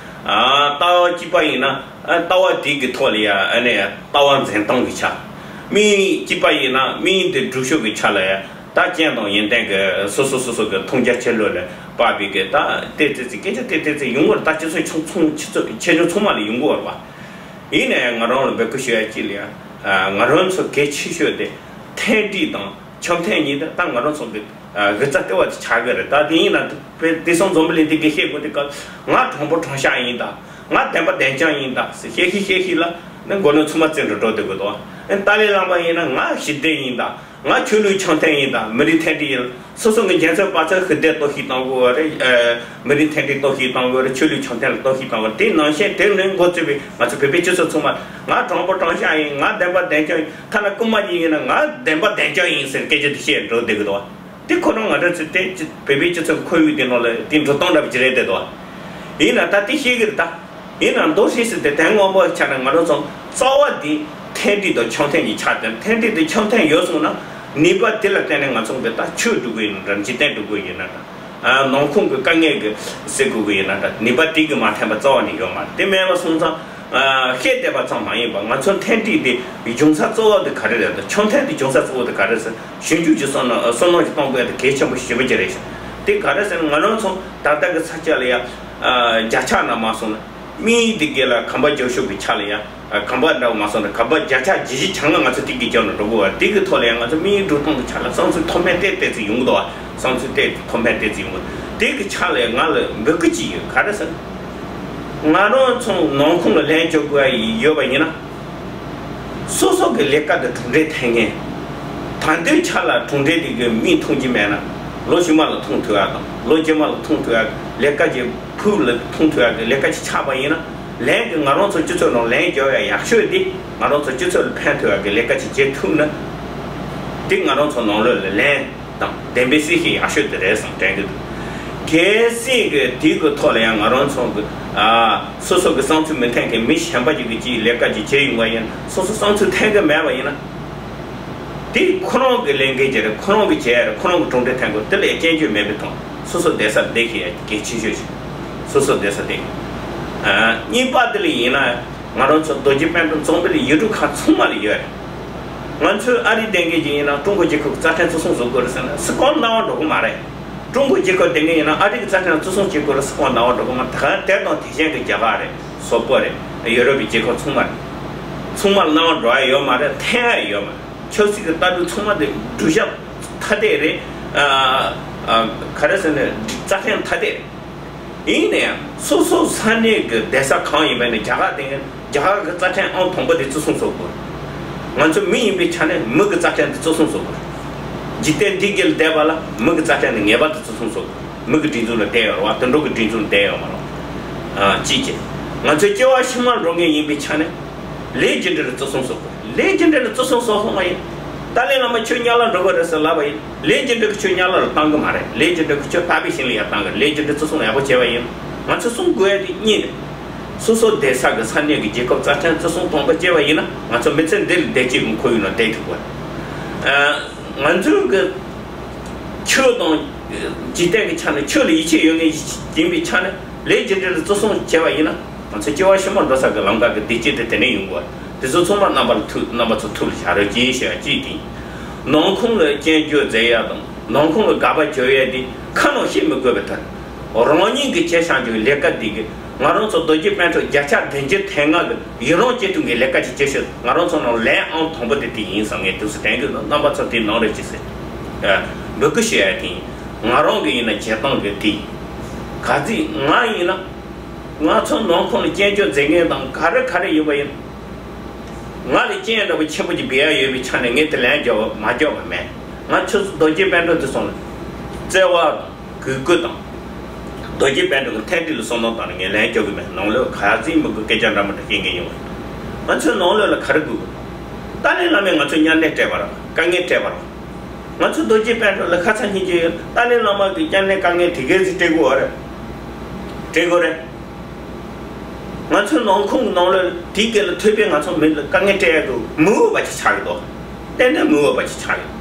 ཨ་ལྟ་བ་གཅིག་པ་ཡིན་ན་ཨ་ལྟ་བ་དེ་གི་ཐོག་ལ་ཡ་ཨ་ནི་ལྟ་བ་འཛིན་སྟངས་ཀྱི་ཆ། དམིགས་ཡུལ་གཅིག་པ་ཡིན་ན་དམིགས་ཡུལ་དེ་སྒྲུབ་ཕྱོགས་ཀྱི་ཆ་ལ་ཡ་ད་རྐྱེན་དང་ཡོན་ཏན་གྱི་སོ་སོ་སོ་སོ་གི་མཐོང་རྒྱ་ཆེ་ལོས་ལ་དཔག་པའི་གི་ད་ཏོག་ཙམ་ཙམ་སྐད་ཆ་ཏོག་ཙམ་ཙམ་ཡོང་གི་རེད། ད་སྤྱི་ཚོགས་ཆུང་ཆུང་ཆེ་ཆུང་ཆེ་ཆུང་ཚང་མ་ལ་ཡོང་གི་ཡོད་རེད་བ། ཡིན་ནའི་ང་རང་ལ་འབོད་སྐུལ་ཞུ་ཡ་གཅིག་ལ་ཡ། ང་རང་ཚོ་གལ་ཆེ་ཤོས་དེ་མཐུན་སྒྲིལ་དང་འཆམ་མཐུན་གཉིས་དེ་ད་ང་རང་ཚོ་གི་དགུ་རྩ་ལྟེ་བ་དེ་ཆགས་ཀྱི་རེད། ད་དེ་ཡིན་ན་དེ་སང་འཛམ་བུ་གླིང་འདི་གི་བཤད་དགོས་དུས་སྐབས་ང་དྲང་པོ་དྲང་བཞག་ཡིན་ད། ང་བདེན་པ་བདེན་རྐྱང་ཡིན་ད་ཟེར་བཤད་ཤིག་བཤད་ཤིག་ལ་ནི་མགོ་ནས་ཚུར་མ་བཙན་འགྲོ་འགྲོ་བསྡད་དགོས་དོ། ཏཱ་ལའི་བླ་མ་ཡིན་ན་ང་ཞི་བདེ་ཡིན་ད། ང་ཆོས་ལུགས་འཆམ་མཐུན་ཡིན་ད། མི་རིགས་མཐུན་སྒྲིལ་ཡིན། སོ་སོ་གི་འཇོན་ཚོད་དཔག་ཚོད་ཤུགས་ལྡན་གཏོར་བཤིག་གཏོང་དགོས་པ་རེད། ཨ་མི་རིགས་མཐུན་སྒྲིལ་གཏོར་བཤིག་གཏོང་དགོས་རེད། ཆོས་ལུགས་འཆམ་མཐུན་ལ་གཏོར་བཤིག་གཏོང་དགོས་རེད། དེ་ནང་བཞིན་དེ་ནས་འགོ་བཙུགས་པའི་ང་ཚོ་བོད་པའི་སྤྱི་ཚོགས་ཚང་མ་ང་དྲང་པོ་དྲང་བཞག་ཡིན། ང་བདེན་པ་བདེན་རྐྱང་ཡིན། ཐ་ན་རྐུན་མ་ཅིག་ཡིན་ན་ང་བདེན་པ་བདེན་རྐྱང་ཡིན་ཟེར་སྐད་ཆ་དེ་བཤད་འགྲོ་བསྡད་ཀྱི་འདུག་བ། དེ་ཁོ་རང་ང་འདྲ་ཚོས་དེ་བོད་པའི་སྤྱི་ཚོགས་ཁོར་ཡུག་དེ་ནང་ལ་དེ་འགྲོ་སྟངས་འདྲ་པོ་ཅིག་རེད་བསྡད་འདུག་བ། ཡིན་ན་ད་དེ་ཤེས་ཀྱི་རེད་ད། ཡིན་ནའང་མདོར་བསྡུས་ཟེར་དེ་དོན་དངོས་པོ་ཆ་ནས་ང་རང་ཚོ་རྩ་བ་འདི་མཐུན་སྒྲིལ་དང་འཆམ་མཐུན་གྱི་ཆ་དེ། མཐུན་སྒྲིལ་དང་འཆམ་མཐུན་ཡོད་སོང་ན་ནུས་པ་དེ་ལ་བརྟེན་ནས་ང་ཚོ་གི་ད་ཆོས་སྒྲུབ་དགོས་ཡིན་ན་འདྲ། འཇིག་རྟེན་སྒྲུབ་དགོས་ཡིན་ན་འདྲ། ཨ་ནང་ཁོངས་ཀྱི་དཀའ་ངལ་གྱི་སེལ་དགོས་ཀྱི་ཡིན་ན་འདྲ། ནུས་པ་དེ་གིས་མ་འཐེན་པ་རྩ་བ་ནས་ཡོད་མ་རེད། དེ་མེད་པ་སོང་ཙང་ཨ་བཤད་བསྡད་པ་ཙམ་མ་ཡིན་པར་ང་ཚོ་མཐུན་སྒྲིལ་དེ་འབྱུང་ས་གཙོ་བོ་དེ་ག་རེ་རེད་དང་འཆམ་མཐུན་དེ་འབྱུང་ས་གཙོ་བོ་དེ་ག་རེ་ཟེར་ཞིབ་འཇུག་ཅིག་བསམ་ན་བསམ་བློ་ཞིག་གཏོང་དགོས་ཡ་དེ་གལ་ཆེན་པོ་ཞེ་པོ་ཅིག་རེད་ཤག་དེ་ག་རེ་ཟེར་ན་ང་རང་ཚོ་ད་ལྟ་གི་ས་ཆ་ལ་ཡ་ཨ་བརྒྱ་ཆ་ནང་མ་སོང་ན། དམིགས་ཡུལ་འདི་ག་ལ་གོམ་པ་རྒྱག་ཕྱོགས་ཀྱི་ཆ་ལ་ཡང་གོམ་པ་འདྲ་བ་མ་སོང་ན་གོམ་པ་བརྒྱ་ཆ་བཞི་བཅུ་ཆ་ལྔ་ང་ཚོ་དེ་གི་རྒྱབ་ནས་འགྲོ་དགོས་པ། དེ་གི་ཐོག་ལ་ཡང་ང་ཚོ་དམིགས་ཡུལ་འགྲོ་སྟངས་ཀྱི་ཆ་ལ་བསམ་ཚུལ་མཐོ་དམན་ཏོག་ཙམ་ཡོང་གི་འདུག་བ། བསམ་ཚུལ་ཏོག་ཙམ་མཐོ་དམན་ཏོག་ཙམ་ཡོང་གི་འདུག་དེ་གི་ཆ་ལ་ང་ལ་འབོད་སྐུལ་ཅིག་ཡོད། ག་རེ་ཟེར་ན། ང་རང་ཚོ་ནང་ཁོངས་ལ་ལན་རྒྱག་དགོས་ཡ་ཡོད་པ་ཡིན་ན། སོ་སོ་གི་ལས་ཀ་དེ་གྲུབ་འབྲས་ཐོན་མཁན། ད་ལྟའི་ཆ་ལ་གྲུབ་འབྲས་དེ་གི་མིག་མཐོང་རྒྱུ་མེད་ན། ལོ་རྗེས་མ་ལ་མཐོང་ཐུབ་ཡ་དང་ལོ་རྗེས་མ་ལ་མཐོང་ཐུབ་ཡ་ལས་ཀ་གི་ཕུགས་ལ་མཐོང་ཐུབ་ཡ་གི་ལས་ཀ་ཅིག་ཆགས་པ་ཡིན་ན། ལན་གི་ང་རང་ཚོ་སྤྱི་ཚོགས་ནང་ལན་རྒྱག་ཡ་ཡག་ཤོས་དེ་ང་རང་ཚོ་སྤྱི་ཚོགས་ལ་ཕན་ཐོགས་ཡ་གི་ལས་ཀ་ཅིག་བྱེད་ཐུབ་ན། དེ་ང་རང་ཚོ་ནང་ལོགས་ལ་ལན་དང་བདེན་པའི་གསལ་བཤད་ཡག་ཤོས་དེ་རེད་བསམ་དྲན་གི་འདུག་གལ་སྲིད་གི་དེ་གི་ཐོག་ལ་ཡང་ང་རང་ཚོ་གི་ཨ་སོ་སོ་གི་བསམ་ཚུལ་མི་མཐུན་མཁན་མི་གཞན་པ་ཅིག་གིས་ཅིག་ལས་ཀ་ཅིག་བྱས་ཡོང་བ་ཡིན་ན། སོ་སོ་བསམ་ཚུལ་མཐུན་གི་མེད་པ་ཡིན་ན། དེ་ཁོ་རང་གི་ལས་འགན་ཅིག་རེད། ཁོ་རང་གི་བྱས་རེད། ཁོ་རང་གི་གྲུབ་འབྲས་ཐོན་དགོས། དེ་ལ་སྐྱོན་བརྗོད་མེད་པའི་ཐོག་སོ་སོ་བསྡད་ས་བསྡད་ཤེས་ཡ་གལ་ཆེ་ཤོས་ཤིག་སོ་སོ་བསྡད་ས་བསྡད། ཨ་གཉིས་པ་དེ་ལ་ཡིན་ན། ང་རང་ཚོ་རྡོ་རྗེ་སྤུན་གྲོགས་འཛོམས་པའི་ཡུལ་གྲུ་ཁག་ཚང་མ་ལ་ཡོད་རེད། ང་ཚོའི་ཨ་རི་བསྡད་མཁན་ཅིག་ཡིན་ན་ཀྲུང་གོ་རྒྱལ་ཁབ་ཀྱི་རྩ་ཁྲིམས་བརྩི་སྲུང་བཟོ་དགོས་རེད་ཟེར་ན་སུ་གང་གནང་བ་འགྲོ་གི་མ་རེད། ཀྲུང་གོ་རྒྱལ་ཁབ་བསྡད་མཁན་ཡིན་ན་ཨ་རི་གི་རྩ་ཁྲིམས་བརྩི་སྲུང་བྱེད་དགོས་རེད། སུ་གང་གནང་བ་འགྲོ་གི་མ་རེད། ད་ག་དེ་དང་དེ་གཞན་གྱི་རྒྱ་གར་རེད། སོག་པོ་རེད། ཡུ་རོབ་ཀྱི་རྒྱལ་ཁབ་ཚང་མ་རེད། ཚང་མ་ལ་གནང་བ་འགྲོ་ཡ་ཡོད་མ་རེད། འཐེན་ཡ་ཡོད་མ་རེད། ཆབ་སྲིད་ཀྱི་ལྟ་གྲུབ་ཚང་མ་དེ་སྒྲུབ་ཞབས་ཐ་དད་རེད། ཨ་ཨ་ག་རེ་ཟེར་ན་རྩ་ཁྲིམས་ཐ་དད་རེད། ཡིན་ན་ཡང་སོ་སོ་ས་གནས་ཀྱི་བསྡད་ས་གང་ཡིན་པ་ནས་རྒྱ་གར་དེ་རྒྱ་གར་གྱི་རྩ་ཁྲིམས་ཨང་དང་པོ་དེ་བརྩི་སྲུང་བཟོ་དགོས། ང་ཚོ་མི་ཡིན་པའི་ཆ་ནས་མི་གི་རྩ་ཁྲིམས་དེ་བརྩི་སྲུང་བཟོ་དགོས། འཇིག་རྟེན་འདི་གི་ལ་བསྡད་པ་ལ་མི་གི་རྩ་ཁྲིམས་དེ་ངེས་པར་དུ་བརྩི་སྲུང་བཟོ་དགོས། མི་གི་སྒྲིག་འཛུགས་ལ་བསྡད་ཡོད་རེད་བ། དུད་འགྲོ་གི་སྒྲིག་འཛུགས་ལ་བསྡད་ཡོད་མ་རེད། ཨ་གཅིག་བྱས། ང་ཚོ་སྐྱེ་བ་ཕྱི་མར་འགྲོ་མཁན་ཡིན་པའི་ཆ་ནས། ལས་རྒྱུ་འབྲས་ལ་བརྩི་སྲུང་བཟོ་དགོས། ལས་རྒྱུ་འབྲས་ལ་བརྩི་སྲུང་བཟོ་སོང་བ་ཡིན། ཏཱ་ལའི་བླ་མ་ཁྱོད་དམྱལ་བར་འགྲོ་གི་རེད་ཟེར་ལབ་པ་ཡིན། ལས་རྒྱུ་འབྲས་ཀྱིས་ཁྱོད་དམྱལ་བར་བཏང་གི་མ་རེད། ལས་རྒྱུ་འབྲས་ཀྱིས་ཁྱོད་དཔའ་བའི་ཞིང་ལ་ཡར་བཏང་གི། ལས་རྒྱུ་འབྲས་བརྩི་སྲུང་ཡག་པོ་བྱས་པ་ཡིན། ང་ཚོས་གསུང་དགོས་ཡ་དེ་གཉིས་རེད། སོ་སོ་བསྡད་ས་གི་ས་གནས་ཀྱི་རྒྱལ་ཁབ་རྩ་ཁྲིམས་བརྩི་སྲུང་དང་པོ་བྱས་པ་ཡིན་ན། ང་ཚོ་མི་ཚེ་འདི་ལ་བདེ་སྐྱིད་ཀྱི་ཁོར་ཡུག་ནང་བསྡད་ཐུབ་དགོས། ཨ། ང་ཚོའི་གི་ཆོས་དང་འཇིག་རྟེན་གྱི་ཆ་ནས། ཆོས་ལ་ཡིད་ཆེས་ཡོད་མཁན་ཡིན་པའི་ཆ་ནས། ལས་རྒྱུ་འབྲས་ལ་བརྩི་སྲུང་བྱས་པ་ཡིན་ན། ང་ཚོ་སྐྱེ་བ་ཕྱི་མར་འགྲོ་ས་གི་ལམ་ཁ་གི་བདེ་སྐྱིད་དེ་དེ་ནས་ཡོང་དགོས། དེ་ཚོ་ཚང་མ་རྣམ་པ་ལ་ཐུགས། རྣམ་པ་ཚོ་ཐུགས་ལ་བཞག་རོགས་གྱིས་ཞེས་པ་གཅིག་དེ་ཡིན། ནང་ཁོངས་ལ་སྐྱོན་བརྗོད་མཛད་ཡ་དང་། ནང་ཁོངས་ལ་དགག་པ་བརྗོད་ཡ་དེ་ཁ་ནང་བཤད་མི་དགོས་པའི་ཐད། རང་ཉིད་ཀྱིས་བྱས་བཞག་རྒྱུའི་ལས་ཀ་འདི་གིས། ང་རང་ཚོ་རྡོ་རྗེ་སྤུན་གྲོགས་བརྒྱ་ཆ་བདུན་ཅུ་དོན་ལྔ་གིས་ཡི་རང་བྱེད་ཐུབ་མཁན་ལས་ཀ་ཅིག་བྱེད་ཤོག་ང་རང་ཚོ་ནང་ལན་ཨང་དང་པོ་དེ་དེ་ཡིན་བསམ་ངས་དུས་སུ་དྲན་གི་འདུག་རྣམ་པ་ཚོ་དེ་གནང་རོགས་གྱིས་ཟེར། ཨ། འབོད་སྐུལ་ཞུ་ཡ་དེ་ཡིན། ང་རང་གི་ཡིན་ན་བྱེད་སྟངས་གི་དེ་ཡིན། ག་ཚོད་ང་ཡིན་ན། ང་ཚོ་ནང་ཁོངས་ལ་སྐྱོན་བརྗོད་མཛད་མཁན་དང་ག་རེ་ག་རེ་ཡོད་པ་ཡིན། ང་ལ་སྐྱོན་འདྲ་པོ་ཆེན་པོ་ཅིག་འབུལ་ཡ་ཡོད་པའི་ཆ་ནས་ངས་དེ་ལན་རྒྱག་པ་མ་རྒྱག་པ་མེད། ང་ཁྱོད་ཚོ་རྡོ་རྗེ་སྤུན་གྲོགས་དེ་ཚོ་ལ་བརྩེ་བ་དང་གུས་བཀུར་དང་། རྡོ་རྗེ་སྤུན་གྲོགས་ཀྱི་མཐུན་སྒྲིལ་ལ་བསམ་བློ་བཏང་ནས་ངས་ལན་རྒྱག་གི་མེད། ནང་ལོགས་ག་ཚོད་མི་དགོས་སྐད་ཆ་འདྲ་མི་འདྲ་བཤད་མཁན་ཡོང་བ་རེད། ང་ཚོའི་ནང་ལོགས་ལ་ག་རེ་དགོས་གི། ཏཱ་ལའི་བླ་མས་ང་ཚོ་མཉམ་ལས་སྤྲད་པ་རེད། དཀའ་ངལ་སྤྲད་པ་རེད། ང་ཚོ་རྡོ་རྗེ་སྤུན་གྲོགས་ལ་ཁ་ཚ་ཉིན་བྱེད་ཡོད། ཏཱ་ལའི་བླ་མ་གི་མཉམ་ལས་དཀའ་ངལ་དེ་གས་ཟིག་སྤྲད་དགོས་བ་རེད། སྤྲད་དགོས་རེད། ང་ཚོའི་ནང་ཁོངས་ནང་ལ་དེའི་སྐད་ལ་ཐོས་པའི་ང་ཚོ་མི་ལ་དཀའ་ངལ་སྤྲད་ཡ་གི་མི་འོས་པ་ཅིག་ཆགས་ཡོད་དོ། ཏན་ཏན་མི་འོས་པ་ཅིག་ཆགས་ཡོད།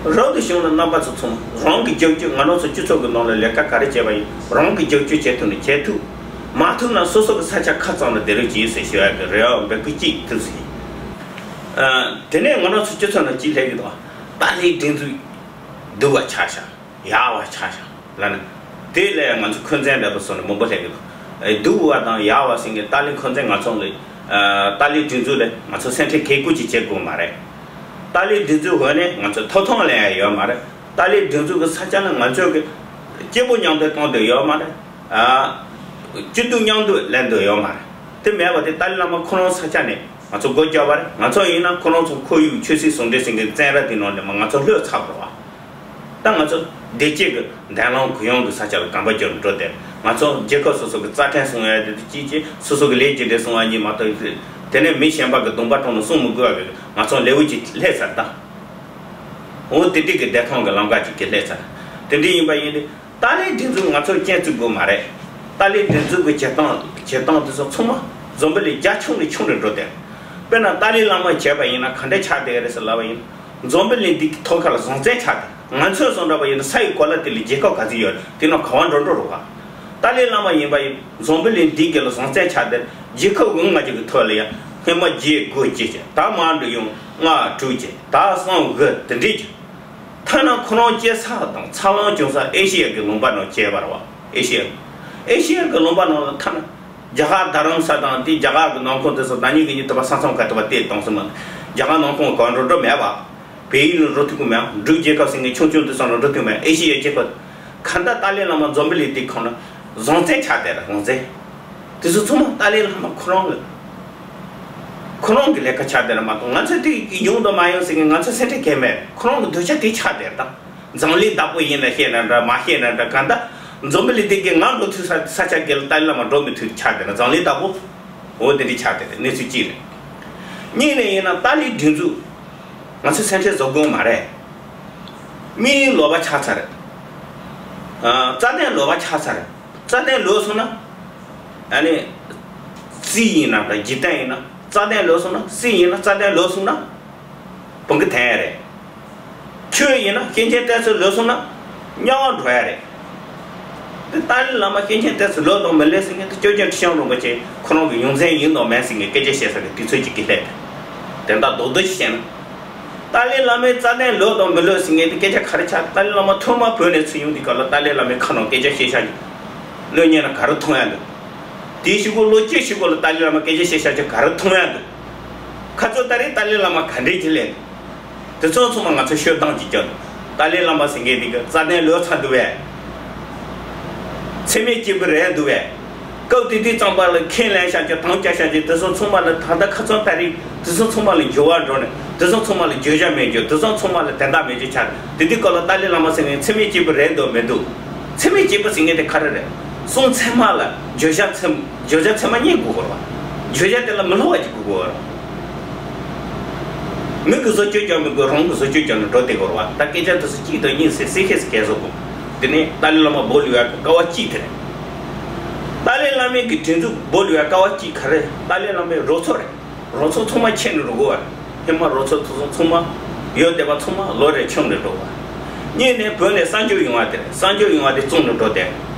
རབ་ཏུ་བྱུང་ན་རྣམ་པ་ཚོ་ཚང་མ་རང་གི་རྒྱབ་སྐྱོར། ང་རང་ཚོ་སྤྱི་ཚོགས་ཀྱི་ནང་ལ་ལས་ཀ་ག་རེ་བྱས་པ་ཡིན། རང་གི་རྒྱབ་སྐྱོར་བྱེད་ཐུབ་ན་བྱེད་ཐུབ། མ་ཐུབ་ན་སོ་སོ་གི་ས་ཆ་ཁ་གཙང་ལ་བསྡད་རོགས་གྱིས་ཟེར་ཞུ་ཡ་གི་རེ་བ་འབོད་སྐུལ་གཅིག་ཐུབ་ཟིན། ཨ། དེ་ནས་ང་རང་ཚོ་སྤྱི་ཚོགས་ནང་གཅིག་སླེབས་ཀྱི་འདུག་ཏཱ་ལའི་སྒྲིག་འཛུགས་སྡུག་པ་ཆགས་ཤག་ཡག་པ་ཆགས་ཤག་ལབ་ནས། དེ་ལས་ང་ཚོ་འཁོན་འཛིན་འདྲ་པོ་བཟོས་ནས་མང་པོ་སླེབས་ཀྱི་འདུག་ཨེ། སྡུག་པ་དང་ཡག་པ་ཟེར་མཁན། ཏཱ་ལའི་འཁོན་འཛིན་ང་ཚོ་ལ། ཨ། ཏཱ་ལའི་སྒྲིག་འཛུགས་ལ་ང་ཚོ་སེམས་ཁྲལ་གལ་ཀུ་ཅིག་བྱེད་དགོས་མ་རེད། ཏཱ་ལའི་སྒྲིག་འཛུགས་འོག་ནས་ང་ཚོ་ཐོབ་ཐང་ལེན་ཡ་ཡོད་མ་རེད། ཏཱ་ལའི་སྒྲིག་འཛུགས་ཀྱི་ས་ཆ་ནས་ང་ཚོ་གི་སྐྱིད་པོ་མཉམ་དུ་གཏོང་འདོད་ཡོད་མ་རེད། ཨ། སྐྱིད་སྡུག་མཉམ་དུ་ལེན་འདོད་ཡོད་མ་རེད། དེ་མེད་པ་དེ་ཏཱ་ལའི་བླ་མ་ཁོ་རང་ས་ཆ་ནས་ང་ཚོ་སྒོ་བརྒྱབ་པ་རེད། ང་ཚོ་ཡིན་ན་ཁོ་རང་ཚོ་ཁོར་ཡུག་ཆོས་སྲིད་ཟུང་འབྲེལ་ཟེར་མཁན་བཙན་ར་དེ་ནང་ནས་མར་ང་ཚོ་ལྷོད་ཚར་བ་རེད་བ། ད་ང་ཚོ་བདེ་སྐྱིད་ཀྱི་མདུན་ལམ་གུ་ཡངས་ཀྱི་ས་ཆ་ལ་གོམ་པ་བརྒྱབ་ནས་འགྲོ་བསྡད། ང་ཚོ་རྒྱལ་ཁབ་སོ་སོ་གི་རྩ་ཁྲིམས་སྲུང་ཡ་དེ་དང་གཅིག་གཅིག་སོ་སོ་གི་ལས་རྒྱུ་འབྲས་སྲུང་བ་གཉིས་མ་གཏོགས། དེ་ནས་མི་གཞན་པ་གི་གདོང་པ་དྲངས་ནས་སྲུང་མི་དགོས་པ་གི་ང་ཚོ་ལེའུ་གཅིག་སླེབས་ཚར་ད། འོ་དེ་འདྲའི་གི་བདེ་ཐང་གི་ལམ་ཁ་ཅིག་གི་སླེབས་ཚར། དེ་འདྲ་ཡིན་པ་ཡིན་ཏེ། ཏཱ་ལའི་སྒྲིག་འཛུགས་ང་ཚོར་རྐྱེན་བཙུགས་དགོས་མ་རེད། ཏཱ་ལའི་སྒྲིག་འཛུགས་ཀྱི་བྱེད་སྟངས། བྱེད་སྟངས་དེ་ཚོ་ཚང་མ་འཛམ་བུ་གླིང་རྒྱ་ཁྱོན་ནས་ཁྱོན་ནས་འགྲོ་བསྡད། དཔེར་ན་ཏཱ་ལའི་བླ་མ་བྱས་པ་ཡིན་ན་ག་འདྲ་ཆགས་བསྡད་རེད་ཟེར་ལབ་པ་ཡིན་ན། འཛམ་བུ་གླིང་འདི་གི་ཐོག་ཁ་ལ་བཟང་བཙན་ཆགས་བསྡད། ང་ཚོས་བཟོ་འདྲ་པ་ཡིན་ན་ས་ཡི་གོ་ལ་དེ་ལ་རྒྱལ་ཁབ་ག་ཚོད་ཡོད་རེད། དེ་ནང་ག་བ་འགྲོ་འགྲོ་རུ་བ། ཏཱ་ལའི་བླ་མ་ཡིན་པ་ཡིན། འཛམ་བུ་གླིང་འདི་གི་ལ་བཟང་བཙན་ཆགས་བསྡད། རྒྱལ་ཁབ་ལྔ་བཅུ་གི་ཐོག་ལ་ཡ་སྔོན་མ་བརྒྱད་དགུ་བརྒྱད་ཀྱི། ད་མར་འགྲོ་ཡོང་ལྔ་དྲུག་ཀྱི། ད་གསུམ་དགུ་དེ་འདྲས་ཀྱི། ཐ་ན་ཁོ་རང་སྐྱེས་ས་དང་འཚར་ལོངས་བྱུང་ས་ཨེ་ཤི་ཡ་གི་ལུང་པ་ནང་སྐྱེས་པ་རེད་བ། ཨེ་ཤི་ཡ། ཨེ་ཤི་ཡ་གི་ལུང་པ་ནང་ལ་ཐ་ན་རྒྱ་གར་རྡ་རམ་ས་དང་དེ་རྒྱ་གར་གི་ནང་ཁོངས་དེ་ཚོ་ད་ཉིད་ཀྱི་ཉིད་དུ་བ་ས་མཚམས་ཁ་དུ་བ་དེ་གཏོང་སྲིད་མ། རྒྱ་གར་ནང་ཁོངས་གང་འགྲོ་འགྲོ་མེད་པ། བལ་ཡུལ་ནང་འགྲོ་ཐུབ་ཀྱི་མེད། འབྲུག་རྒྱལ་ཁབ་ཟེར་མཁན་ཆུང་ཆུང་དེ་ཚོ་ནང་འགྲོ་ཐུབ་མེད། ཨེ་ཤི་ཡའི་རྒྱལ་ཁབ། གང་ལྟར་ཏཱ་ལའི་བླ་མ་འཛམ་བུ་གླིང་འདི་ཁོ་ན་བཟང་བཙན་ཆགས་བསྡད་རེད། བཟང་བཙན། དེ་ཚོ་ཚང་མ་ཏཱ་ལའི་བླ་མ་ཁོ་རང་གི། ཁོ་རང་གི་ལས་ཀ་ཆགས་བསྡད་རེད་མ་གཏོགས། ང་ཚོ་དེ་ཡོང་དང་མ་ཡོང་ཟེར་མཁན་ང་ཚོ་སེམས་ཁྲལ་གང་ཡང་མེད། ཁོ་རང་གི་འདོད་ཆགས་དེ་ཆགས་བསྡད་རེད་ད། འཛམ་གླིང་བདག་པོ་ཡིན་ན་བཤད་ན་འདྲ། མ་བཤད་ན་འདྲ། གང་ལྟར་འཛམ་བུ་གླིང་འདི་གི་ང་འགྲོ་ཐུབ་ས་ས་ཆ་གི་ལ་ཏཱ་ལའི་བླ་མ་འགྲོ་མི་ཐུབ་ཆགས་བསྡད་རེད། འཛམ་གླིང་བདག་པོ། འོ་དེ་འདྲ་ཆགས་བསྡད་རེད། གནས་ཚུལ་གཅིག་རེད། གཉིས་ནས་ཡིན་ན་ཏཱ་ལའི་སྒྲིག་འཛུགས། ང་ཚོས་སེམས་ཁྲལ་བཟོ་དགོས་མ་རེད། དམིགས་ཡུལ་ལོག་པ་ཆགས་ཚར་རེད། ཨ། རྩ་དོན་ལོག་པ་ཆགས་ཚར་རེད། རྩ་དོན་ལོག་སོང་ན། ཨ་ནི། རྩིས་ཡིན་ན་འདྲ། འཇིག་རྟེན་ཡིན་ན། རྩ་དོན་ལོག་སོང་ན། རྩིས་ཡིན་ན་རྩ་དོན་ལོག་སོང་ན། བང་གི་ཐོན་ཡ་རེད། ཆོས་ཡིན་ན་སྐྱེས་ཆེན་བསྟེན་ཚུལ་ལོག་སོང་ན། དམྱལ་བ་འགྲོ་ཡ་རེད། དེ་ཏཱ་ལའི་བླ་མ་སྐྱེས་ཆེན་བསྟེན་ཚུལ་ལོག་དང་མི་ལོག་ཟེར་མཁན་དེ་སྐྱབས་རྗེ་ཁྲི་བྱང་རིན་པོ་ཆེ་ཁོ་རང་གི་ཡོངས་འཛིན་ཡིན་དང་མིན་ཟེར་མཁན་སྐད་ཆ་བཤད་ས་གི་དུས་ཚོད་ཅིག་གི་སླེབས་པས། དེ་འདྲ་རྡོག་རྡོག་ཞིག་བཤད་ན། ཏཱ་ལའི་བླ་མའི་རྩ་དོན་ལོག་དང་མི་ལོག་ཟེར་མཁན་དེ་སྐད་ཆ་ག་རེ་ཆགས། ཏཱ་ལའི་བླ་མ་ཐོག་མར་བོད་ནས་ཚུར་ཡོང་དུས་སྐབས་ལ་ཏཱ་ལའི་བླ་མའི་ཁ་ནང་སྐད་ཆ་བཤད་བྱ་རྒྱུ། གློག་བརྙན་ལ་ག་རེ་མཐོང་ཡ་འདུག་དེའི་གཞུག་གུ་ལོ་བཅུ་གཞུག་གུ་ལ་ཏཱ་ལའི་བླ་མ་སྐད་ཆ་བཤད་བྱ་རྒྱུ་ག་རེ་མཐོང་ཡ་འདུག་ཁ་ཚོ་ད་རེས་ཏཱ་ལའི་བླ་མ་ག་འདྲས་ཀྱི་ལས་འདུག་དེ་ཚོ་ཚང་མ་ང་ཚོ་ཤོད་སྟངས་ཀྱི་སྐྱོན། ཏཱ་ལའི་བླ་མ་ཟེར་མཁན་དེ་གི་རྩ་དོན་ལོག་ཚར་འདུག་བས། འཚེ་མེད་སྐྱེས་བུ་རེད་འདུག་བས། སྐབས་དེ་དུས་ཙམ་པ་ལ་ཁས་ལེན་བྱ་རྒྱུ་དམ་བཅའ་བྱ་རྒྱུ་དེ་ཚོ་ཚང་མ་ལ་ད་ལྟ་ཁ་ཚོན་ད་རེས་དེ་ཚོ་ཚང་མ་ལ་འགྱུར་བ་འགྲོ་ནས། དེ་ཚོ་ཚང་མ་ལ་བརྗོད་བྱ་མེད་རྒྱུ། དེ་ཚོ་ཚང་མ་ལ་དེ་འདྲ་མེད་རྒྱུ་ཆགས། དེ་དུས་སྐབས་ལ་ཏཱ་ལའི་བླ་མ་ཟེར་མཁན་འཚེ་མེད་སྐྱེས་བུ་རེད་འདུག་མི་འདུག་འཚེ་མེད་སྐྱེས་བུ་ཟེར་མཁན་དེ་ག་རེ་རེད། གསུང་ཚད་མ་ལ་བརྗོད་བྱ་ཚད། བརྗོད་བྱ་ཚད་མ་རྙེད་དགོས་པ་རེད་བ། བརྗོད་བྱ་དེ་ལ་མི་སླུ་བ་ཅིག་དགོས་པ་རེད་བ། མི་གི་བཟོ་བཅོས་རྒྱག་མི་དགོས། རང་གི་བཟོ་བཅོས་རྒྱག་ནས་འགྲོ་བསྡད་དགོས་རེད་བ། ད་སྐད་ཆ་དེ་ཚོ་གཅིག་དང་གཉིས་ཟེར་ཟེར་ཁེ་སི་གས་བཟོ་དགོས། དེ་ནས་ཏཱ་ལའི་བླ་མ་སྦོ་ལུས་ཡག་གི་དཀའ་བ་གཅིག་དེ་རེད། བླ་མའི་གི་སྒྲིག་འཛུགས་སྦོ་ལུ་ཡ་ཀ་བ་གཅིག་ག་རེ། ཏཱ་ལའི་བླ་མའི་རོགས་ཚོགས་རེད། རོགས་ཚོགས་ཚང་མ་ཁྱེར་ནས་འགྲོ་དགོས་བ། ཧེ་མ་རོགས་ཚོགས་ཚོགས་ཚང་མ་ཡོད་བསྡད་པ་ཚང་མ་ལོ་རེ་ཁྱོན་ནས་འགྲོ་བ། གཉིས་ནས་བོད་ནས་གསར་འབྱོར་ཡོང་བ་དེ་རེད། གསར་འབྱོར་ཡོང་བ་དེ་བཙོང་ནས་འགྲོ་དེ།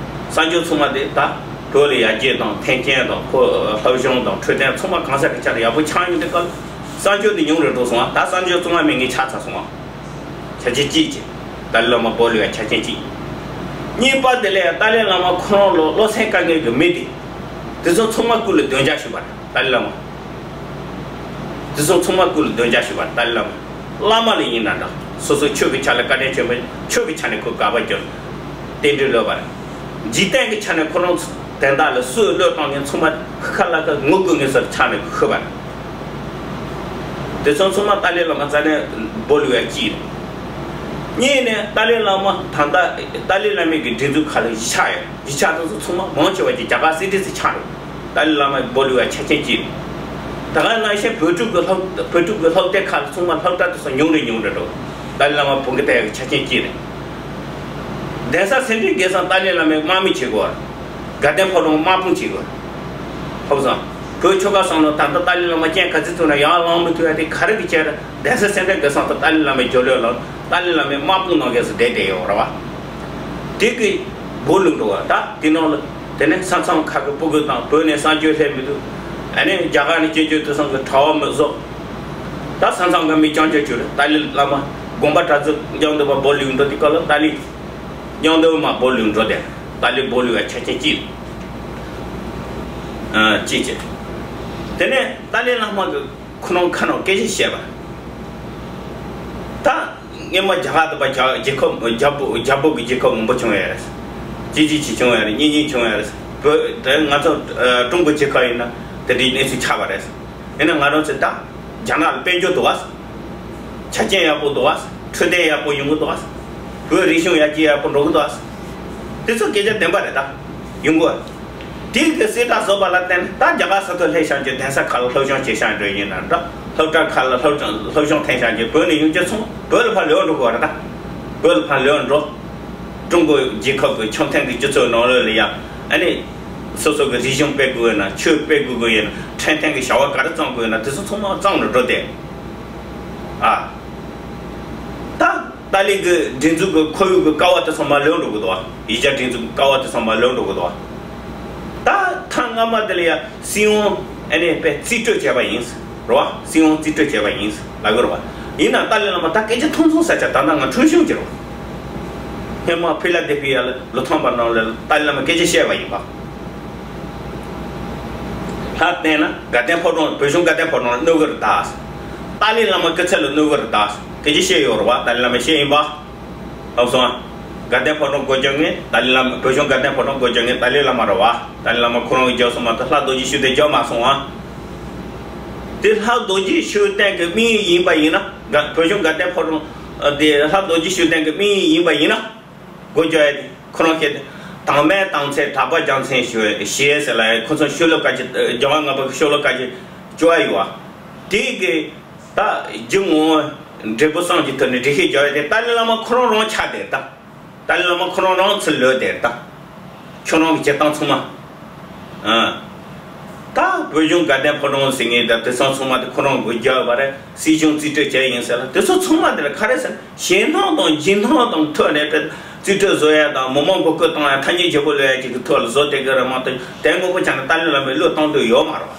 གསར་འབྱོར་ཚང་མ་དེ་ད་བོད་ལ་ཡར་རྒྱས་དང་ཐོན་སྐྱེད་དང་ཁོ་སློབ་སྦྱོང་དང་འཕྲོད་བསྟེན་ཚང་མ་གང་ས་གི་ཆ་ལ་ཡག་པོ་ཆགས་ཡོང་དུས་སྐབས་གསར་འབྱོར་དེ་ཉུང་རུ་འགྲོ་སོང་བ། ད་གསར་འབྱོར་ཚང་མ་མེད་མཁན་ཆགས་ཚར་སོང་བ། ཆ་རྐྱེན་གཅིག་བྱས། ཏཱ་ལའི་བླ་མ་སྦོ་ལུ་ཡ་ཆ་རྐྱེན་གཅིག་གཉིས་པ་དེ་ལས་ཏཱ་ལའི་བླ་མ་ཁོ་རང་ལོ་བློ་སེམས་དཀར་མཁན་གྱི་མི་དེ། དེ་ཚོ་ཚང་མ་སྐུ་ལ་འདོན་རྒྱག་ཞུས་པ་རེད། ཏཱ་ལའི་བླ་མ། དེ་ཚོ་ཚང་མ་སྐུ་ལ་འདོན་རྒྱག་ཞུས་པ་རེད། ཏཱ་ལའི་བླ་མ། བླ་མ་ལ་ཡིན་ན་འདྲ། སོ་སོ་ཆོས་ཀྱི་ཆ་ལ་བཀའ་དྲིན་ཆེན་པོ། ཆོས་ཀྱི་ཆ་ནས་ཁོ་དགག་པ་བརྒྱབ། རྟེན་འབྲེལ་ལོས་པ་རེད། འཇིག་རྟེན་གྱི་ཆ་ནས་ཁོ་རང་དོན་དག་ལ་སྲོལ་བློས་བཏང་མཁན་ཚང་མ་ཁ་ལ་ཁ་ངུ་དགོས་ངེས་སར་ཆགས་ནས་ཤི་བ་རེད། དེ་ཚོ་ཚང་མ་ཏཱ་ལའི་བླ་མ་རྩ་ནས་སྦོ་ལུ་ཡ་གཅིག་རེད། གཉིས་ནས་ཏཱ་ལའི་བླ་མ་ད་ལྟ་ཏཱ་ལའི་བླ་མའི་གི་སྒྲིག་འཛུགས་ཁག་ལ་གཞིས་ཆགས་ཡོད། གཞིས་ཆགས་དེ་ཚོ་ཚང་མ་མང་ཆེ་བ་ཅིག་རྒྱ་གར་སི་ཊི་ཟན་ཆགས་རེད། ཏཱ་ལའི་བླ་མ་སྦོ་ལུ་ཡ་ཆ་རྐྱེན་གཅིག་རེད། ད་ག་ནང་བཞིན་བོད་ཕྲུག་གི་སློབ་བོད་ཕྲུག་གི་སློབ་དེབ་ཁག་ཚང་མ་སློབ་གྲྭ་དེ་ཚོ་ཉུང་རུ་ཉུང་རུ་འགྲོ། ཏཱ་ལའི་བླ་མ་བོད་སྐད་བསྟན་ཡག་ཆ་རྐྱེན་གཅིག་རེད། གདན་ས་སེ་འབྲས་དགེ་གསང་ཏཱ་ལའི་བླ་མའི་དམག་མི་བྱེད་དགོས། དགའ་ལྡན་ཕོ་བྲང་དམག་དཔུང་བྱེད་དགོས། ཧོབ་སང་། བོད་ཆོལ་ཁ་གསུམ་ལ་ད་ལྟ་ཏཱ་ལའི་བླ་མ་རྐྱེན་ག་ཚོད་ཐུག་ན་ཡར་ལངས་མི་ཐུབ་ཡ་དེ་ག་རེ་གི་ཆེད་རེད། གདན་ས་སེ་འབྲས་དགེ་གསང་དུ་ཏཱ་ལའི་བླ་མའི་སྦྱོར་ལོས་ལ་ཏཱ་ལའི་བླ་མའི་དམག་དཔུང་ནང་གས་སུ་བསྡད་བསྡད་ཡོད་རེད་བ། དེ་གི་སྦོ་ལུ་འགྲོ་བ་ད་དེ་ནང་ལ་དེ་ནས་ས་མཚམས་ཁག་གི་སྤུ་གུ་དང་བོད་ནས་གསར་འབྱོར་སླེབས་མི་འདུག་ཨ་ནི་རྒྱ་གར་ནས་སྐྱེས་འབྱོར་དེ་ཚང་གི་གྲྭ་བ་མི་བཟོ། ད་ས་མཚམས་ཁག་མི་རྐྱང་རྐྱང་བྱོས་རེད། ཏཱ་ལའི་བླ་མ་དགོངས་པ་གྲྭ་ཚང་རྐྱང་འདུག་པ་སྦོ་ལུ་འགྲོ་དེ་སྐབས་ལ་ཏཱ་ལའི་རྐྱང་འདུག་མ་སྦོ་ལུ་འགྲོ་དེ། ཏཱ་ལའི་སྦོ་ལུ་ཡ་ཆ་རྐྱེན་གཅིག་ཨ་གཅིག་བྱས། དེ་ནས་ཏཱ་ལའི་བླ་མ་གི་ཁོ་རང་ཁ་ནང་སྐད་ཆ་བཤད་པ། ད་སྔོན་མ་རྒྱ་གར་དུ་བ་རྒྱ་རྒྱལ་ཁབ་རྒྱལ་པོ་རྒྱལ་པོ་གི་རྒྱལ་ཁབ་མང་པོ་བྱུང་ཡོད་རེད། གཅིག་གཅིག་གཅིག་བྱུང་ཡོད་རེད། གཉིས་གཉིས་བྱུང་ཡོད་རེད། བོད་དེ་ང་ཚོ་ཀྲུང་གོ་རྒྱལ་ཁབ་ཡིན་ན་དེ་འདྲའི་གནས་ཚུལ་ཆགས་པ་རེད། ཡིན་ན་ང་རང་ཚོ་ད་རྒྱ་ནག་ལ་དཔལ་འབྱོར་འདུག་བ། ཆ་རྐྱེན་ཡག་པོ་འདུག་བ། འཕྲོད་བསྟེན་ཡག་པོ་ཡོང་གི་འདུག་བ། བོད་རིག་གཞུང་ཡར་རྒྱས་ཡག་པོ་འགྲོ་གི་འདུག་བ། དེ་ཚོ་སྐད་ཆ་བདེན་པ་རེད་ད། ཡོང་གི་བ། དེ་གི་གསལ་བསྒྲགས་བཟོས་པ་ལ་བརྟེན་ད་རྒྱ་གར་ས་ཐོག་སླེབས་བཞག་རྒྱུ་གདན་ས་ཁག་ལ་སློབ་སྦྱོང་བྱེད་བཞག་འགྲོ་ཡིན་ན་འདྲ། སློབ་གྲྭ་ཁག་ལ་སློབ་སྦྱོང་སློབ་སྦྱོང་འཐེན་བཞག་རྒྱུ་བོད་ནས་ཡོང་རྒྱུ་ཚང་བོད་ལ་ཕར་ལོག་འགྲོ་དགོས་བ་རེད་ད། བོད་ལ་ཕར་ལོག་འགྲོ། ཀྲུང་གོ་རྒྱལ་ཁབ་ཀྱི་འཆམ་མཐུན་གྱི་སྤྱི་ཚོགས་ནང་ལོགས་ལ་ཡ་ཨ་ནི། སོ་སོ་གི་རིག་གཞུང་སྤེལ་དགོས་ཡོད་ན་ཆོས་སྤེལ་དགོས་ཀྱི་ཡོད་ན་འཕྲོད་བསྟེན་གྱི་བྱ་བ་ག་རེ་བརྩམ་དགོས་ཡོད་ན་དེ་ཚོ་ཚང་མ་བརྩམས་ནས་འགྲོ་དེ། ཨ། ད་ཏཱ་ལའི་གི་སྒྲིག་འཛུགས་ཀྱི་ཁོར་ཡུག་གི་ཀ་བ་དེ་ཚང་མ་ལོན་འགྲོ་གི་འདུག་བ། ཡིག་ཆ་སྒྲིག་འཛུགས་ཀྱི་ཀ་བ་དེ་ཚང་མ་ལོན་འགྲོ་གི་འདུག་བ། ད་ཐེངས་སྔ་མ་དེ་ལ་ཡ་སྲིད་དབང་ཨ་ནི་དཔེ་རྩིས་སྤྲོད་བྱས་པ་ཡིན། རེད་བ། སྲིད་དབང་རྩིས་སྤྲོད་བྱས་པ་ཡིན་ལབ་གི་རེད་བ། ཡིན་ན་ཏཱ་ལའི་བླ་མ་ད་སྐད་ཆ་ཐུང་ཐུང་ས་ཆ་ད་ལྟ་ང་ཁྲོན་གཞུང་གི་རེད་བ། སྔོན་མ་ཕི་ལ་དེ་ཕི་ཡ་ལ་ལོ་ཐམ་པ་ནང་ལ་ཏཱ་ལའི་བླ་མ་སྐད་ཆ་བཤད་པ་ཡིན་པ། ལྷག་བལྟས་ན་དགའ་ལྡན་ཕོ་བྲང་བོད་གཞུང་དགའ་ལྡན་ཕོ་བྲང་ལ་གནོད་གི་རེད་ད། ཏཱ་ལའི་བླ་མ་སྐུ་ཚེ་ལ་གནོད་གི་རེད་ད། སྐད་ཆ་བཤད་ཡོད་རེད་བ། ཏཱ་ལའི་བླ་མ་བཤད་ཡིན་པ། ལབ་སོང་ཨ། དགའ་ལྡན་ཕོ་བྲང་སྒོ་རྒྱག་མཁན་ཏཱ་ལའི་བླ་མ། བོད་གཞུང་དགའ་ལྡན་ཕོ་བྲང་སྒོ་རྒྱག་མཁན་ཏཱ་ལའི་བླ་མ་རེད་བ། ཏཱ་ལའི་བླ་མ་ཁོ་རང་གིས་རྒྱག་སོང་མ་གཏོགས་ལྷ་རྡོ་རྗེ་ཤུགས་ལྡན་རྒྱག་མ་སོང་ཨ། དེ་ལྷ་རྡོ་རྗེ་ཤུགས་ལྡན་གྱི་དམིགས་ཡུལ་ཡིན་པ་ཡིན་ན། དགའ་བོད་གཞུང་དགའ་ལྡན་ཕོ་བྲང་དེ་ལྷ་རྡོ་རྗེ་ཤུགས་ལྡན་གྱི་དམིགས་ཡུལ་ཡིན་པ་ཡིན་ན། སྒོ་རྒྱག་ཡ་དེ་ཁོ་རང་བཤད་དེ། དང་མེད་དང་ཚེ་གྲགས་པ་རྒྱལ་མཚན་ཞུ་ཞེས་ཟེར་ལ་ཁོ་ཚོ་ཤོ་ལོ་ཀ་གཅིག་རྒྱལ་བ་ལྔ་པ་གི་ཤོ་ལོ་ཀ་གཅིག་བཅུ་བ་ཡོད་བ། དེ་གི་ད་རྒྱུ་ངོ་བོ་འབྲས་བུ་གསུམ་གྱི་ཐོག་ནས་འགྲེལ་བཤད་རྒྱག་ཡ་དེ་ཏཱ་ལའི་བླ་མ་ཁོ་རང་རང་ཆགས་དེ་ད། ཏཱ་ལའི་བླ་མ་ཁོ་རང་རང་ཚུར་ལོས་དེ་ད། ཁྱོད་རང་གི་བྱེད་སྟངས་ཚང་མ། ཨ། ད་བོད་གཞུང་དགའ་ལྡན་ཕོ་བྲང་ཟེར་མཁན་ད་དེ་ཚང་ཚང་མ་དེ་ཁོ་རང་སྒོ་རྒྱག་པ་རེད། སྲིད་གཞུང་རྩིས་སྤྲོད་བྱས་ཡིན་ཟེར་ལ་དེ་ཚོ་ཚང་མ་དེ་ལ་ག་རེ་ཟེར་ན་ཞེད་སྣང་དང་འཇིགས་སྣང་དང་ཐོག་ནས་དཔེ་རྩིས་སྤྲོད་བཟོ་ཡ་དང་མི་མང་མགོ་སྐོར་བཏང་ཡ་ཐ་སྙད་བརྗེ་པོ་ལོས་ཡ་ཅིག་གི་ཐོག་ལ་བཟོ་བསྡད་གི་རེད་མ་གཏོགས་དེ་དངོས་པོ་ཆ་ནས་ཏཱ་ལའི་བླ་མས་བློས་བཏང་འདོད་ཡོད་མ་རེད་བ།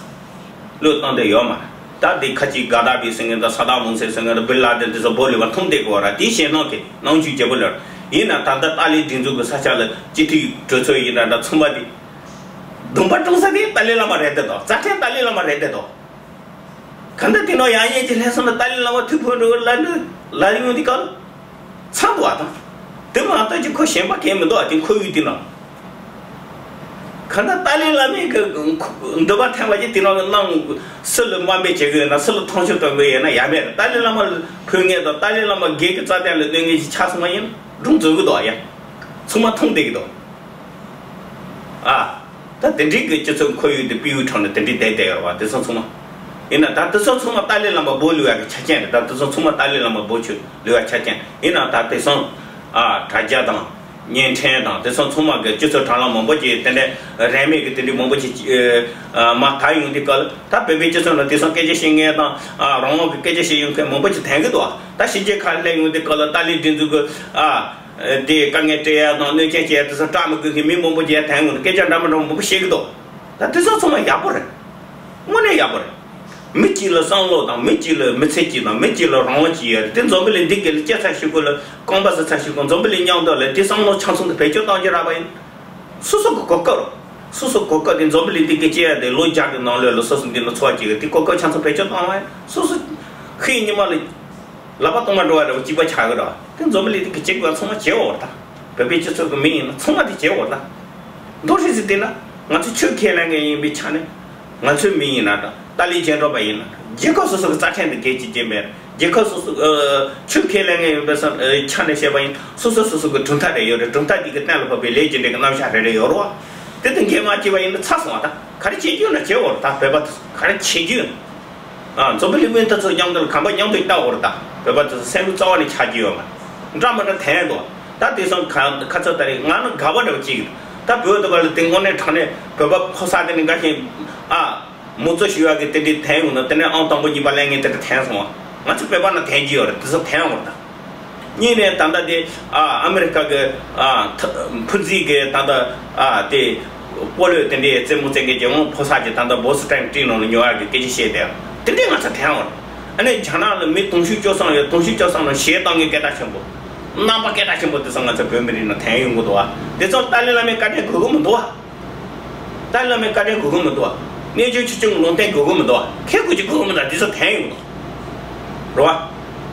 བློས་བཏང་འདོད་ཡོད་མ་རེད། ད་དེ་ཁ་ཅིག་ག་དཱ་ཕི་ཟེར་མཁན་དང་ས་དཱམ་ཧུ་སེན་ཟེར་མཁན་དང་བིན་ལ་དན་དེ་ཚོ་སྦོ་ལུ་ཡ་མཐོང་བསྡད་གི་རེད་བ། དེ་ཞེད་སྣང་གི་སྣང་ཆུང་བརྗེ་པོ་ལོས་ཡིན་ན་ད་ལྟ་ཏཱ་ལའི་སྒྲིག་འཛུགས་ཀྱི་ས་ཆ་ལ་སྤྱི་འཐུས་གྲོས་ཚོགས་ཡིན་ན་འདྲ་ཚང་མ་དེ། སྡོམ་པ་སྲུང་ས་དེ་ཏཱ་ལའི་བླ་མ་རེད་དེ་དོ། རྩ་ཁྲིམས་ཏཱ་ལའི་བླ་མ་རེད་དེ་དོ། གང་ལྟར་དེ་ནང་ཡང་ཡན་གྱི་ལྷན་སོང་ལ་ཏཱ་ལའི་བླ་མ་ཐུགས་ཕན་འགྲོ་ལ་ལ་ཡོང་དེ་གང་ཚང་འདུག་བ་དང་། དེ་མ་གཏོགས་ཀྱི་ཁོ་གཞན་པ་གང་མི་འདུག་བ། དེ་ཁོར་ཡུག་དེ་ནང་། གང་ལྟར་ཏཱ་ལའི་བླ་མའི་གི་འདོད་པ་ཐེངས་པ་ཅིག་དེ་ནང་གི་གནང་སུ་ལ་དམའ་འབེབས་བྱེད་གི་ཡོད་ན་སུ་ལ་མཐོང་ཆུང་གཏོང་གི་ཡོད་ན་ཡ་མེད་རེད། ཏཱ་ལའི་བླ་མ་ལ་ཕུལ་མཁན་དང་ཏཱ་ལའི་བླ་མ་སྒེར་གྱི་རྩ་དོན་ལ་གནོད་མཁན་ཞིག་ཆགས་སོང་བ་ཡིན་ན་སྒྲུང་རྫོགས་གི་འདུག་བ་ཡ། ཚང་མ་མཐོང་བསྡད་ཀྱི་འདུག་ཨ། ད་དེ་འདྲའི་གི་སྤྱི་ཚོགས་ཁོར་ཡུག་དེ་སྤེལ་བའི་ཁྲོད་ནས་དེ་འདྲའི་བསྡད་བསྡད་ཡོད་རེད་བ། དེ་ཚོ་ཚང་མ། ཡིན་ན་ད་དེ་ཚོ་ཚང་མ་ཏཱ་ལའི་བླ་མ་སྦོ་ལུ་ཡ་གི་ཆ་རྐྱེན་རེད། ད་དེ་ཚོ་ཚང་མ་ཏཱ་ལའི་བླ་མ་སྦོ་ཆུ་ལུ་ཡ་ཆ་རྐྱེན་ཡིན་ན་ད་དེང་སང་ཨ་དྲ་རྒྱ་དང་ བརྙན་འཕྲིན་དང་དེ་ཚོ་ཚང་མ་གི་སྤྱི་ཚོགས་དྲ་ལམ་མང་པོ་ཅིག་དེ་འདྲའི་རིན་མེད་ཀྱི་དེ་འདྲའི་མང་པོ་ཅིག་ཨ་མར་དར་ཡོང་དུས་སྐབས་ལ། ད་བོད་པའི་སྤྱི་ཚོགས་ནང་དེང་སང་སྐད་ཆ་བཤད་མཁན་དང་ཨ་རང་དབང་གི་སྐད་ཆ་བཤད་ཡོང་མཁན་མང་པོ་ཅིག་ཐོན་གི་འདུག་ད་ཕྱི་རྒྱལ་ཁག་སླེབས་ཡོང་དུས་སྐབས་ལ་ཏཱ་ལའི་སྒྲིག་འཛུགས་ཀྱི་ཨ་དེ་དཀའ་ངལ་སྤྲད་ཡ་དང་གནོད་སྐྱོན་བྱེད་ཡ་དེ་ཚོ་སྐྲག་མི་དགོས་མཁན་མི་མང་པོ་ཅིག་ཡར་ཐོན་ཡོང་དུས་སྐད་ཆ་འདྲ་མི་འདྲ་མང་པོ་བཤད་གི་འདུག་ད་དེ་ཚོ་ཚང་མ་ཡག་པོ་རེད། དངོས་གནས་ཡག་པོ་རེད། མི་གཅིག་ལ་བསམ་བློ་དང་མི་གཅིག་ལ་མི་ཚེ་གཅིག་དང་མི་གཅིག་ལ་རང་དབང་གཅིག་ཡོད་རེད། དེ་འཛམ་བུ་གླིང་འདི་ག་ལ་སྐྱེས་ཚར་ཞིག་གོ་ལ་རྐང་པ་ཟ་ཚར་ཞིག་གོ་འཛམ་བུ་གླིང་མཉམ་དུ་ལ་དེ་བསམ་བློ་ཆ་ཚང་དུ་བེད་སྤྱོད་གཏོང་རྒྱུ་རག་པ་ཡིན། སོ་སོ་གི་གོ་སྐབས་རེད། སོ་སོ་གོ་སྐབས་དེ་འཛམ་བུ་གླིང་འདི་ག་སྐྱེ་ཡ་དེ་ལོ་བརྒྱ་གི་ནང་ལོགས་ལ་སོ་སོ་འདི་ལ་འཚོ་བ་སྐྱེལ་གི་དེ་གོ་སྐབས་ཆ་ཚང་བེད་སྤྱོད་གཏོང་བ་ཡིན། སོ་སོ་ཤི་ཉི་མ་ལ་ལག་པ་གཏོང་མ་འགྲོ་བ་རེད་པ། གཅིག་པ་ཆགས་གི་རེད་པ། དེ་འཛམ་བུ་གླིང་འདི་ག་སྐྱེ་དགོས་ཚང་མ་བྱེད་འོར་ད། བོད་པའི་སྤྱི་ཚོགས་ཀྱི་མི་ཡིན་ན་ཚང་མ་དེ་བྱེད་འོར་ད། མདོར་བསྡུས་ཟེར་བལྟས་ན་ང་ཚོ་ཆོས་ཁས་ལེན་མཁན་ཡིན་པའི་ཆ་ནས་ང་ཚོའི་མི་ཡིན་ན་འདྲ། ཏཱ་ལའི་རྗེས་འབྲང་པ་ཡིན་ན་འདྲ། རྒྱལ་ཁབ་སོ་སོ་གི་རྩ་ཁྲིམས་དང་འགལ་གྱི་རྐྱེན་པས། རྒྱལ་ཁབ་སོ་སོ་ཨ་ཆོས་ཁས་ལེན་མཁན་ཡིན་པའི་ས་ཨ་ཆ་ནས་བཤད་པ་ཡིན། སོ་སོ་སོ་སོ་གི་གྲུབ་མཐའ་རེ་ཡོད་རེད། གྲུབ་མཐའ་འདི་གི་གཏན་ལ་ཕབ་པའི་ལས་ཀྱི་འབྲས་ཀྱི་རྣམ་གཞག་རེ་རེ་ཡོད་རེད་པ། དེ་དང་འགལ་མ་བྱས་པ་ཡིན་ན་ཚར་སོང་བ་ད། ག་རེ་བྱེད་རྒྱུ་ན་བྱེད་འོར་ད། བོད་པ་དེ་ཚོ་ག་རེ་བྱེད་རྒྱུ། ཨ་འཛམ་བུ་གླིང་མི་དེ་ཚོ་མཉམ་དུ་ལ་གམ་པ་མཉམ་དུ་བཏགས་འོར་ད། བོད་པ་དེ་ཚོ་སེམས་ཁུར་རྩ་བ་ནས་ཆགས་ཀྱི་ཡོད་མ་རེད། འདྲ་མི་འདྲ་ཐོན་འདུག་ད་དེང་སང་ཁ་ཁ་ཚ་ད་རེས་ང་ནི་དགའ་པོ་འདྲ་པོ་ཅིག་ད་བོད་དུ་བ་ལ་དེ་དངོས་གནས་དྲང་གནས་བོད་པ་ཕོ་གསར་དེ་ནི་འགའ་ཤས་ཨ་མུ་མཛུབ་ཞུ་ཡག་གི་དེ་འདྲའི་ཐོན་ཡོང་ན། དེ་ནས་ཨང་དང་པོ་གཉིས་པ་ལེན་མཁན་དེ་འདྲ་ཐོན་སོང་བ། ང་ཚོ་བོད་པ་ན་ཐོན་གྱི་ཡོད་རེད། དེ་ཚོ་ཐོན་འོར་ད། གཉིས་ནས་ད་ལྟ་དེ་ཨ་ཨ་མི་རི་ཀ་གི་ཨ་ཐ་ཕུ་རྫི་གི་ད་ལྟ་ཨ་དེ་སྤོ་ལོ་དེ་འདྲའི་རྩེད་མོ་རྩེ་མཁན་གྱི་ཨང་ཕོ་གསར་གྱི་ད་ལྟ་བོ་སི་ཊོན་ཊིམ་ནང་ལ་ཉོ་ཡག་གི་སྐད་ཆ་བཤད་དེ་དེ་འདྲའི་ང་ཚོ་ཐོན་འོར། ཨ་ནི་རྒྱ་ནག་ལ་མི་དུང་ཕྱུར་བཅུ་གསུམ་ཡོད། དུང་ཕྱུར་བཅུ་གསུམ་ལ་གཞས་བཏང་མཁན་སྐད་གྲགས་ཆེན་པོ། རྣམ་པ་སྐད་གྲགས་ཆེན་པོ་དེ་ཚོ་ང་ཚོ་བོད་མི་རིགས་ནང་ཐོན་ཡོང་གི་འདུག་བ། དེ་ཚོ་ཏཱ་ལའི་བླ་མའི་བཀའ་དྲིན་དགོས་ཀྱི་མི་འདུག་བ། ཏཱ་ལའི་བླ་མའི་བཀའ་དྲིན་དགོས་ཀྱི་མི་འདུག་བ། གནས་ཆུང་ཆོས་སྐྱོང་གི་ལུང་བསྟན་དགོས་ཀྱི་མི་འདུག་བ། ཁྱེད་ཀྱིས་ཅིག་དགོས་ཀྱི་མི་འདུག་དེ་ཚོ་ཐོན་ཡོང་གི་འདུག་རེད་བ།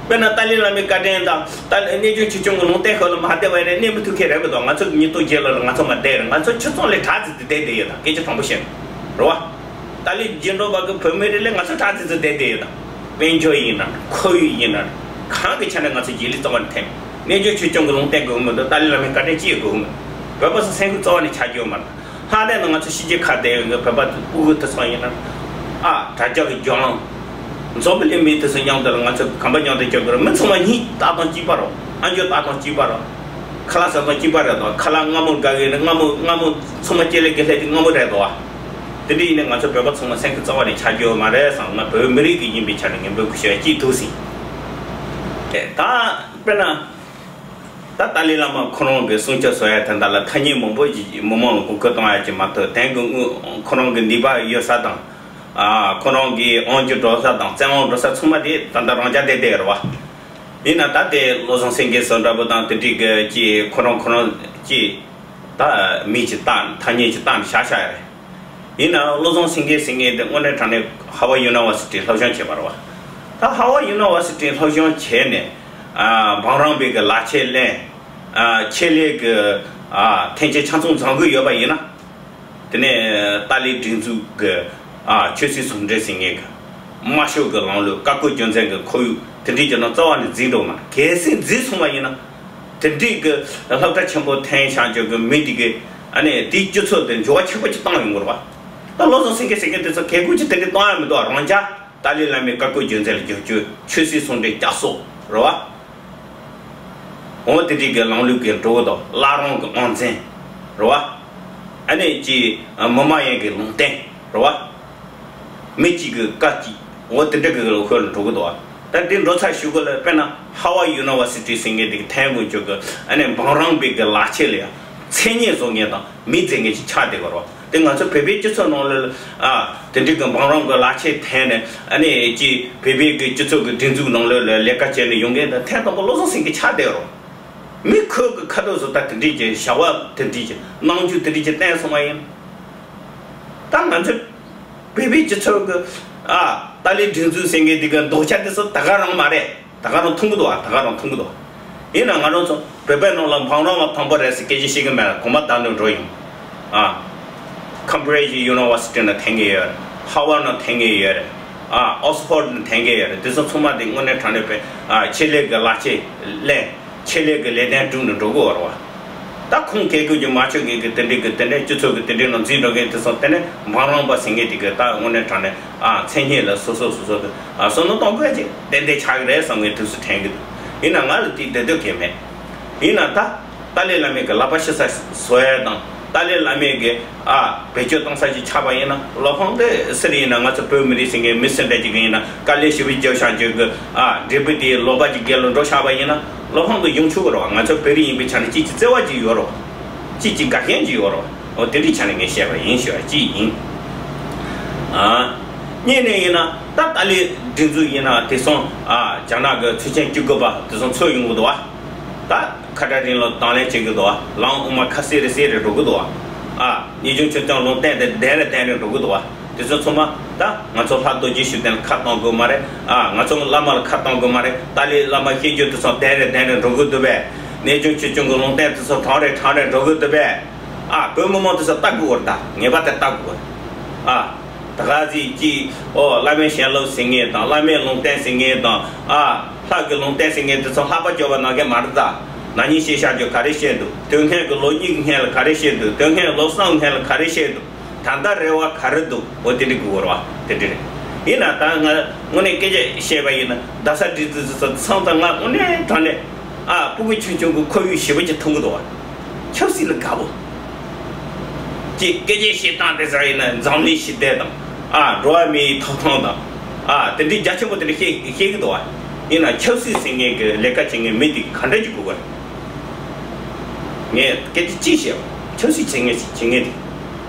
དཔེར་ན་ཏཱ་ལའི་བླ་མའི་བཀའ་དྲིན་དང་ཏཱ་ལའི་གནས་ཆུང་ཆོས་སྐྱོང་གི་ལུང་བསྟན་ཁོ་ལ་མ་བསྡད་པ་ཡིན་ན་གནས་མི་ཐུབ་མཁན་རེད་མི་འདུག་ང་ཚོ་ཉིས་སྟོང་བརྒྱད་ལོ་ལ་ང་ཚོ་མ་བསྡད་རེད། ང་ཚོ་ཆུ་ཚོད་ལས་དྲག་ཙི་ཙི་བསྡད་བསྡད་ཡོད་ད། སྐད་ཆ་དྲང་པོ་བཤད་ན་རེད་བ། ཏཱ་ལའི་རྗེས་འགྲོ་བ་གི་བོད་མི་རིགས་ལས་ང་ཚོ་དྲག་ཙི་ཙི་བསྡད་བསྡད་ཡོད་ད། དཔལ་འབྱོར་ཡིན་ན་ཁོར་ཡུག་ཡིན་ན་གང་གི་ཆ་ནས་ང་ཚོ་རྗེས་ལུས་རྩ་བ་ནས་ཐེབས། གནས་ཆུང་ཆོས་སྐྱོང་གི་ལུང་བསྟན་དགོས་ཀྱི་མི་འདུག་ཏཱ་ལའི་བླ་མའི་བཀའ་དྲིན་ཅི་ཡང་དགོས་ཀྱི་མི་འདུག་བོད་པ་ཚོ་སེམས་ཁུར་རྩ་བ་ནས་ཆགས་རྒྱུ་ཡོད་མ་རེད། ལྷག་དོན་ནི་ང་ཚོ་ཕྱི་རྒྱལ་ཁག་བསྡད་ཡོད་མཁན་བོད་པ་ཕྲུ་གུ་དེ་ཚོ་ཡིན་ན་ཨ་དྲ་རྒྱ་གི་རྒྱང་ལམ། འཛམ་བུ་གླིང་མི་དེ་ཚོ་མཉམ་དུ་ལ་ང་ཚོ་གམ་པ་མཉམ་དུ་རྒྱག་དགོས་རེད། མི་ཚང་མ་གཉིད་ལྟ་སྟངས་གཅིག་པ་རེད། ཨ་འགྱོ་ལྟ་སྟངས་གཅིག་པ་རེད། ཁ་ལག་ཟ་སྟངས་གཅིག་པ་རེད་དོ། ཁ་ལག་མངར་མོ་དགའ་གི་རེད། མངར་མོ་མངར་མོ་ཚང་མ་སྐྱེ་ལེ་གི་ལྷད་དེ་མངར་མོ་རེད་དོ། དེ་འདྲ་ཡིན་ནའི་ང་ཚོ་བོད་པ་ཚང་མ་སེམས་ཁུར་རྩ་བ་ནས་ཆགས་རྒྱུ་ཡོད་མ་རེད་བསམ། ང་བོད་མི་རིགས་ཀྱི་ཡིན་པའི་ཆ་ནས་ངས་འབོད་སྐུལ་ཞུ་ཡ་གཅིག་ཐུག་ཟིན། ད་དཔེར་ན། ད་ཏཱ་ལའི་བླ་མ་ཁོ་རང་གི་སྲུང་སྐྱོབ་བཟོ་ཡ་དེ་འདྲ་ལ་ཐ་སྙད་མང་པོ་ཞིག་མི་མང་ལ་མགོ་སྐོར་གཏོང་ཡ་ཅིག་མ་གཏོགས། དོན་གྱི་དངོས་ཁོ་རང་གི་ནུས་པ་ཡོད་ས་དང་། ཨ་ཁོ་རང་གི་དབང་སྒྱུར་འགྲོ་ས་དང་བཙན་དབང་འགྲོ་ས་ཚང་མ་དེ་ད་ལྟ་རང་རྐྱ་བསྡད་བསྡད་རེད་བ། ཡིན་ན་ད་དེ་བློ་བཟང་སེང་གེ་ཟེར་འདྲ་པོ་དང་དེ་འདྲའི་གི་ཅིག་ཁོ་རང་ཁོ་རང་ཅིག་ད་མི་ཅིག་བཏགས་ཐ་སྙད་ཅིག་བཏགས་བཞག་བཞག་ཡ་རེད། ཡིན་ནའང་བློ་བཟང་སེང་གེ་ཟེར་མཁན་དེ་དངོས་གནས་དྲང་གནས་ཧར་ཝར་ཡུ་ནི་ཝར་སི་ཊི་སློབ་སྦྱོང་བྱས་པ་རེད་བ། ད་ཧར་ཝར་ཡུ་ནི་ཝར་སི་ཊི་སློབ་སྦྱོང་བྱས་ནས་ཨ་འབུམ་རམས་པའི་གི་ལག་ཁྱེར་ལེན། ཨ་ཆེད་ལས་གི་ཨ་མཐུན་རྐྱེན་ཆ་ཚང་བཟང་པོ་ཡོད་པ་ཡིན་ན། དེ་ནས་ཏཱ་ལའི་སྒྲིག་འཛུགས་གི་ཨ་ཆོས་སྲིད་ཟུང་འབྲེལ་ཟེར་མཁན་གི་དམར་ཤོག་གི་ལམ་ལུགས། བཀའ་བཀོད་རྒྱུད་འཛིན་གི་ཁོར་ཡུག་དེ་འདྲའི་གི་ནང་རྩ་བ་ནས་འཛུལ་འགྲོ་མ་རེད། གལ་སྲིད་འཛུལ་སོང་བ་ཡིན་ན། དེ་འདྲའི་གི་སློབ་གྲྭ་ཆེན་པོ་ཐོན་བཞག་རྒྱུ་གི་མི་འདི་གི་ཨ་ནི་དེའི་སྤྱི་ཚོགས་དེ་འགྱུར་བ་ཆེན་པོ་ཅིག་བཏང་ཡོང་གི་རེད་བ། ད་བློ་བཟང་སེང་གེ་ཟེར་མཁན་དེ་ཚོ་གལ་དགོས་ཀྱི་དེ་འདྲ་གཏོང་ཡ་མི་འདུག་རང་རྐྱ་ཏཱ་ལའི་བླ་མའི་བཀའ་བཀོད་རྒྱུད་འཛིན་ལ་འཇུག་རྒྱུ། ཆོས་སྲིད་ཟུང་འབྲེལ་བསྐྱར་གསོ་རེད་བ། འོ་དེ་འདྲའི་གི་ལམ་ལུགས་ཀྱི་འགྲོ་གི་འདུག་བླ་བྲང་གི་དབང་འཛིན་རེད་བ། ཨ་ནི་ཅི་མི་མ་ཡིན་གི་ལུང་བསྟན་རེད་བ། མི་གཅིག་གི་བཀའ་གཅིག་འོ་དེ་འདྲ་གི་ལོ་ཁོལ་འགྲོ་གི་འདུག་ད་འདི་འགྲོ་ཚར་ཞུ་གི་ལ་དཔེར་ན་ཧར་ཝར་ཡུ་ནི་ཝར་སི་ཊི་ཟེར་མཁན་དེ་གི་ཐན་དགོན་ཆོས་གི་ཨ་ནི་འབུམ་རམས་པའི་གི་ལག་ཁྱེར་ལ་ཡང་མཚན་སྙན་བཟོ་མཁན་དང་མི་འཛིན་མཁན་ཅིག་ཆགས་བསྡད་ཀྱི་རེད། དེ་ང་ཚོ་བོད་པའི་སྤྱི་ཚོགས་ནང་ལ་ཨ་དེ་འདྲའི་གི་འབུམ་རམས་གི་ལག་ཁྱེར་ཐོན་ནས་ཨ་ནི་ཅི་བོད་པའི་གི་སྤྱི་ཚོགས་གི་སྒྲིག་འཛུགས་ནང་ལ་ལས་ཀ་བྱས་ནས་ཡོང་མཁན་དང་ཐན་དང་པོ་བློ་བཟང་སེང་གེ་ཆགས་བསྡད་ཀྱི་རེད། མི་ཁོ་གི་ཁ་ཐུག་བཟོ་ལྟ་དེ་འདྲའི་གི་བྱ་བ་དེ་འདྲའི་གི་རྣམ་འགྱུར་དེ་འདྲའི་གི་བསྟན་སོང་བ་ཡིན། ད་ང་ཚོ་བོད་པའི་སྤྱི་ཚོགས་ཀྱི་ཨ་ཏཱ་ལའི་སྒྲིག་འཛུགས་ཟེར་མཁན་དེ་གི་ལྡོག་ཆ་དེ་ཚོ་ད་ག་རང་མ་རེད། ད་ག་རང་མཐོང་གི་འདུག་ཨ་ད་ག་རང་མཐོང་གི་འདུག་ཡིན་ན་ང་རང་ཚོ་བོད་པའི་ནང་ལ་འབུམ་རམས་པ་དང་པོ་རེད་ཟེར་སྐད་ཆ་བཤད་གི་མེད་ལ། གོང་མ་བདག་འདོན་འགྲོ་ཡོང་། ཨ་ཁམ་བྷི་རི་ཇི་ཡུ་ནི་ཝར་སི་ཊི་ནང་ཐོན་གི་ཡོད་རེད། ཧར་ཝར་ནང་ཐོན་གི་ཡོད་རེད། ཨ་ཨོག་སི་ཕོར་ཌི་ནང་ཐོན་གི་ཡོད་རེད། དེ་ཚོ་ཚང་མ་དེ་དངོས་གནས་དྲང་གནས་པའི་ཨ་ཆེད་ལས་ཀྱི་ལག་ཁྱེར་ལེན། ཆེད་ལས་ཀྱི་ལས་དོན་སྒྲུབ་ནས་འགྲོ་གི་ཡོད་རེད་བ། ད་ཁོང་གལ་དགོས་ཀྱི་མ་ཆོད་མཁན་གྱི་དེ་འདྲའི་གི་དེ་འདྲའི་སྤྱི་ཚོགས་ཀྱི་དེ་འདྲའི་ནང་འཛུལ་འགྲོ་མཁན་དེ་ཚོ་དེ་ནས་འབུམ་རམས་པ་ཟེར་མཁན་དེ་གི་ད་དངོས་གནས་དྲང་གནས་ཨ་མཚན་སྙན་ལ་སོ་སོ་སོ་སོ་གི་ཨ་བསམ་བློ་གཏོང་དགོས་ཀྱི་ཏན་ཏན་ཆགས་ཀྱི་རེད་བསམ་མཁན་དུས་སུ་དྲན་གི་འདུག་ཡིན་ན་ང་ལ་དེ་བདེ་སྡུག་གང་ཡང་མེད། ཡིན་ན་ད་ ཏཱ་ལའི་བླ་མའི་གི་ལག་པ་ཞུ་ས་བཟོ་ཡ་དང་། ཏཱ་ལའི་བླ་མའི་གི་ཨ་བེད་སྤྱོད་གཏོང་ས་ཞིག་ཆགས་པ་ཡིན་ན། བློ་ཕམ་དེ་སུ་རེད་ཡིན་ན། ང་ཚོ་བོད་མི་རིགས་ཟེར་མཁན་མི་སུ་འདྲ་ཅིག་ཡིན་ན། དཀའ་ལས་ཞེ་པོ་རྒྱབ་བཞག་རྒྱུ་གི་ཨ་འབྲས་བུ་དེ་ལོག་པ་ཅིག་སྒེར་ལ་འགྲོ་བཞག་པ་ཡིན་ན། བློ་ཕམ་དེ་ཡོང་ཆོག་གི་རེད་བ། ང་ཚོ་བོད་རིགས་ཡིན་པའི་ཆ་ནས་གཅིག་གི་བརྩེ་བ་ཅིག་ཡོད་རེད་བ། གཅིག་གི་དགའ་ཞེན་ཅིག་ཡོད་རེད་བ། འོ་དེ་འདྲའི་ཆ་ནས་ངས་བཤད་པ་ཡིན་ཞུ་བ་གཅིག་ཡིན། ཨ་གཉིས་ནས་ཡིན་ན། ད་ཏཱ་ལའི་སྒྲིག་འཛུགས་ཡིན་ན་དེང་སང་ཨ་རྒྱ་ནག་གི་ཚོགས་ཆེན་བཅུ་དགུ་པ་དེང་སང་ཚོགས་ཡོང་གི་འདུག་བ། ད་ཁ་བྲལ་རིང་ལུགས་དང་ལེན་བྱེད་ཀྱི་འདུག་བ། ལམ་དབུ་མ་ཁ་གསལ་རེ་གསལ་རེ་འགྲོ་གི་འདུག་བ། ཨ་ངེས་འབྱུང་ཆོས་སྐྱོང་ལུང་བསྟན་དེ་བདེན་རེ་བདེན་རེ་འགྲོ་གི་འདུག་བ། དེ་ཚོ་ཚང་མ་ད་ང་ཚོ་ལྷ་རྡོ་རྗེ་ཤུགས་ལྡན་ལ་ཁ་གཏོང་དགོས་མ་རེད། ཨ་ང་ཚོ་བླ་མ་ལ་ཁ་གཏོང་དགོས་མ་རེད། ཏཱ་ལའི་བླ་མ་བཤད་རྒྱུ་དེ་ཚོ་བདེན་རེ་བདེན་རེ་འགྲོ་གི་འདུག་བས། ངེས་འབྱུང་ཆོས་སྐྱོང་གི་ལུང་བསྟན་དེ་ཚོ་དྲང་རེ་དྲང་རེ་འགྲོ་གི་འདུག་བས། ཨ་བོད་མི་མང་དེ་ཚོ་ལྟ་དགོས་བར་ད་ངེས་པར་དུ་ལྟ་དགོས་བར། ཨ། ད་ག་ཟིག་གིས་ཨོ་བླ་མའི་བྱིན་རླབས་ཟེར་མཁན་དང་། བླ་མའི་ལུང་བསྟན་ཟེར་མཁན་དང་། ཨ་ལྷ་གི་ལུང་བསྟན་ཟེར་མཁན་དེ་ཚོ་ལྷག་པ་སྐྱོ་བ་ནང་གི་མ་རེད་ད། ན་ནིང་བཤད་བཞག་རྒྱུ་ག་རེ་བཤད་འདུག་དུས་སྔོན་གྱི་ལོ་གཉིས་ཀྱི་སྔོན་ལ་ག་རེ་བཤད་འདུག་དུས་སྔོན་ལོ་གསུམ་སྔོན་ལ་ག་རེ་བཤད་འདུག་ད་ལྟ་རེ་བ་ག་རེ་འདུག་འོ་དེ་འདྲ་དགོས་རེད་བ། དེ་འདྲ་རེད། ཡིན་ན་ད་ང་དངོས་གནས་སྐད་ཆ་བཤད་པ་ཡིན་ན། རྡ་ས་སྒྲིག་འཛུགས་སུ་སོང་ཙང་ང་དངོས་གནས་དྲང་གནས་ཨ་སྤུ་གུ་ཆུང་ཆུང་གི་ཁོར་ཡུག་ཞེ་པོ་ཅིག་མཐོང་གི་འདུག་བ། ཆབ་སྲིད་ལ་དགའ་པོ། ཀྱི་སྐད་ཆ་བཤད་སྟངས་དེ་ཚོ་ཡིན་ན། འཛམ་གླིང་ཞི་བདེ་དང་། ཨ་འགྲོ་བ་མིའི་ཐོབ་ཐང་དང་། ཨ་དེ་འདྲའི་རྒྱ་ཆེན་པོ་དེ་འདྲ་བཤད་བཤད་ཀྱི་འདུག་བ། ཡིན་ན་ཆབ་སྲིད་ཟེར་མཁན་གྱི་ལས་ཀ་བྱེད་མཁན་མི་དེ་ག་འདྲ་ཅིག་དགོས་པ་རེད། ངས་སྐད་ཆ་གཅིག་བཤད། ཆབ་སྲིད་བྱེད་མཁན་བྱེད་མཁན་དེ་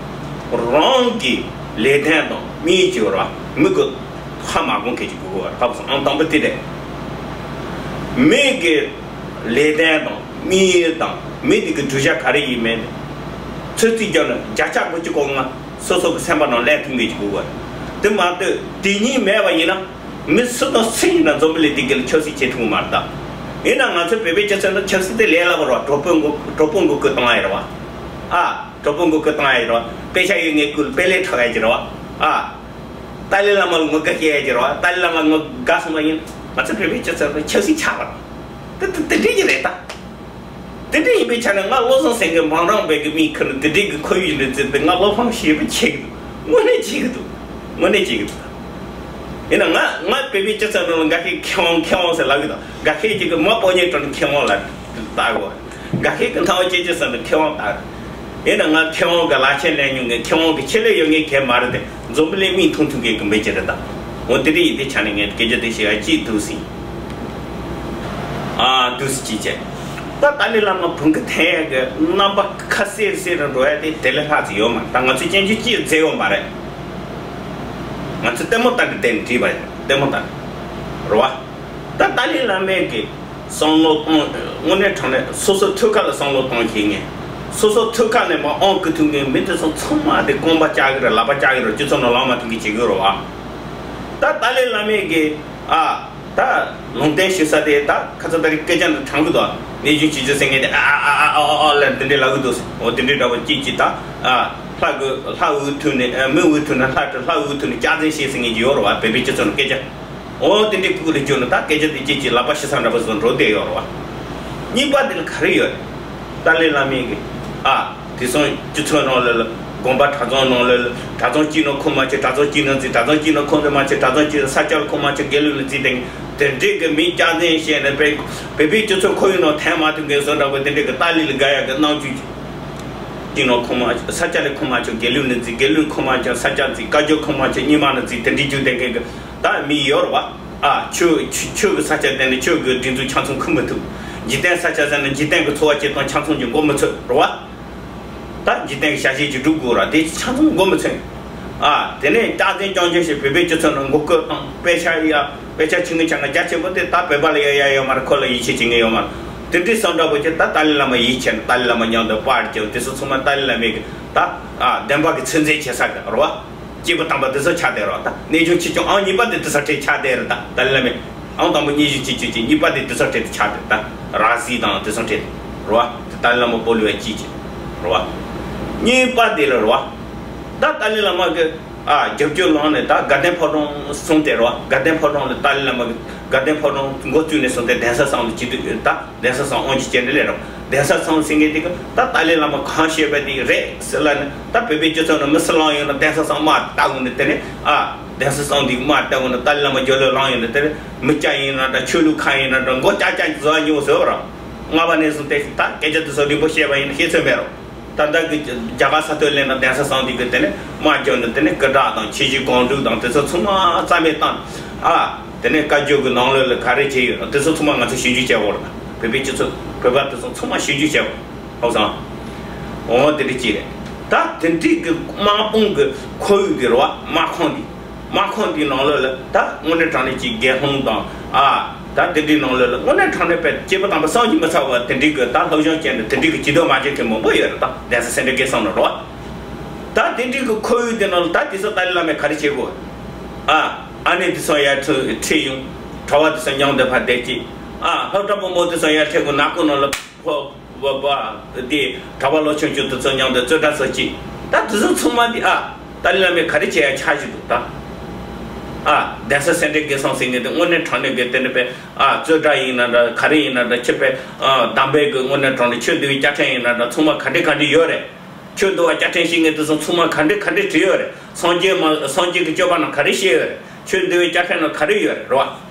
རང་གི་ལས་དོན་དང་དམིགས་ཡུལ་བར་མི་གི་ཧ་མ་གོ་མཁན་ཅིག་དགོས་པ་རེད། ཧ་གོ་སོང་ཨང་། དང་པོ་དེ་རེད། མི་གི་ལས་དོན་དང་དམིགས་ཡུལ་དང་མི་དེ་གི་བརྗོད་བྱ་ག་རེ་ཡིན་མིན་དེ་ཚོད་རྩིས་རྒྱག་ན་བརྒྱ་ཆ་དགུ་བཅུ་གོ་ལྔ་སོ་སོ་གི་སེམས་པ་ནང་ལེན་ཐུབ་མཁན་ཅིག་དགོས་པ་རེད། དེ་མ་གཏོགས་དེ་གཉིས་མེད་པ་ཡིན་ན། མི་སུ་དང་སུ་ཡིན་ན་འཛམ་བུ་གླིང་འདི་ག་ལ་ཆབ་སྲིད་བྱེད་ཐུབ་ཀྱི་མ་རེད་ད། ཡིན་ན་ང་ཚོ་བོད་པའི་སྤྱི་ཚོགས་ནང་ཆབ་སྲིད་དེ་ལས་སླ་པོ་རེད་བ། གྲོགས་པོ་མགོ་གྲོགས་པོ་མགོ་སྐོར་གཏོང་ཡ་རེད་བ། ཨ། གྲོགས་པོ་མགོ་སྐོར་གཏོང་ཡ་རེད་བ། དཔེ་ཆ་ཡོད་མཁན་སྐུ་ལ་དཔེ་ལེན་འཕྲོག་ཡ་ཅིག་རེད་བ། ཨ། ཏཱ་ལའི་བླ་མ་ལ་ངོ་དགའ་བྱེད་ཡ་ཅིག་རེད་བ། ཏཱ་ལའི་བླ་མ་ངོ་དགའ་སོང་བ་ཡིན་ན་ང་ཚོ་བོད་པའི་སྤྱི་ཚོགས་ནང་ཆབ་སྲིད་ཆགས་པ་རེད། དེ་དེ་དེ་འདྲ་ཅིག་རེད་ད། དེ་འདྲ་ཡིན་པའི་ཆ་ནས་ང་བློ་བཟང་སེང་གེ་མང་རང་བས་ཀྱི་མིང་ཁུར་ནས་དེ་འདྲའི་གི་ཁོར་ཡུག་འདི་བརྩིས་ཏེ་ང་བློ་ཕམ་ཞེ་པོ་ཆེ་གི་འདུག་དངོས་གནས་ཆེ་གི་འདུག་དངོས་གནས་ཆེ་གི་འདུག་ཡིན་ན་ང་ང་བོད་པའི་སྤྱི་ཚོགས་ནང་ལ་འགའ་ཤས་མཁས་དབང་མཁས་དབང་ཟེར་ལབ་གི་འདུག་འགའ་ཤས་ཅིག་གི་མ་སྤོ་ཉེས་སྤྲོ་ནས་མཁས་དབང་ལ་ལྟ་གོ་འགའ་ཤས་ཀྱི་མཐའ་བ་ཅན་ཅན་ཟེར་ནས་མཁས་དབང་ལྟ། ཡིན་ན་ང་མཁས་དབང་གི་བླ་ཆེན་ལེན་མྱོང་མཁན་མཁས་དབང་གི་ཆེད་ལས་ཡོད་མཁན་གང་མ་རེད་དེ། འཛམ་བུ་གླིང་མིག་མཐོང་ཐུབ་མཁན་གི་མི་ཅིག་རེད་ད། འོ་དེ་འདྲ་ཡིན་དེ་ཆ་ནས་ངས་སྐད་ཆ་དེ་བཤད་ཡ་གཅིག་འདུག་སྲིད། ཨ་འདུག་སྲིད་ཅིག་བྱས། ད་ཏཱ་ལའི་བླ་མ་བུང་གི་འཐེན་ཡ་གི་རྣམ་པ་ཁ་གསལ་གསལ་རུ་འགྲོ་ཡ་དེ་དེ་ལས་ལྷག་ཙམ་ཡོད་མ་རེད་ད། ང་ཚོས་སྐྱོན་བརྗོད་ཅིག་མཛད་ཡོད་མ་རེད། ང་ཚོས་ལྟད་མོ་ལྟ་གི་བསྡད་ནས་བྲིས་པ་ཡིན། ལྟད་མོ་ལྟ་རེད་བ། ད་ཏཱ་ལའི་བླ་མས་གི་བསམ་བློ་གཏོང་། དངོས་གནས་དྲང་གནས་སོ་སོ་ཐོད་ཁ་ལ་བསམ་བློ་གཏོང་ཤེས་མཁན། སོ་སོ་ཐོད་ཁ་ནས་མར་དབང་བསྐུར་ཐུབ་མཁན་མི་དེ་ཚོ་ཚང་མ་དེ་རྐང་པ་བཅག་གི་རེད། ལག་པ་བཅག་གི་རེད། སྤྱི་ཚོགས་ནང་ལངས་མ་ཐུབ་མཁན་བྱེད་གི་རེད་བ། ད་ཏཱ་ལའི་བླ་མས་གི་ཨ་ད་ལུང་བསྟན་ཞུ་ས་དེ་ད་ཁ་ཚ་ད་རེས་སྐད་ཆ་འདི་དྲང་གི་འདུག་ངེས་འབྱུང་ཆོས་སྐྱོང་ཟེར་མཁན་དེ་ཨ་ཨ་ཨ་ཨ་ཨ་ཨ་ལབ་འདི་འདྲས་ལབ་གི་འདུག་འོ་དེ་འདྲས་འདྲ་པོ་ཅིག་ཅིག་ད་ཨ་ལྷ་གི་ལྷ་འུ་ཐུག་ནས་ཨ་མི་འུ་ཐུག་ནས་ལྷ་ཁྲི་ལྷ་འུ་ཐུག་ནས་སྐྱག་རྫུན་བཤད་ཟེར་མཁན་ཅིག་ཡོད་རེད་བ། བོད་པའི་སྤྱི་ཚོགས་ནང་སྐད་ཆ། འོ་དེ་འདྲའི་ཁུག་ལ་བསྐྱུར་ན་ད་སྐད་ཆ་དེ་སྐྱིད་ཀྱི་ལག་པ་ཤི་ས་འདྲ་པོ་བཟོ་འགྲོ་བསྡད་ཡོད་རེད་བ། གཉིས་པ་དེ་ལ་ག་རེ་ཡོད་རེད། ཏཱ་ལའི་བླ་མས་གི་ཨ་དེང་སང་སྤྱི་ཚོགས་ནང་ལ་ལ་དགོན་པ་གྲྭ་ཚང་ནང་ལ་ལ་གྲྭ་ཚང་གཅིག་ནང་ཁོམ་མ་ཆེ་གྲྭ་ཚང་གཅིག་ནང་འཛུལ། གྲྭ་ཚང་གཅིག་ནང་ཁོམ་མ་ཆེ་གྲྭ་ཚང་གཅིག་ས་སྐྱ་ལ་ཁོམ་མ་ཆེ་དགེ་ལུགས་ནང་འཛུལ་དེ་དེ་འདྲའི་གི་མི་སྐྱག་རྫུན་བཤད་ནས་བོད་བོད་པའི་སྤྱི་ཚོགས་ཁོར་ཡུག་ནང་འཐེན་མ་ཐུབ་མཁན་བཟོ་འདྲ་པོ་དེ་འདྲའི་གི་ཏཱ་ལའི་ལ་དགའ་ཡག་གི་རྣམ་འགྱུར་གཅིག་ནང་ཁོམ་མ་ཆེ་ས་སྐྱ་ལ་ཁོམ་མ་ཆེ་དགེ་ལུགས་ནང་འཛུལ། དགེ་ལུགས་ཁོམ་མ་ཆེ་ས་སྐྱ་འཛུལ། བཀའ་བརྒྱུད་ཁོམ་མ་ཆེ་རྙིང་མ་ནང་འཛུལ། དེ་འདྲའི་རྒྱུ་དེ་འདྲའི་གི་ད་མི་ཡོད་རེད་བ། ཨ་ཆོས་ཆོས་ཆོས་ཀྱི་ས་ཆ་དེ་ནི་ཆོས་ཀྱི་སྒྲིག་འཛུགས་ཆ་ཚང་ཁུར་མི་ཐུབ། འཇིག་རྟེན་ས་ཆ་ཟེར་ན་འཇིག་རྟེན་གྱི་འཚོ་བ་སྐྱེལ་སྟངས་ཆ་ཚང་གི་མགོ་མི་ཚོས་རེད་བ། ད་འཇིག་རྟེན་གྱི་བྱ་བྱེད་ཀྱི་སྒྲུབ་དགོས་ར་དེ་ཆ་ཚང་མགོ་མི་ཚོས། ཨ་དེ་ནས་སྐྱག་རྫུན་རྐྱང་རྐྱང་ཞིག་བོད་པའི་སྤྱི་ཚོགས་ནང་མགོ་སྐོར་དང་དཔེ་ཆ་ཡ་དཔེ་ཆ་ཆུང་ངུ་ཆ་ང་རྒྱ་ཆེན་པོ་དེ་ད་བོད་པ་ལ་ཡ་ཡ་ཡོད་མ་རེད། ཁོ་ལ་ཡིད་ཆེས་བྱེད་མཁན་ཡོད་མ་རེད། དེ་འདྲའི་བསམ་འདྲ་པོ་ཅིག་ད་ཏཱ་ལའི་བླ་མ་ཡིད་ཆེས་ན་ཏཱ་ལའི་བླ་མ་མཉམ་དུ་པར་རྒྱབ་དེ་ཚོ་ཚང་མ་ཏཱ་ལའི་བླ་མའི་གི་ད་ཨ་བདེན་པ་གི་ཚོད་འཛིན་བྱེད་ས་གི་རེད་བ། སྐྱེས་བུ་དམ་པ་དེ་ཚོ་ཆགས་བསྡད་རོགས་ད། རྣལ་འབྱོར་ཆོས་སྐྱོང་ཨང་གཉིས་པ་དེ་དེ་ཚོ་ཁྲིད་ཆགས་བསྡད་རེད་ད། ཏཱ་ལའི་བླ་མས་ཨང་དང་པོ་སྙན་ཞུ་གཅིག་གཅིག་གཅིག་གཉིས་པ་དེ་དེ་ཚོ་ཁྲིད་དེ་ཆགས་བསྡད་ད། ར་བཟི་དང་དེ་ཚོ་ཁྲིད་རོ། དེ་ཏཱ་ལའི་བླ་མ་སྤོ་ལོ་བའི་གཅིག་གཅིག་རོ། གཉིས་པ་དེ་ལ་རོ། ད་ཏཱ་ལའི་བླ་མ་གི་ཨ་རྒྱབ་སྐྱོར་ལངས་ནས་ད་དགའ་ལྡན་ཕོ་བྲང་སོང་སྟེ་རོ། དགའ་ལྡན་ཕོ་བྲང་ལ་ཏཱ་ལའི་བླ་མ་གི་དགའ་ལྡན་ཕོ་བྲང་འགོ་བཙུགས་ནས་སོང་སྟེ་གདན་ས་གསུམ་ལ་བྱེད་དུས་ད། གདན་ས་གསུམ་དབང་ཆེན་སྤྱན་འདྲེན་ལས་རོགས། གདན་ས་གསུམ་ཟེར་མཁན་དེ་ག་ད་ཏཱ་ལའི་བླ་མ་གང་བཤད་པ་དེ་རེད་ཟེར་ལ་ནི་ད་བོད་པའི་སྤྱི་ཚོགས་ནང་མི་སུ་ལངས་ཡོང་ན་གདན་ས་གསུམ་དམག་བཏགས་ཡོང་ནི་དེ་ནི་ཨ་གདན་ས་གསུམ་དེ་དམག་བཏགས་ཡོང་ན་ཏཱ་ལའི་བླ་མ་རྒྱབ་ལོགས་ལངས་ཡོང་ནི་དེ་ནི་མི་སྐྱ་ཡིན་ན་འདྲ་ཆོས་ལུགས་གང་ཡིན་ན་འདྲ་མགོ་ལྕག་ལྕག་བཟོ་བ་ཉོ་ཟེར་བ་ར། ལྔ་པ་ནས་བཟུང་སྟེ་ད་སྐད་ཆ་དེ་ཚོ་རིང་པོ་བཤད་པ་ཡིན་ན་བཤད་ཚོད་མེད་རོགས། ད་ལྟ་གི་རྒྱ་གར་ས་ཐོག་ལས་ན་གདན་ས་གསང་འདི་གི་དེ་ནས་དམག་རྒྱབ་ནས་དེ་ནས་སྐུ་དྲག་དང་ཆོས་བརྒྱུད་གང་དྲུག་དང་དེ་ཚོ་ཚང་མ་རྩ་མེད་བཏང་། ཨ། དེ་ནས་བཀའ་བརྒྱུད་ཀྱི་ནང་ལོགས་ལ་ག་རེ་བྱས་ཡོད་དེ་ཚོ་ཚང་མ་ང་ཚོ་ཞིབ་འཇུག་བྱས་ཡོད་རེད། བོད་པའི་སྤྱི་ཚོགས་བོད་པ་དེ་ཚོ་ཚང་མ་ཞིབ་འཇུག་བྱས་ཡོད། ཧོ་སང་། འོ་དེ་འདྲ་ཅིག་རེད། ད་དེ་འདྲའི་གི་དམག་དཔུང་གི་ཁོར་ཡུག་དེ་རེད་བ། དམག་ཁོངས་འདི། དམག་ཁོངས་འདིའི་ནང་ལོགས་ལ་ད་དངོས་གནས་དྲང་གནས་ཀྱི་དགེ་སློང་དང་། ཨ། ད་དེ་འདྲའི་ནང་ལོགས་ལ་དངོས་གནས་དྲང་གནས་པའི་སྐྱེས་བུ་དམ་པ་བསམ་གྱིས་མི་ཚར་བ་དེ་འདྲའི་གི་ད་སློབ་སྦྱོང་བྱས་ནས་དེ་འདྲའི་གི་ཇུས་གཏོགས་མ་བྱེད་མཁན་མང་པོ་ཡོད་རེད། ད་གདན་ས་སེ་འབྲས་དགེ་གསུམ་ནང་རེད་བ། ད་དེ་འདྲའི་གི་ཁོར་ཡུག་དེ་ནང་ལ་ད་དེ་ཚོ་ཏཱ་ལའི་བླ་མས་ག་རེ་བྱེད་དགོས། ཨ། ཨ་ནེ་དེ་ཚོ་ཡར་ཁྲིད་ཡོང་། གྲྭ་པ་དེ་ཚོ་མཉམ་དུ་ཕར་བསྡད་ཅིག་ཨ། སློབ་གྲྭ་བུ་མོ་དེ་ཚོ་ཡར་ཁྲིད་དགོས། ནག་ཁུང་ནང་ལ་ཕོ། བ་བ། དེ་གྲྭ་པ་ལོ་ཆུང་ཆུང་དེ་ཚོ་མཉམ་དུ་རྩོད་གྲྭ་ཚོ་གཅིག་ད་དེ་ཚོ་ཚང་མ་དེ། ཨ། ཏཱ་ལའི་བླ་མས་ག་རེ་བྱེད་ཡ་ཆགས་ཀྱི་འདུག་ད། ཨ། གདན་ས་སེ་འབྲས་དགེ་གསུམ་ཟེར་མཁན་དེ་དངོས་གནས་དྲང་གནས་དགེ་དེ་འདྲ་པས། ཨ། རྩོད་གྲྭ་ཡིན་ན་འདྲ། ག་རེ་ཡིན་ན་འདྲ། ཁྱེད་པས། ཨ། དམ་པའི་གི་དངོས་གནས་དྲང་གནས་ཆོས་འདུལ་བའི་བཅའ་ཁྲིམས་ཡིན་ན་འདྲ། ཚང་མ་ག་འདྲ་ག་འདྲ་ཡོད་རེད། ཆོས་འདུལ་བ་བཅའ་ཁྲིམས་བཤད་མཁན་དེ་ཚོ་ཚང་མ་ག་འདྲ་ག་འདྲ་བྲིས་ཡོད་རེད། སངས་རྒྱས་མ་སངས་རྒྱས་ཀྱི་སྤྱོད་པ་ནང་ག་རེ་བཤད་ཡོད་རེད། ཆོས་འདུལ་བའི་བཅའ་ཁྲིམས་ནང་ག་རེ་ཡོད་རེད། རེད་བ།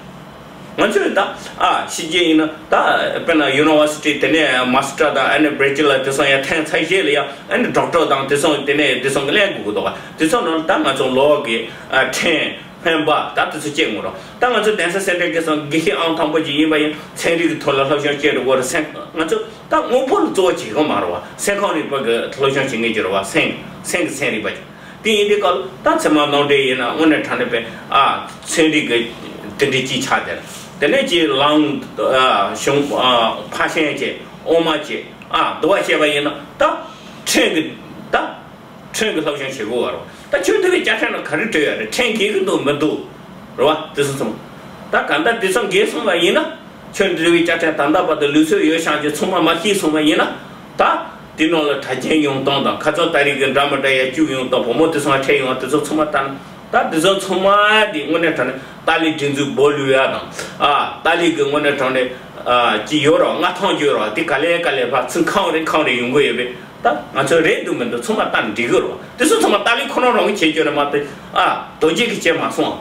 ང་ཚོས་ད། ཨ། ཕྱི་རྒྱལ་ཡིན་ན་ད། དཔེར་ན་ཡུ་ནི་ཝར་སི་ཊི་དེ་ནས་མ་སི་ཊར་དང་ཨ་ནི་བེ་ཅི་ལར་དེ་ཚོ་ཡང་ཐོན་ཚར་རྗེས་ལ་ཡང་ཨ་ནི་ཌོག་ཊར་དང་དེ་ཚོ་དེ་ནས་དེ་ཚོ་གི་ལེན་དགོས་ཀྱི་འདུག་ག་དེ་ཚོ་ནང་ལ་ད་ང་ཚོ་ལོ་གི། ཨ། ཕྲེང་། སྨན་པ་ད་དེ་ཚོ་བྱེད་དགོས་རོགས། ད་ང་ཚོ་གདན་ས་སེ་འབྲས་དགེ་གསུམ་དགེ་བཤེས་ཨང་དང་པོ་ཅིག་ཡིན་པ་ཡིན་ཚན་རིག་གི་ཐོག་ལ་སློབ་སྦྱོང་བྱེད་འགྲོ་དགོས་རེད། སེམས་ང་ཚོ་ད་དངོས་པོ་ལ་གཙོ་བོ་བྱེད་ཀྱི་མ་རེད་བ། སེམས་ཁམས་རིག་པ་གི་སློབ་སྦྱོང་བྱེད་མཁན་ཅིག་རེད་བ། སེམས་སེམས་ཀྱི་ཚན་རིག་པ་ཅིག་དེ་ཡིན་དུས་སྐབས་ལ་ད་ཚད་མ་ནོར་འཁྲུལ་ཡིན་ན་དངོས་གནས་དྲང་གནས་པའི། ཨ། ཚན་རིག་གི་དེ་འདྲའི་ཅིག་ཆགས་བསྡད། དེ་ནས་ཅིག་ལངས། ཨ། གཞུང་། ཨ། ཕར་ཕྱིན་བྱས། དབུ་མ་བྱས། ཨ། འདུལ་བ་བྱས་པ་ཡིན་ན་ད་ཕྲན་གྱི་ད་ཕྲན་གྱི་སློབ་སྦྱོང་བྱེད་དགོས་བ་རེད། ད་ཆོས་འདུལ་བའི་བཅའ་ཁྲིམས་ལ་ག་རེ་བྲིས་ཡོད་རེད། ཕྲན་འགལ་གྱི་འདུག་མི་འདུག་རེད་བ། དེ་ཚོ་ཚང་མ། ད་གང་ལྟར་དེ་ཚོ་འགལ་སོང་བ་ཡིན་ན། ཆོས་འདུལ་བའི་བཅའ་ཁྲིམས་ད་ལྟ་བར་དུ་ལུགས་སྲོལ་ཡོད་བཞག་རྒྱུ་ཚང་མ་མ་ཤེས་སོང་བ་ཡིན་ན། ད་དེ་ནང་ལ་གྲྭ་རྒྱུན་ཡོང་སྟངས་དང་། ཁ་སང་ད་རེས་ཀྱི་འདྲ་མི་འདྲ་ཡ་བཅུག་ཡོང་སྟངས། བུ་མོ་དེ་ཚོ་ཁྲིད་ཡོང་བ་དེ་ཚོ་ཚང་མ་ལྟ་ན། ད་དེ་ཚོ་ཚང་མ་དེ་དངོས་གནས་དྲང་གནས་ཏཱ་ལའི་སྒྲིག་འཛུགས་སྦོ་ལུ་ཡ་དང་། ཨ། ཏཱ་ལའི་གི་དངོས་གནས་དྲང་གནས། ཨ། ཅིག་ཡོད་རོགས། མངའ་ཐང་ཅིག་ཡོད་རོགས། དེ་ག་ལེ་ག་ལེ་ཕར་ཚུར་ཁང་རེ་ཁང་རེ་ཡོང་གི་ཡོད་པས། ད་ང་ཚོ་རེད་འདུག་མི་འདུག་ཚང་མ་ལྟ་ན་འགྲིག་གི་རོགས། དེ་ཚོ་ཚང་མ་ཏཱ་ལའི་ཁོ་རང་རང་གིས་བྱེད་རྒྱུ་རེད་མ་གཏོགས། ཨ། རྡོ་རྗེ་གིས་བྱེད་མ་སོང་ཨ།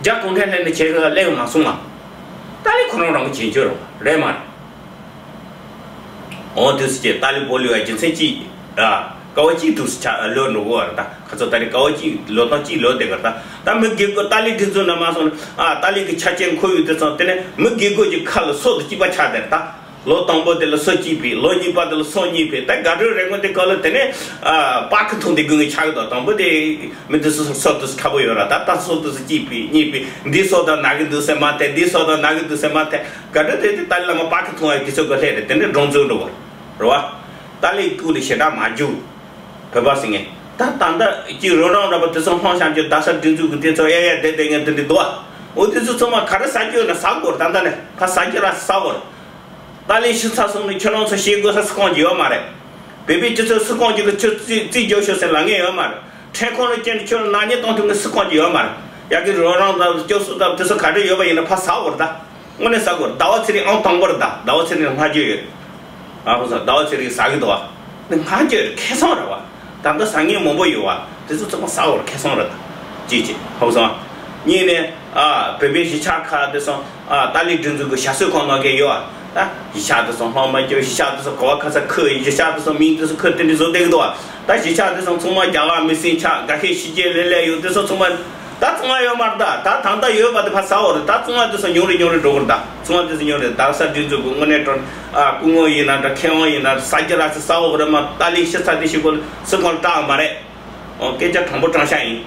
རྒྱ་གུང་ཁྲན་སླེབས་ནས་བྱེད་གི་སླེབས་མ་སོང་ཨ། ཏཱ་ལའི་ཁོ་རང་རང་གིས་བྱེད་རྒྱུ་རོགས་རེད་མ་རེད། འོ་དེ་ཚོ་བྱས་ཏཱ་ལའི་སྦོ་ལུ་ཡ་རྒྱུ་མཚན་གཅིག་ཨ། ཀ་བ་གཅིག་ཏུ་ཆ་ལོས་འགྲོ་གི་རེད། ད་ཁ་ཚོ་ད་རེས་ཀ་བ་གཅིག་ལོ་དང་གཅིག་ལོས་བསྡད་གི་རེད། ད་ད་མི་སྒེར་གོ་ཏཱ་ལའི་སྒྲིག་འཛུགས་ནང་མ་སོང་ན། ཨ། ཏཱ་ལའི་གི་ཆ་རྐྱེན་ཁོར་ཡུག་དེ་ཚང་དེ་ནས་མི་སྒེར་གོ་གི་ཁ་ལ་སོ་དང་གཅིག་པ་ཆགས་བསྡད་རེད། ད་ལོ་དང་པོ་དེ་ལ་སོ་གཅིག་ཕུད། ལོ་གཉིས་པ་དེ་ལ་སོ་གཉིས་ཕུད། ད་དགའ་སྤྲོའི་རེ་སྔོན་དེ་སྐབས་ལ་དེ་ནས། ཨ། པར་ཁུ་འཐུང་དེ་དགོས་ངེས་ཆགས་གི་འདུག་དང་པོ་དེ་མི་དེ་ཚོ་སོ་དེ་ཚོ་ཁ་པོ་ཡོད་ར། ད་ད་སོ་དེ་ཚོ་གཅིག་ཕུད་གཉིས་ཕུད། འདི་སོ་དང་ན་གི་འདུག་ཟེར་མ་ཐལ། འདི་སོ་དང་ན་གི་འདུག་ཟེར་མ་ཐལ། དགའ་སྤྲོ་དེ་དེ་ཏཱ་ལའི་བླ་མ་པར་ཁུ་འཐུང་བའི་དུས་ཚོད་གི་ལྷད་རེད། དེ་ནས་སྒྲུང་རྩོམ་འགྲོ་བ་རེད་བ། ཏཱ་ལའི་སྐུ་ལ་ཞེ་དྲག་མ་རྒྱུག་བོད་པ་ཟེར་མཁན། ད་ད་ལྟ་གི་རོ་རང་འདྲ་པོ་དེ་ཚོ་ལྷོང་བཤམས་ཀྱི་རྡ་ས་སྒྲིག་འཛུགས་ཀྱི་དེ་ཚོ་གཡར་གཡར་བསྡད་བསྡད་མཁན་དེ་འདྲ་འདུག་བ། འོ་དེ་ཚོ་ཚང་མ་ག་རེ་ཟ་རྒྱུ་ཡོད་ན་ཟ་དགོས་རེད། ད་ལྟ་ནས་ཕར་ཟ་རྒྱུ་ར་ཟ་དགོས་རེད། ཏཱ་ལའི་ཤི་ཚར་སོང་ནས་ཁྱོད་རང་ཚོ་ཤི་དགོས་ས་སུ་ཁོང་གི་ཡོད་མ་རེད། བོད་པའི་སྤྱི་ཚོགས་སུ་ཁོང་གི་གི་ཁྱོད་རྩིས་རྩིས་རྒྱག་ཤོག་ཟེར་ལབ་མཁན་ཡོད་མ་རེད། ཁྲེན་ཁོང་ལ་སྐྱེལ་ནས་ཁྱོད་ལ་ནག་ཉེས་གཏོང་ཐུབ་མཁན་སུ་ཁོང་གི་ཡོད་མ་རེད། ཡ་གི་རོ་རང་དང་སྐྱོབ་གསོ་དང་དེ་ཚོ་ག་འདྲ་ཡོད་པ་ཡིན་ན་ཕར་ཟ་དགོས་རེད་ད། དངོས་གནས་ཟ་དགོས་རེད། ཟླ་བ་ཚེ་རིང་ཨང་དང་པོ་རེད་ད། ཟླ་བ་ཚེ་རིང་ལ་སྔ་རྗེས་ཡོད། ཨ་ཁུ་ཚང་ཟླ་བ་ཚེ་རིང་ཟ་གི་འདུག་བ། ནི་སྔ་རྗེས་རེད། ཁེ་བཟང་རེད་བ། ད་ལྟ་ཟ་མཁན་མང་པོ་ཡོད་བ། དེ་ཚོ་ཚང་མ་ཟ་དགོས་རེད། ཁེ་བཟང་རེད་ད། གཅིག་བྱས། ཧ་གོ་སོང་ཨ། གཉིས་ནས། ཨ། བོད་པའི་གཞིས་ཆགས་ཁག་དེ་ཚོ། ཨ། ཏཱ་ལའི་སྒྲིག་འཛུགས་ཀྱི་ཞ་གསོའི་ཁང་ནང་གི་ཡོད་བ། ད་གཞིས་ཆགས་དེ་ཚོ་ལྷོང་མ་རྒྱབ། གཞིས་ཆགས་དེ་ཚོ་ག་བ་ག་ས་ཁུ། གཞིས་ཆགས་དེ་ཚོ་མིང་དེ་ཚོ་ཁུ་དེ་འདྲ་བཟོ་བསྡད་གི་འདུག་བ། ད་གཞིས་ཆགས་དེ་ཚོ་ཚང་མ་རྒྱ་གར་མི་སེར་ཆགས། འགའ་ཤས་ཕྱི་རྒྱལ་ལ་སླེབས་ཡོད། དེ་ཚོ་ཚང་མ་ད་ཚང་མ་ཡོད་མ་རེད་ད། ད་ད་ལྟ་ཡོད་པ་དེ་ཕར་ཟ་འོ་རེད། ད་ཚང་མ་དེ་ཚོ་ཉུང་རུ་ཉུང་རུ་འགྲོ་གི་རེད་ད། ཚང་མ་དེ་ཚོ་ཉུང་རུ། རྡ་ས་སྒྲིག་འཛུགས་ཀྱི་དངོས་གནས་དྲང་ཨ་སྐུ་ངོ་ཡིན་ན་འདྲ། མཁས་དབང་ཡིན་ན་ཟ་རྒྱུ་ར་ཚོ་ཟ་འོ་རེད་མ། ཏཱ་ལའི་ཤི་ཚར་དེ་ཤི་གོ་སུ་ཁོང་སྐྲག་མ་རེད། ཨོ། སྐད་ཆ་དྲང་པོ་དྲང་བཞག་ཡིན།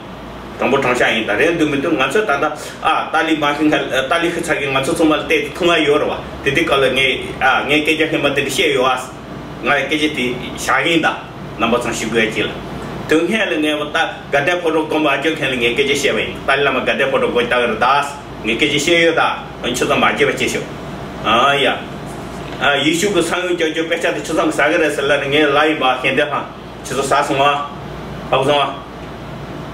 དྲང་པོ་དྲང་བཞག་ཡིན། ད་རེད་འདུག་མི་འདུག་ང་ཚོས་ད་ལྟ་ཨ་ཏཱ་ལའི་མ་ཤི་ང་ཏཱ་ལའི་ཤི་ཚར་གི་ང་ཚོ་ཚང་མ་ལ་བལྟས་ཏེ་མཐོང་ཡ་ཡོད་རེད་བ། དེ་དུས་སྐབས་ལ་ངས་ཨ་ངས་སྐད་ཆ་ཧེ་མ་དེ་འདྲ་བཤད་ཡོད་ཨ། ང་ཡི་སྐད་ཆ་དེ་བཞག་གི་ཡིན་ད། རྣམ་པ་ཚང་ཞུ་དགོས་ཡ་གཅིག་ལ། དོན་མཁན་ལ་ངས་ད་དགའ་ལྡན་ཕོ་བྲང་དགོན་པ་ཨ་ཅོ་མཁན་ལ་ངས་སྐད་ཆ་བཤད་པ་ཡིན། ཏཱ་ལའི་བླ་མ་དགའ་ལྡན་ཕོ་བྲང་དགོན་ལྟ་གི་རེད་ད། ངས་སྐད་ཆ་བཤད་ཡོད་ད། ཁྱོད་ཚོ་མ་བརྗེད་པ་བྱེད་ཤོག་ཨ་ཡ། ཨ་ཡེ་ཤུ་གི་ས་ཡོམ་རྒྱག་རྒྱུ་དཔེ་ཆ་དེ་ཁྱོད་ཚོ་གིས་ཟ་གི་རེད་ཟེར་ལབ་ནས་ངས་ལབ་ཡིན་པ། ཞལ་འདེབས་ཧང་། ཁྱོད་ཚོ་ཟ་སོང་ཨ། ཧ་གོ་སོང་ཨ།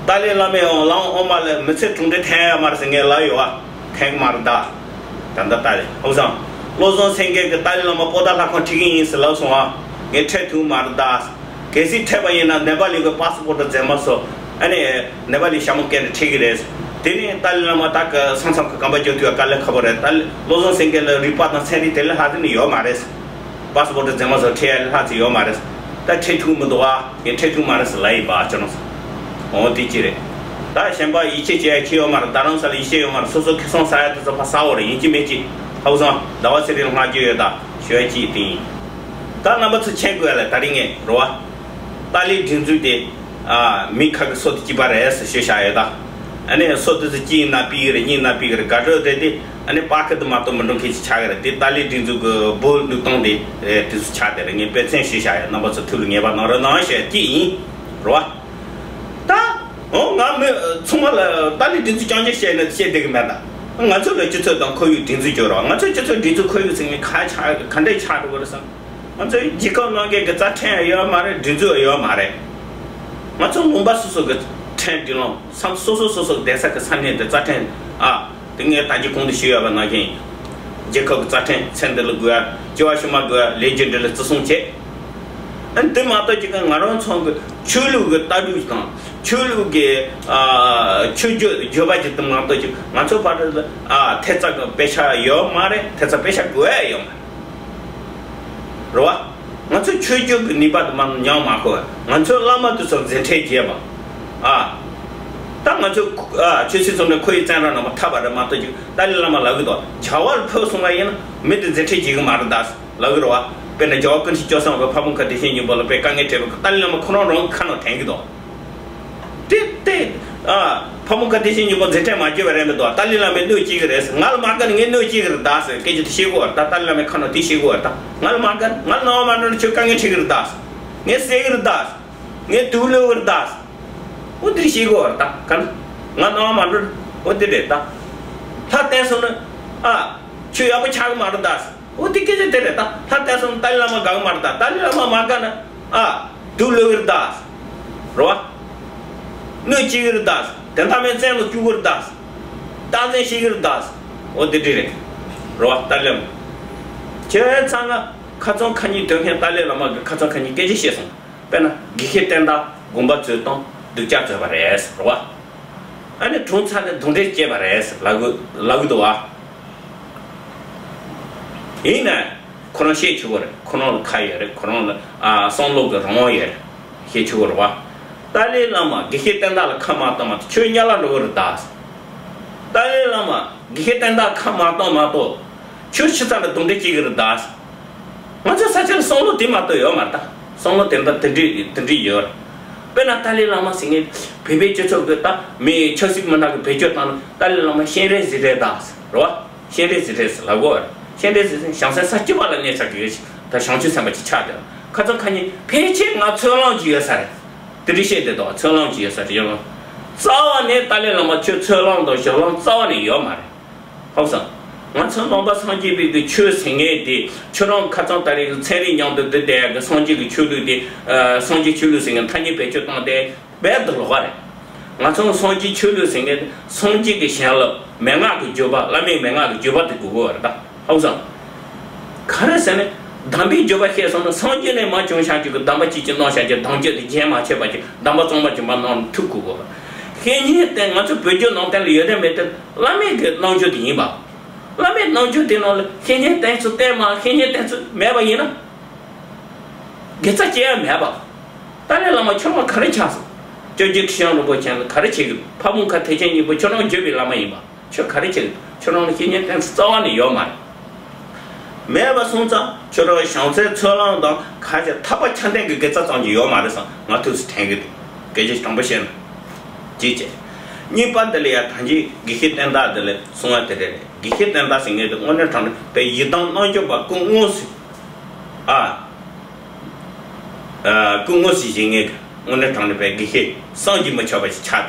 ཏཱ་ལའི་བླ་མས་ཡང་ལམ་འོག་མ་ལ་མི་ཚེ་གྲུབ་འབྲས་ཐོན་ཡ་མ་རེད་ཟེར་ངས་ལབ་ཡོད་ཨ། ཐེངས་མ་རེད་ད། ད་ལྟ་ཏཱ་ལའི་ཧ་གོ་སོང་། བློ་བཟང་སེང་གེ་གིས་ཏཱ་ལའི་བླ་མ་པོ་ཏཱ་ལྷ་ཁང་ཁྲིད་ཀྱི་ཡིན་ཟེར་ལབ་སོང་ཨ། ངས་ཁྲིད་ཐུབ་མ་རེད་ད། གལ་སྲིད་ཁྲིད་པ་ཡིན་ན་ནེ་པ་ལི་གི་པ་སི་པོར་ཊི་མཛད་མ་སོང་། ཨ་ནི་ནེ་པ་ལི་ཞྭ་མོ་བཀལ་ནས་ཁྲིད་ཀྱི་རེད། དེ་ནི་ཏཱ་ལའི་བླ་མ་ད་ག་ས་མཚམས་ཀྱི་རྐང་པ་རྒྱག་ཐུབ་ཡ་དཀའ་ལས་ཁག་པོ་རེད། ད་བློ་བཟང་སེང་གེ་ལ་རིག་པ་དང་ཚན་རིག་དེ་ལས་ལྷག་ཙམ་ནི་ཡོད་མ་རེད། པ་སི་པོར་ཊི་རྫུན་མ་བཟོ་ཁྲལ་ལྷག་ཙམ་ཡོད་མ་རེད། ད་ཁྲལ་ཐུག་མི་འདུག་ཨ། ངས་ཁྲལ་ཐུག་མ་རེད་ཟེར་ལབ་ཡིན་པ་ཨ་ཅོ་ནོ། འོ་དེ་ཅི་རེད། ད་གཞན་པ་ཡིད་ཆེས་བྱེད་ཡ་ཁྱི་ཡོད་མ་རེད། རྡ་རམ་ས་ལ་ཡིད་ཆེས་ཡོད་མ་རེད། སོ་སོ་ཁེ་བཟང་ཟ་ཡ་དེ་ཚོ་ཕར་ཟ་འོ་རེད། ཡིན་གཅིག་མིན་གཅིག་ཧ་གོ་སོང་། ཟླ་བ་ཚེ་རིང་ལ་བསྔགས་བརྗོད་ཡོད། ད་ཞུ་ཡ་གཅིག་དེ་ཡིན། ད་རྣམ་པ་ཚོ་མཁྱེན་དགོས་ཡ་ལ་ད་རིང་ངས་རོ་བ། ཏཱ་ལའི་སྒྲིག་འཛུགས་དེ་ཨ་མི་ཁ་གི་སོ་དེ་གཅིག་པ་རེད་ཟེར་ཞུ་བྱ་ཡོད་ད། ཨ་ནི་སོ་དེ་ཚོ་གཅིག་ཡིན་ན་ཕུད་ཀྱི་རེད། གཉིས་ཡིན་ན་ཕུད་ཀྱི་རེད། དགའ་སྤྲོ་རེད་དེ། ཨ་ནི་པར་ཁ་དེ་མ་གཏོགས་མི་འགྲོ་མཁན་ཞིག་ཆགས་ཀྱི་རེད། དེ་ཏཱ་ལའི་སྒྲིག་འཛུགས་ཀྱི་འབུ་བླུགས་སྟངས་དེ་དེ་ཚོ་ཆགས་དེ་རེད། ངས་དཔེ་མཚོན་ཞུ་བྱ་ཡོད། རྣམ་པ་ཚོ་ཐུགས་ལ་ངེས་པ་གནང་རོགས་གནང་ཞུ་ཡ་གཅིག་ཡིན། རོ་བ། ད། འོ་ང་མི་ཚང་མ་ལ་ཏཱ་ལའི་སྒྲིག་འཛུགས་རྐྱང་རྐྱང་བཤད་ན་བཤད་བསྡད་གི་མེད་ད། ང་ཚོ་ལ་སྤྱི་ཚོགས་དང་ཁོར་ཡུག་སྒྲིག་འཛུགས་ཡོད་རེད། ང་ཚོ་སྤྱི་ཚོགས་སྒྲིག་འཛུགས་ཁོར་ཡུག་ཟེར་མཁན་ག་ཆགས་ག་འདྲས་ཆགས་འགྲོ་གི་རེད་བསམ། ང་ཚོ་རྒྱལ་ཁབ་ནང་གི་གི་རྩ་ཁྲིམས་ཡོད་མ་རེད། སྒྲིག་འཛུགས་ཡོད་མ་རེད། ང་ཚོ་ལུང་པ་སོ་སོ་གི་ཁྲིམས་སྒྲིག་ལམ་ས་སོ་སོ་སོ་སོ་བསྡད་ས་གི་ས་གནས་དེ་རྩ་ཁྲིམས་ཨ། དེ་ངས་ད་གིན་གོང་དུ་ཞུས་ཡོད་པ་ནང་བཞིན། རྒྱལ་ཁབ་ཀྱི་རྩ་ཁྲིམས་ཚེ་འདི་ལ་དགོས་ཡ། སྐྱེ་བ་ཕྱི་མ་དགོས་ཡ། ལས་རྒྱུ་འབྲས་ལ་བརྩི་སྲུང་བྱེད། ཨ་ནི་དེ་མ་གཏོགས་ཅིག་ང་རང་ཚོ་གི་ཆོས་ལུགས་ཀྱི་ལྟ་གྲུབ་དང་ཆོས་ལུགས་ཀྱི་ཨ་ཆོས་བརྒྱུད་བརྒྱུད་པ་ཅིག་དེ་མ་གཏོགས་ཅིག་ང་ཚོ་བར་ལ་ཨ་ཐེབས་རྩ་གི་དཔེ་ཆ་ཡོད་མ་རེད། ཐེབས་རྩ་དཔེ་ཆ་དགོས་ཡ་ཡོད་མ་རེད། རེད་བ། ང་ཚོ་ཆོས་བརྒྱུད་ཀྱི་ནུས་པ་དེ་མ་ཉམས་མ་དགོས། ང་ཚོའི་བླ་མ་དེ་ཚོ་མཛད་འཕྲིན་རྒྱས་པ། ཨ། ད་ང་ཚོ་ཨ་ཆོས་སྲིད་ཚོགས་འདུའི་ཁོར་ཡུག་བཙན་ར་ནང་མ་ཐར་པ་རེད་མ་གཏོགས་ཅིག་ཏཱ་ལའི་བླ་མ་ལབ་གི་འདུག་བྱ་བར་ཕེབས་སོང་བ་ཡིན་ན་མི་དེ་མཛད་འཕྲིན་རྒྱས་གི་མ་རེད་ད་ལབ་གི་རེད་བ། དཔེར་ན་རྒྱལ་བ་ཀུན་གྱི་སྐྱབས་སངས་པའི་ཕ་བོང་ཁ་བདེ་ཆེན་སྙིང་པོ་ལ་དཔེ་དཀའ་ངལ་འཕྲད་པའི་ཏཱ་ལའི་བླ་མ་ཁོ་རང་རང་གི་ཁ་ནང་དྲན་གི་འདུག་དེ་དེ་ཨ་ཕ་བོང་ཁ་བདེ་ཆེན་སྙིང་པོ་མཛད་འཕྲིན་མ་བརྗོད་པ་རེད་མི་འདུག་ཏཱ་ལའི་བླ་མས་གནོད་སྐྱེལ་གི་རེད་ཟེར། ང་ལ་མ་དགའ་ན་ངས་གནོད་སྐྱེལ་གི་རེད་ད་ཟེར་སྐད་ཆ་དེ་བཤད་གོ་བར་ད། ཏཱ་ལའི་བླ་མའི་ཁ་ནང་དེ་བཤད་གོ་བར་ད། ང་ལ་མ་དགའ་ན་ང་ལ་སྣང་བ་མ་འགྲོ་ན་ཁྱོད་དཀའ་ངལ་འཕྲད་གི་རེད་ད་ཟེར། ངས་བསད་གི་རེད་ད་ཟེར། ངས་དུག་བླུག་གི་རེད་ད་ཟེར། འོ་དེ་བཤད་གོ་བར་ད་ག་ན་ང་སྣང་བ་མ་འགྲོ་ན་འོ་དེ་རེད་ད། ལྷ་བསྟན་སོང་ན་ཨ་ཁྱོད་ཡག་པོ་ཆགས་གི་མ་རེད་ད་ཟེར། འོ་དེ་སྐད་ཆ་དེ་རེད་ད། ལྷ་བསྟན་སོང་ན་ཏཱ་ལའི་བླ་མ་དགའ་གི་མ་རེད་ད། ཏཱ་ལའི་བླ་མ་མ་དགའ་ན་ཨ་དུག་བླུག་གི་རེད་ད་ཟེར། རེད་བ། གནོད་སྐྱེལ་གི་རེད་ད་ཟེར། དོན་དག་མེད་བཙན་ལ་སྐྱུག་གི་རེད་ད་ཟེར། རྟག་འཛིན་བྱེད་གི་རེད་ད་ཟེར། འོ་དེ་འདྲ་རེད། རེད་བ། ཏཱ་ལའི་བླ་མ། ཁྱེད་ཚང་ང་ཁ་ཚང་ཁ་ཉིན་དོན་མཁན་ཏཱ་ལའི་བླ་མ་གི་ཁ་ཚང་ཁ་ཉིན་སྐད་ཆ་བཤད་སོང་། དཔེར་ན་དགེ་བཤེས་བསྟན་དར་དགོངས་པ་རྫོགས་དང་སྡུག་ཅག་རྫོགས་པ་རེད་ཟེར་བ། ཨ་ནི་གྲོངས་ཚར་ནས་གདོན་འདྲེ་སྐྱེས་པ་རེད་ཟེར་ལབ་གི་ལབ་གི་འདུག་བ། ཡིན་ནའི་ཁོ་རང་བཤད་ཆོག་གི་རེད། ཁོ་རང་ལ་ཁ་ཡོད་རེད། ཁོ་རང་ལ་ཨ་བསམ་བློ་གི་རང་དབང་ཡོད་རེད། བཤད་ཆོག་གི་རེད་བ། ཏཱ་ལའི་བླ་མ་དགེ་བཤེས་བསྟན་དར་ལ་ཁ་མ་གཏོགས་མ་གཏོགས་ཁྱོད་དམྱལ་བ་འགྲོ་གི་རེད་ད་ཟེར། ཏཱ་ལའི་བླ་མ་དགེ་བཤེས་བསྟན་དར་ཁ་མ་གཏོགས་མ་གཏོགས་ཁྱོད་ཕྱི་ས་ལ་གདོན་འདྲེ་སྐྱེ་གི་རེད་ད་ཟེར། ང་ཚོ་ས་ཆ་ལ་བསམ་བློ་དེ་མ་གཏོགས་ཡོད་མ་རེད་ད། བསམ་བློ་དེ་འདྲ་དེ་འདྲ་དེ་འདྲ་ཡོད་རེད། དཔེར་ན་ཏཱ་ལའི་བླ་མ་ཟེར་མཁན་བོད་པའི་སྤྱི་ཚོགས་ཀྱི་ད་མི་ཆབ་སྲིད་མི་སྣ་གི་བེད་སྤྱོད་བཏང་ན་ཏཱ་ལའི་བླ་མ་སྤྱན་རས་གཟིགས་རེད་ད་ཟེར་རེད་བ། སྤྱན་རས་གཟིགས་རེད་ཟེར་ལབ་གོ་རེད། སྤྱན་རས་གཟིགས་ཟེར་བྱང་སེམས་ས་བཅུ་པ་ལ་གནས་ཚར་གི་ཡོད་ཅིག་ད་བྱང་ཆུབ་སེམས་དཔའ་ཅིག་ཆགས་བསྡད། ཁ་ཚང་ཁ་ཉིན་ཕལ་ཆེར་ང་ཚོད་ལོང་ཅིག་ཡོད་ས་རེད། དེ་འདྲ་བཤད་བསྡད་འདུག་ཚོད་ལོང་ཅིག་ཡོད་ས་རེད། ཡོད་ལོང་། རྩ་བ་ནས་ཏཱ་ལའི་བླ་མ་ཁྱོད་ཚོད་ལོང་དང་ཞོག་ལོང་རྩ་བ་ནས་ཡོད་མ་རེད། ཧོབ་སོང་། ང་ཚོ་ནང་པ་སངས་རྒྱས་པའི་གི་ཆོས་ཟེར་མཁན་དེ་ཁྱོད་རང་ཁ་ཚང་ད་རེས་ཚན་རིག་མཉམ་དུ་བསྡུར་བསྡད་ཡག་གི་སངས་རྒྱས་ཀྱི་ཆོས་ལུགས་དེ་ཨ་སངས་རྒྱས་ཆོས་ལུགས་ཟེར་མཁན་ཐ་སྙད་བེད་སྤྱོད་བཏང་སྟེ་རྦད་དེ་ལོག་པ་རེད། ང་ཚོ་སངས་རྒྱས་ཆོས་ལུགས་ཟེར་མཁན་དེ་སངས་རྒྱས་ཀྱི་བྱིན་རླབས་མན་ངག་གི་བརྗོད་པ་བླ་མའི་མན་ངག་གི་བརྗོད་པ་དེ་དགོས་ཀྱི་ཡོད་རེད་ད། ཧོབ་སོང་། ག་རེ་ཟེར་ན། གདམས་པའི་བརྗོད་པ་བཤད་སོང་ན་སངས་རྒྱས་ནས་མ་བྱུང་བྱ་རྒྱུ་གི་གདམས་པ་ཅིག་ཅིག་གནང་བྱ་རྒྱུ་གདམས་རྒྱུད་དེ་རྒྱུན་མ་ཆད་པ་ཅིག་གདམས་པ་གཙང་མ་ཅིག་མ་གནང་ཐུབ་དགོས་གོ། བཤེས་གཉེན་བསྟེན་ང་ཚོ་བོད་བརྒྱུད་ནང་བསྟན་ལ་ཡོད་དམ་མེད་དམ་བླ་མའི་གི་རྣམ་འགྱུར་དེ་ཡིན་པ། བླ་མའི་རྣམ་འགྱུར་དེ་ནང་ལ་བཤེས་གཉེན་བསྟེན་ཚུལ་བསྟེན་མ་བཤེས་གཉེན་བསྟེན་ཚུལ་མེད་པ་ཡིན་ན། དགེ་རྩ་སྐྱེ་ཡ་མེད་པ། ཏཱ་ལའི་བླ་མ་ཁྱོད་རང་ག་རེ་ཆགས་སོང་། སྐྱབས་རྗེ་ཁྲི་བྱང་རིན་པོ་ཆེ་ལ་ག་རེ་བྱེད་གི་འདུག་ཕ་བོང་ཁ་ཐེག་ཆེན་སྙིང་པོ་ཁྱོད་རང་བརྒྱུད་པའི་བླ་མ་ཡིན་པ། ཁྱོད་ག་རེ་བྱེད་ཀྱི་འདུག་ཁྱོད་རང་ལ་བཤེས་གཉེན་བསྟེན་ས་རྩ་བ་ནས་ཡོད་མ་རེད། མེད་པ་སོང་ཙང་ཁྱོད་རང་བྱང་སེམས་ཚོད་ལོང་དང་ཁ་ཆེ་ཐག་པ་ཆ་ལྡན་གྱི་དགེ་རྩ་ཙམ་གྱི་ཡོད་མ་རེད་བསམ་ང་ཐུགས་སུ་དྲན་གྱི་འདུག་སྐད་ཆ་དྲང་པོ་བཤད་ན། གཅིག་བྱས། གཉིས་པ་འདི་ལ་ཡ་ད་གིན་དགེ་བཤེས་བསྟན་དར་འདི་ལ་གསུང་བ་དེ་རེད། དགེ་བཤེས་བསྟན་དར་ཟེར་མཁན་དེ་དངོས་གནས་དྲང་གནས་དཔེ་ཡི་དམ་རྣལ་འབྱོར་པ་སྐུ་དངོས་སུ། ཨ། ཨ། སྐུ་དངོས་སུ་བཞེངས་མཁན་གྱི་དངོས་གནས་དྲང་གནས་པའི་དགེ་བཤེས་བསམ་གྱིས་མི་ཁྱབ་པ་ཞིག་ཆགས་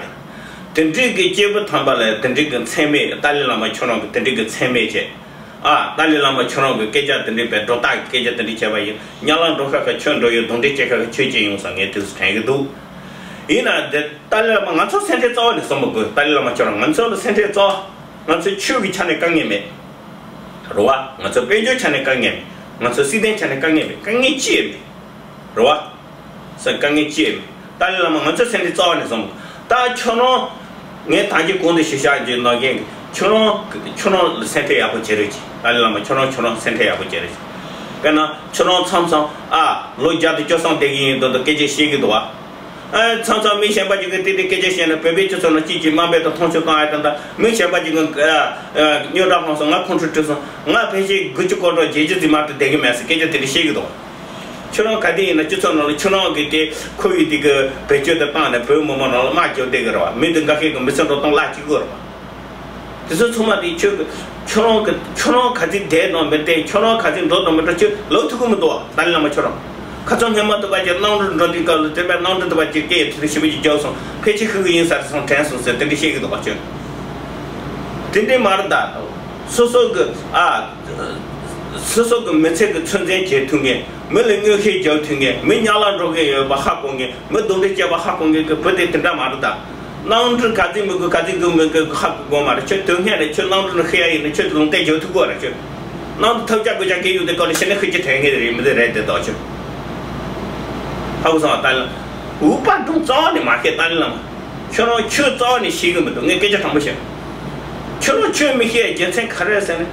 ཏེ། དེ་འདྲའི་གི་སྐྱེས་བུ་དམ་པ་ལ་དེ་འདྲའི་གི་མཚན་སྨད། ཏཱ་ལའི་བླ་མ་ཁྱོད་རང་གི་དེ་འདྲའི་གི་མཚན་སྨད་བྱས། ཨ། ཏཱ་ལའི་བླ་མ་ཁྱོད་རང་གི་སྐད་ཆ་དེ་འདྲའི་པའི་སྒྲོ་བཏགས་ཀྱི་སྐད་ཆ་དེ་འདྲའི་བྱས་པ་ཡིན་ན་དམྱལ་བར་འགྲོ་ཁ་ཁ་ཁྱོད་འགྲོ་ཡོད། གདོན་འདྲེ་སྐྱེ་ཁ་ཁ་ཁྱོད་སྐྱེ་ཡོང་བསམ་ངས་དེ་ཚོ་དྲན་གི་འདུག་ཡིན་ན་དེ་ཏཱ་ལའི་བླ་མ་ང་ཚོ་སེམས་ཁྲལ་རྩ་བ་ནས་བཟོ་མི་དགོས། ཏཱ་ལའི་བླ་མ་ཁྱོད་རང་ང་ཚོ་ལ་སེམས་ཁྲལ་རྩ་བ། ང་ཚོའི་ཆོས་ཀྱི་ཆ་ནས་དཀའ་ངལ་མེད། རེད་བ། ང་ཚོ་དཔལ་འབྱོར་ཆ་ནས་དཀའ་ངལ་མེད། ང་ཚོ་སྲིད་དོན་ཆ་ནས་དཀའ་ངལ་མེད། དཀའ་ངལ་ཅི་ཡང་མེད། རེད་བ། ས་དཀའ་ངལ་ཅི་ཡང་མེད། ཏཱ་ལའི་བླ་མ་ང་ཚོ་སེམས་ཁྲལ་རྩ་བ་ནས་བཟོ་མི་དགོས། ད་ཁྱོད་རང་། ངས་ད་གིན་གོང་དུ་ཞུ་བཞག་རྒྱུ་ནང་བཞིན་ཁྱོད་རང་ཁྱོད་རང་ལ་སེམས་ཁྲལ་ཡག་པོ་བྱེད་རོགས་གྱིས། ཏཱ་ལའི་བླ་མ་ཁྱོད་རང་ཁྱོད་རང་སེམས་ཁྲལ་ཡག་པོ་བྱེད་རོགས་གྱིས། དཔེར་ན་ཁྱོད་རང་མཚམས་མཚམས་ཨ་ལོ་བརྒྱ་དང་བཅུ་གསུམ་བསྡད་ཀྱི་ཡིན་མདོག་མདོག་སྐད་ཆ་བཤད་ཀྱི་འདུག་བ། ཨ་མཚམས་མཚམས་མི་གཞན་པ་ཅིག་གིས་དེ་འདྲའི་སྐད་ཆ་བཤད་ན་བོད་པའི་སྤྱི་ཚོགས་ནང་གཅིག་གིས་དམའ་འབེབས་དང་མཐོང་ཆུང་བཏང་ཡ་དང་། ད་མི་གཞན་པ་ཅིག་གིས་ཨ་ཨ་རྙོག་དྲ་སློང་སོང་། ང་ཁོང་ཁྲོ་སྐྲག་སོང་། ང་ཕལ་ཆེར་དགུ་བཅུ་གོ་གྲངས་བརྒྱད་ཅུ་ཙམ་མ་གཏོགས་བསྡད་ཀྱི་མེད་ཟེར་སྐད་ཆ་དེ་འདྲ་བཤད་ཀྱི་འདུག་ཁྱོད་རང་ག་དུས་ཡིན་ན་སྤྱི་ཚོགས་ནང་ལ་ཁྱོད་རང་གི་དེ་ཁོར་ཡུག་དེ་གི་བེད་སྤྱོད་དུ་བཏང་ནས་བོད་མི་མང་ནང་ལ་དམག་རྒྱག་བསྡད་ཀྱི་རེད་བ། མི་འདི་འགའ་ཤས་ཀྱི་མི་ཚེ་འགྲོ་སྟངས་བརླག་བཅུག་གི་རེད་བ། དེ་ཚོ་ཚང་མ་དེ་ཁྱོད་ཀྱི་ཁྱོད་རང་གི་ཁྱོད་རང་ག་ཚོད་བསྡད་དང་མི་བསྡད། ཁྱོད་རང་ག་ཚོད་འགྲོ་དང་མི་འགྲོ་ཁྱོད་ལབ་ཐུབ་ཀྱི་མི་འདུག་བ། ཏཱ་ལའི་བླ་མ་ཁྱོད་རང་ཁ་སང་སྔོན་མ་དུ་བ་ཅིག་གནམ་གྲུ་འགྲོ་དུས་སྐབས་ལ་དེ་པའི་གནམ་གྲུ་དུ་བ་ཅིག་སྐད་ཡིག་ཐོག་ཞིབ་པོ་ཅིག་རྒྱག་སོང་། ཕལ་ཆེར་ཤི་གི་ཡིན་ས་རེད་སོང་དྲན་སོང་ཟེར་དེ་འདྲ་བཤད་ཀྱི་འདུག་བ། ཁྱོད་དེ་འདྲའི་མ་རེད་ད། སོ་སོ་གི་ཨ་སོ་སོ་གི་མི་ཚེ་གི་ཚོད་འཛིན་བྱེད་ཐུབ་མཁན། མི་ལ་མངོན་ཤེས་རྒྱག་ཐུབ་མཁན། མི་གཉའ་ལ་འགྲོ་གི་ཡོད་པ་ཧ་གོ་མཁན། མི་རྡུང་རྡེག་བྱས་པ་ཧ་གོ་མཁན་གྱི་བུ་དེ་དེ་འདྲ་མ་རེད་ད། གནམ་གྲུ་ག་ཚོད་མི་དགོས་ག་ཚོད་དགོས་མི་དགོས་ཧ་གོ་དགོས་མ་རེད། ཁྱོད་དོན་ངན་རེད། ཁྱོད་གནམ་གྲུ་ནང་ཤི་ཡ་ཡིན་ན་ཁྱོད་ལུང་བསྟན་རྒྱག་ཐུབ་གོ་རེད། ཁྱོད་གནམ་གྲུ་ཐབས་ཆག་དགོས་ཆག་སྐད་ཡོད་དེ་སྐོར་ལ་ཤི་ན་ཤི་རྒྱུ་དོན་ངན་རེད། མི་དེ་རེད་དེ་དོག་ཁྱོད་ཧ་གོ་སོང་བ། ད་ལ་འུ་པ་འགྲོ་རྩ་བ་ནས་མ་ཤེས། ཏཱ་ལའི་བླ་མ་ཁྱོད་རང་ཁྱོད་རྩ་བ་ནས་ཤེས་གི་མི་འདུག་ངས་སྐད་ཆ་དྲང་པོ་བཤད། ཁྱོད་རང་ཁྱོད་མི་ཤེས་རྒྱུ་མཚན་ག་རེ་ཟེར་ན།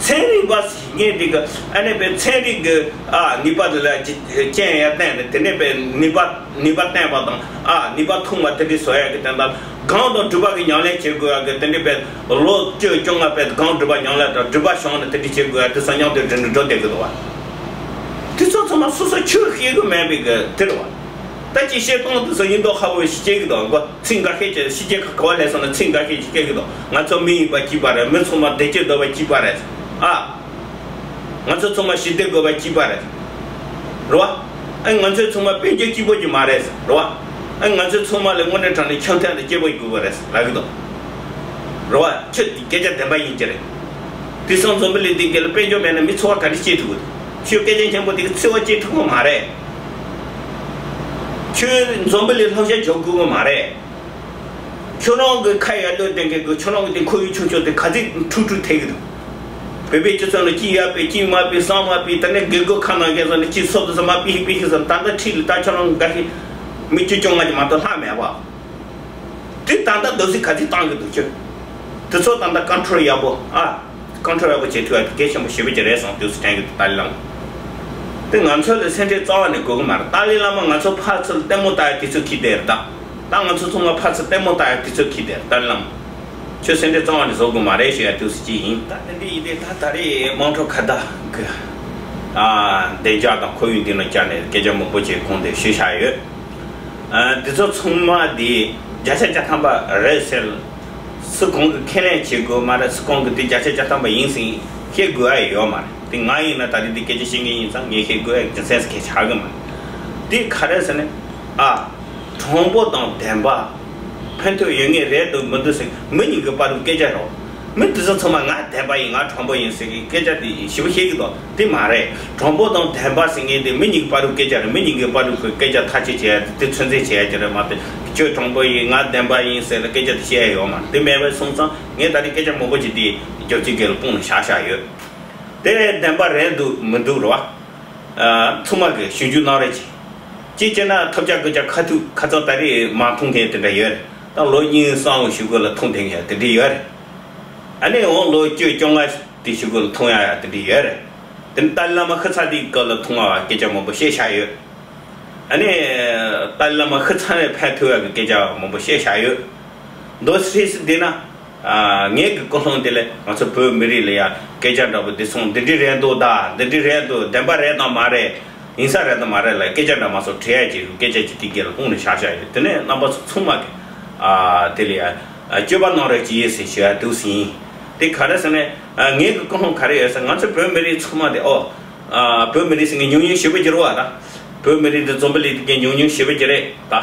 ཚན་རིག་པ་ཟེར་མཁན་དེ་གི་ཨ་ནི་པའི་ཚན་རིག་གི་ཨ་ནུས་པ་དེ་ལ་རྐྱེན་ཡར་བསྟན་ནས་དེ་ནས་པའི་ནུས་པ་ནུས་པ་བསྟན་པ་དང་ཨ་ནུས་པ་ཐོན་པ་དེ་འདྲ་བཟོ་ཡ་གི་དོན་དག་སྒང་དང་སྒྲུབ་པ་གི་ཉམས་ལེན་བྱེད་དགོས་ཡ་གི་དེ་འདྲ་པའི་ལོ་བཅུ་བཅོ་ལྔ་པའི་སྒང་སྒྲུབ་པ་ཉམས་ལེན་དང་སྒྲུབ་པ་བྱུང་ནས་དེ་འདྲ་བྱེད་དགོས་ཡ་དེ་ཚོ་མཉམ་དུ་འགྲིག་འགྲིག་འགྲོ་བསྡད་གི་འདུག་བ། དེ་ཚོ་ཚང་མ་སོ་སོ་ཁྱོད་ཤེས་གི་མེད་པའི་གི་དེ་རེད་བ། ད་ཅི་བཤད་སྟངས་དེ་ཚོ་ཡིན་མདོག་ཁ་པོ་ཞིག་སྐྱེ་གི་འདུག་གོ། ཚིག་འགའ་ཤས་ཀྱིས་ཕྱི་རྒྱལ་ཁག་ག་བ་སླེབས་སོང་ན་ཚིག་འགའ་ཤས་ཀྱིས་སྐད་ཀྱི་འདུག་ང་ཚོ་མི་ཡིན་པ་གཅིག་པ་རེད། མི་ཚང་མ་བདེ་སྐྱིད་འདོད་པ་གཅིག་པ་རེད། ཨ། ང་ཚོ་ཚང་མ་ཞི་བདེ་དགོས་པ་གཅིག་པ་རེད། རེད་བ། ཨ་ང་ཚོ་ཚང་མ་དཔལ་འབྱོར་གཅིག་པོ་གཅིག་མ་རེད། རེད་བ། ཨ་ང་ཚོ་ཚང་མ་ལ་དངོས་གནས་དྲང་གནས་འཆམ་མཐུན་དང་སྐྱིད་པོ་དགོས་པ་རེད་ལབ་ཀྱི་འདུག་རེད་བ། ཁྱོད་སྐད་ཆ་བདེན་པ་ཡིན་གྱི་རེད། དེང་སང་འཛམ་བུ་གླིང་འདི་ག་ལ་དཔལ་འབྱོར་མེད་ན་མི་འཚོ་བ་ག་འདྲ་སྐྱེལ་ཐུབ་གི། ཁྱོད་སྐད་ཆ་མཁན་པོ་དེ་གི་འཚོ་བ་སྐྱེལ་ཐུབ་གི་མ་རེད། ཁྱོད་འཛམ་བུ་གླིང་ལྷོ་ཤར་འཇོག་དགོས་གི་མ་རེད། ཁྱོད་རང་གི་ཁ་ཡར་ལོས་བསྟན་མཁན་གི་ཁྱོད་རང་གི་དེ་ཁོར་ཡུག་ཆུང་ཆུང་དེ་ག་ཚོད་འཁྲུག་འཁྲུག་ཐེབས་གི་འདུག་བོད་པའི་སྤྱི་ཚོགས་ནང་གཅིག་ཡར་སྤེལ་གཅིག་མར་སྤེལ་གསུམ་མར་སྤེལ། དེ་ནས་རྒད་པོ་ཁ་ནང་བཞག་ས་ནས་གཅིག་སོབ་ཏུ་ས་མར་སྤེལ་ཞིག་སྤེལ་ཞིག་ས། ད་ལྟ་ཁྲིད་ལ་ད་ཁྱོད་རང་འགའ་ཤས་མི་བཅུ་བཅོ་ལྔ་ཅིག་མ་གཏོགས་ལྷག་མེད་པ། དེ་ད་ལྟ་སྡོད་སའི་ག་ཚོད་བཏང་གི་འདུག་ཁྱོད། དེ་ཚོ་ད་ལྟ་ཀོན་ཊོལ་ཡག་པོ་ཨ། ཀོན་ཊོལ་ཡག་པོ་བྱེད་ཐུབ་ཡ་དེ་གལ་ཆེན་པོ་ཞེ་པོ་ཅིག་རེད་བསམ་དུས་སུ་དྲན་གི་འདུག་ཏཱ་ལའི་བླ་མ། དེ་ང་ཚོ་ལ་སེམས་ཁྲལ་རྩ་བ་ནས་དགོས་གི་མ་རེད། ཏཱ་ལའི་བླ་མ་ང་ཚོ་ཕར་ཚུར་ལྟད་མོ་ལྟ་ཡ་དུས་ཚོད་འཁེལ་བསྡད་རེད་ད། ད་ང་ཚོ་ཚང་མ་ཕར་ཚུར་ལྟད་མོ་ལྟ་ཡ་དུས་ཚོད་འཁེལ་བསྡད་རེད། ཏཱ་ལའི་བླ་མ། ཁྱོད་སེམས་ཁྲལ་རྩ་བ་ནས་བཟོ་དགོས་མ་རེད་ཞུ་ཡ་དུས་སུ་ཅིག་ཡིན། ད་དེ་འདྲ་ཡིན་དུས་ད་ད་རེས་དམངས་ཁྲོད་ཁ་བརྡ་གི་ཨ་བདེ་འཇགས་དང་ཁོར་ཡུག་འདི་ནང་བཅར་ནས་སྐད་ཆ་མང་པོ་ཅིག་གོང་དུ་ཞུས་བཞག་ཡོད། ཨ་འདི་ཚོ་ཚང་མ་འདི་བརྒྱ་ཆ་བརྒྱ་ཐམ་པ་རེད་ཟེར། སུ་གང་གིས་ཁས་ལེན་བྱེད་དགོས་མ་རེད། སུ་གང་གིས་འདི་བརྒྱ་ཆ་བརྒྱ་ཐམ་པ་ཡིན་ཟེར་བཤད་དགོས་ཡ་ཡོད་མ་རེད། དེ་ང་ཡིན་ན་ད་རེས་འདི་སྐད་ཆ་བཤད་མཁན་ཡིན་ཙང་ངས་བཤད་དགོས་ཡ་རྒྱུ་མཚན་ཟེར་མཁན་ཆགས་གི་མ་རེད། དེ་ག་རེ་ཟེར་ན། ཨ། དྲང་པོ་དང་བདེན་པ། ཕན་ཐོགས་ཡོད་ངེས་རེད་འདུག་མི་འདུག་ཟེར་མི་གཉིས་ཀྱི་བར་དུ་སྐད་ཆ་རོ། མི་དེ་ཚོ་ཚང་མ་ང་བདེན་པ་ཡིན། ང་དྲང་པོ་ཡིན་ཟེར་གི་སྐད་ཆ་དེ་ཞིབ་པོ་བཤད་གི་འདུག་དེ་མ་རེད། དྲང་པོ་དང་བདེན་པ་ཟེར་མཁན་དེ་མི་གཉིས་ཀྱི་བར་དུ་སྐད་ཆ་རེད། མི་གཉིས་ཀྱི་བར་དུ་གི་སྐད་ཆ་ཐག་གཅོད་བྱེད་ཡ་དེ་ཚོད་འཛིན་བྱེད་ཡ་ཅིག་རེད་མ་གཏོགས་ཁྱོད་དྲང་པོ་ཡིན་ང་བདེན་པ་ཡིན་ཟེར་ལ་སྐད་ཆ་དེ་བཤད་ཡ་ཡོད་མ་རེད། དེ་མེད་པ་སོང་ཙང་ངས་ད་རེས་སྐད་ཆ་མང་པོ་ཅིག་དེ་རྒྱབ་ཅིག་གི་ལ་སྤུངས་ནས་བཞག་བཞག་ཡོད། དེ་བདེན་པ་རེད་འདུག་མི་འདུག་རེད་བ། ཚང་མ་གི་ཞིབ་འཇུག་གནང་རོགས་གྱིས། གཅིག་བྱས་ན་ཐབས་ཆག་དགོས་ཆག་ཁ་ཐུག་ཁ་ཚ་ད་རེས་མ་མཐོང་མཁན་དེ་འདྲ་ཡོད་རེད། ད་ལོ་གཉིས་གསུམ་གཞུག་གུ་ལ་མཐོང་བསྡད་མཁན་དེ་འདྲ་ཡོད་རེད། ཨ་ནི་འོང་ལོ་བཅུ་བཅོ་ལྔ་དེ་གཞུག་གུ་ལ་མཐོང་ཡ་ཡ་དེ་འདྲ་ཡོད་རེད། དེ་ནི་ཏཱ་ལའི་བླ་མ་ཤི་ཚར་དུས་སྐབས་ལ་མཐོང་བ་སྐད་ཆ་མང་པོ་བཤད་བཞག་ཡོད། ཨ་ནི་ཏཱ་ལའི་བླ་མ་ཤི་ཚར་ནས་ཕན་ཐོགས་ཡ་གི་སྐད་ཆ་མང་པོ་བཤད་བཞག་ཡོད། མདོ་སྲིད་སུ་བསྡད་ན། ཨ་ངེད་ཀྱི་ཀུན་སློང་དེ་ལས་ང་ཚོ་བོད་མི་རིགས་ལ་ཡ་སྐད་ཆ་འདྲ་པོ་འདི་སོང་འདི་འདྲ་རེད་འདུག་ད་འདི་འདྲ་རེད་འདུག་བདེན་པ་རེད་དང་མ་རེད། ཡིན་ས་རེད་དང་མ་རེད་ལ་སྐད་ཆ་འདྲ་མ་སོང་དྲི་ཡ་ཅིག་སྐད་ཆ་ཅིག་དེ་སྐད་ལ་སྤུངས་ནས་བཞག་བཞག་ཡོད། དེ་ནས་རྣམ་པ་ཚོ་ཚང་མ་གི་ཨ་དེ་ལ་ཡ་ཨ་སྤྱོད་པ་གནང་རོགས་ཅིག་ཡིན་ཟེར་ཞུ་ཡ་འདུག་ཟིན། དེ་ག་རེ་ཟེར་ན་ཨ་ངེད་ཀྱི་ཀུན་སློང་ག་རེ་ཡོད་ཟེར་ང་ཚོ་བོད་མི་རིགས་ཚང་མ་དེ་ཨོ་ཨ་བོད་མི་རིགས་ཟེར་མཁན་ཉུང་ཉུང་ཞེ་པོ་ཅིག་རེད་བ། ད་བོད་མི་རིགས་འདི་འཛམ་བུ་གླིང་འདི་གའི་ཉུང་ཉུང་ཞེ་པོ་ཅིག་རེད་ད།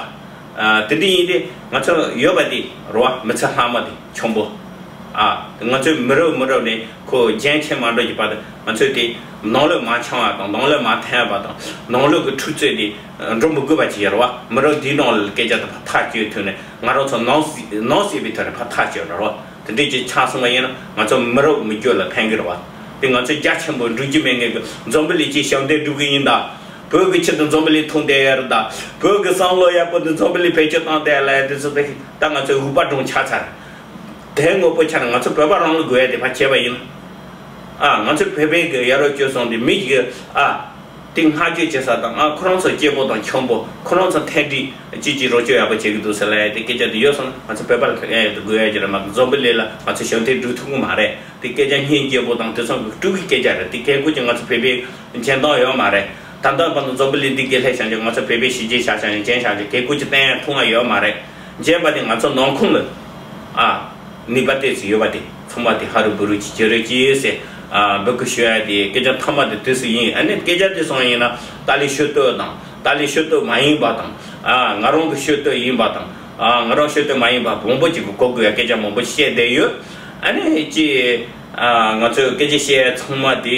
ཨ་དེ་འདྲ་ཡིན་ཏེ་ང་ཚོ་ཡོད་པ་དེ་རེད་བ། མི་ཚེ་ལྷག་མ་དེ་ཆེན་པོ། ཨ་ང་ཚོས་མི་རབས་མི་རབས་ནས་ཁོ་རྒྱུན་ཆད་མ་འགྲོ་གི་བར་དུ་ང་ཚོས་དེ་ནང་ལོགས་མ་འཆང་བ་དང་ནང་ལོགས་མ་འཐེན་པ་དང་ནང་ལོགས་ཀྱི་འཁྲུག་རྩོད་དེ་འགྲོ་མི་དགོས་པ་ཅིག་ཡོད་རེད་བ། མི་རབས་འདིའི་ནང་ལ་སྐད་ཆ་དེ་ཕར་ཐག་གཅོད་ཐུབ་ནས་ང་རང་ཚོ་ནང་སྲིད་ནང་སྲིད་པའི་ཐོག་ནས་ཕར་ཐག་གཅོད་རེད་བ། དེ་འདྲས་ཀྱི་ཆགས་སོང་བ་ཡིན་ན་ང་ཚོ་མི་རབས་མི་འགྱུར་ལ་ཕན་གི་རེད་བ། དེ་ང་ཚོ་རྒྱ་ཆེན་པོ་འགྲོ་རྒྱུ་མེད་མཁན་གྱི་འཛམ་བུ་གླིང་གཅིག་ཞབས་འདེགས་སྒྲུབ་གི་ཡིན་ད། བོད་ཀྱི་ཆེད་དུ་འཛམ་བུ་གླིང་ཐོན་བསྡད་ཡོད་རེད་ད། བོད་ཀྱི་བསམ་བློ་ཡག་པོ་འདི་འཛམ་བུ་གླིང་བེད་སྤྱོད་བཏང་བསྡད་ལ་དེ་ཚོ་དེ་ད་ང་ཚོའི་འུག་པ་སྒྲོན་ཆགས་ཚར། དེ་དངོས་པོ་ཆགས་ན་ང་ཚོ་བོད་པ་རང་ལ་དགོས་ཡ་དེ་ཕར་བྱས་པ་ཡིན། ཨ། ང་ཚོའི་བོད་པའི་གི་ཡ་རབས་སྤྱོད་བཟང་དེ་མི་གི། ཨ། དེ་བསྔགས་བརྗོད་བྱེད་ས་དང་། ཨ། ཁོ་རང་ཚོ་སྐྱིད་པོ་དང་འཆམ་པོ། ཁོ་རང་ཚོ་མཐུན་སྒྲིལ་གཅིག་གིས་རོགས་སྐྱོར་ཡག་པོ་བྱེད་ཀྱི་འདུག་ཟེར་ལབ་ཡ་དེ་སྐད་ཆ་དེ་ཡོད་སོང་ན། ང་ཚོ་བོད་པ་ལ་ཐུག་ཡ་ཡོད་དུ་དགོས་ཡ་གི་རེད་མ་གཏོགས། འཛམ་བུ་གླིང་ལ་ང་ཚོ་ཞབས་འདེགས་སྒྲུབ་ཐུབ་ཀྱི་མ་རེད། དེ་སྐད་ཆ་སྙིང་རྗེ་པོ་དང་དེ་ཚོ་གི་སྤྲུལ་སྐུའི་སྐད་ཆ་རེད། དེ་སྐད་དགོས་ཀྱི་ང་ཚོ་བོད་པའི་འཇོན་ཐང་ཡོད་མ་རེད། ད་ལྟ་བར་དུ་འཛམ་བུ་གླིང་འདི་གའི་ལྷད་བཞག་ཀྱང་། ང་ཚོ་བོད་པའི་གཞིས་བྱེས་ཆ་བཞག་ཀྱང་། འཇོན་བཞག་ཀྱང་། སྐད་དགོས་ཀྱི་བསྟན་ཡ་ཐུབ་ཡ་ཡོད་མ་རེད། འཇོན་པ་དེ་ང་ཚོ་ནང་ཁོངས་ལ། ཨ། ནུས་པ་ཏོག་ཙམ་ཡོད་པ་དེ་ཚང་མ་དེ་ཧ་རུ་བུ་རུ་ཅིག་བྱེད་རོགས་གྱིས་ཟེར། ཨ། འབོད་སྐུལ་ཞུ་ཡ་དེ་སྐད་ཆ་མཐའ་མ་དེ་དུས་སུ་ཡིན། ཨ་ནི་སྐད་ཆ་དེ་སོང་ཡིན་ན། ཏཱ་ལའི་ཤོད་སྟོད་དང་། ཏཱ་ལའི་ཤོད་སྟོད་མ་ཡིན་པ་དང་། ཨ། ང་རང་གི་ཤོད་སྟོད་ཡིན་པ་དང་། ཨ། ང་རང་ཤོད་སྟོད་མ་ཡིན་པ་མང་པོ་ཅིག་གིས་གོ་དགོས་ཡ་སྐད་ཆ་མང་པོ་བཤད་བསྡད་ཡོད། ཨ་ནི་ཅི། ཨ། ང་ཚོས་སྐད་ཆ་བཤད་ཡ་ཚང་མ་དེ་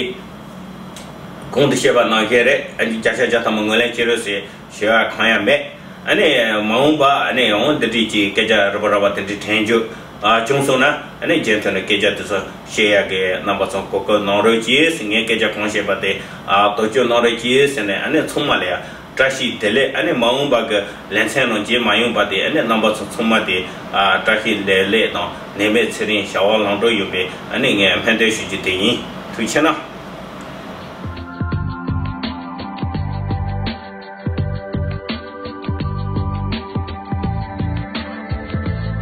གོང་དུ་བཤད་པ་ནང་བཞིན་རེད། ཨ་ནི་བརྒྱ་ཆ་བརྒྱ་ཐམ་པ་ངོས་ལེན་བྱེད་རོགས་ཟེར་ཞུ་ཡ་གང་ཡང་མེད། ཨ་ནི་མ་འོངས་པ་ཨ་ནི་ཡང་འདི་འདྲའི་ཅིག་སྐད་ཆ་རུ་བ་ར་བ་དེ་འདྲའི་དྲན་རྒྱུ། ཨ། བྱུང་སོང་ན། ཨ་ནི་རྗེས་མཐུད་ནས་སྐད་ཆ་དེ་ཚོ་བཤད་ཡག་གི་རྣམ་པ་ཚོ་གོ་སྐབས་གནང་རོགས་གྱིས། ངས་སྐད་ཆ་གང་བཤད་པ་དེ། ཨ། དོ་ཅོག་གནང་རོགས་གྱིས་ཟེར་ནས། ཨ་ནི་ཚང་མ་ལ་ཡ་བཀྲ་ཤིས་བདེ་ལེགས། ཨ་ནི་མ་འོངས་པ་གི་ལེ་ཚན་ནང་རྗེས་མ་ཡོང་པ་དེ། ཨ་ནི་རྣམ་པ་ཚོ་ཚང་མ་དེ། ཨ། བཀྲ་ཤིས་བདེ་ལེགས་དང་ནད་མེད་ཚེ་རིང་བྱ་བ་ལམ་འགྲོ་ཡོང་བའི། ཨ་ནི་ངས་སྨོན་འདུན་ཞུ་རྒྱུ་དེ་ཡིན། ཐུགས་རྗེ་ཆེ་གནང་།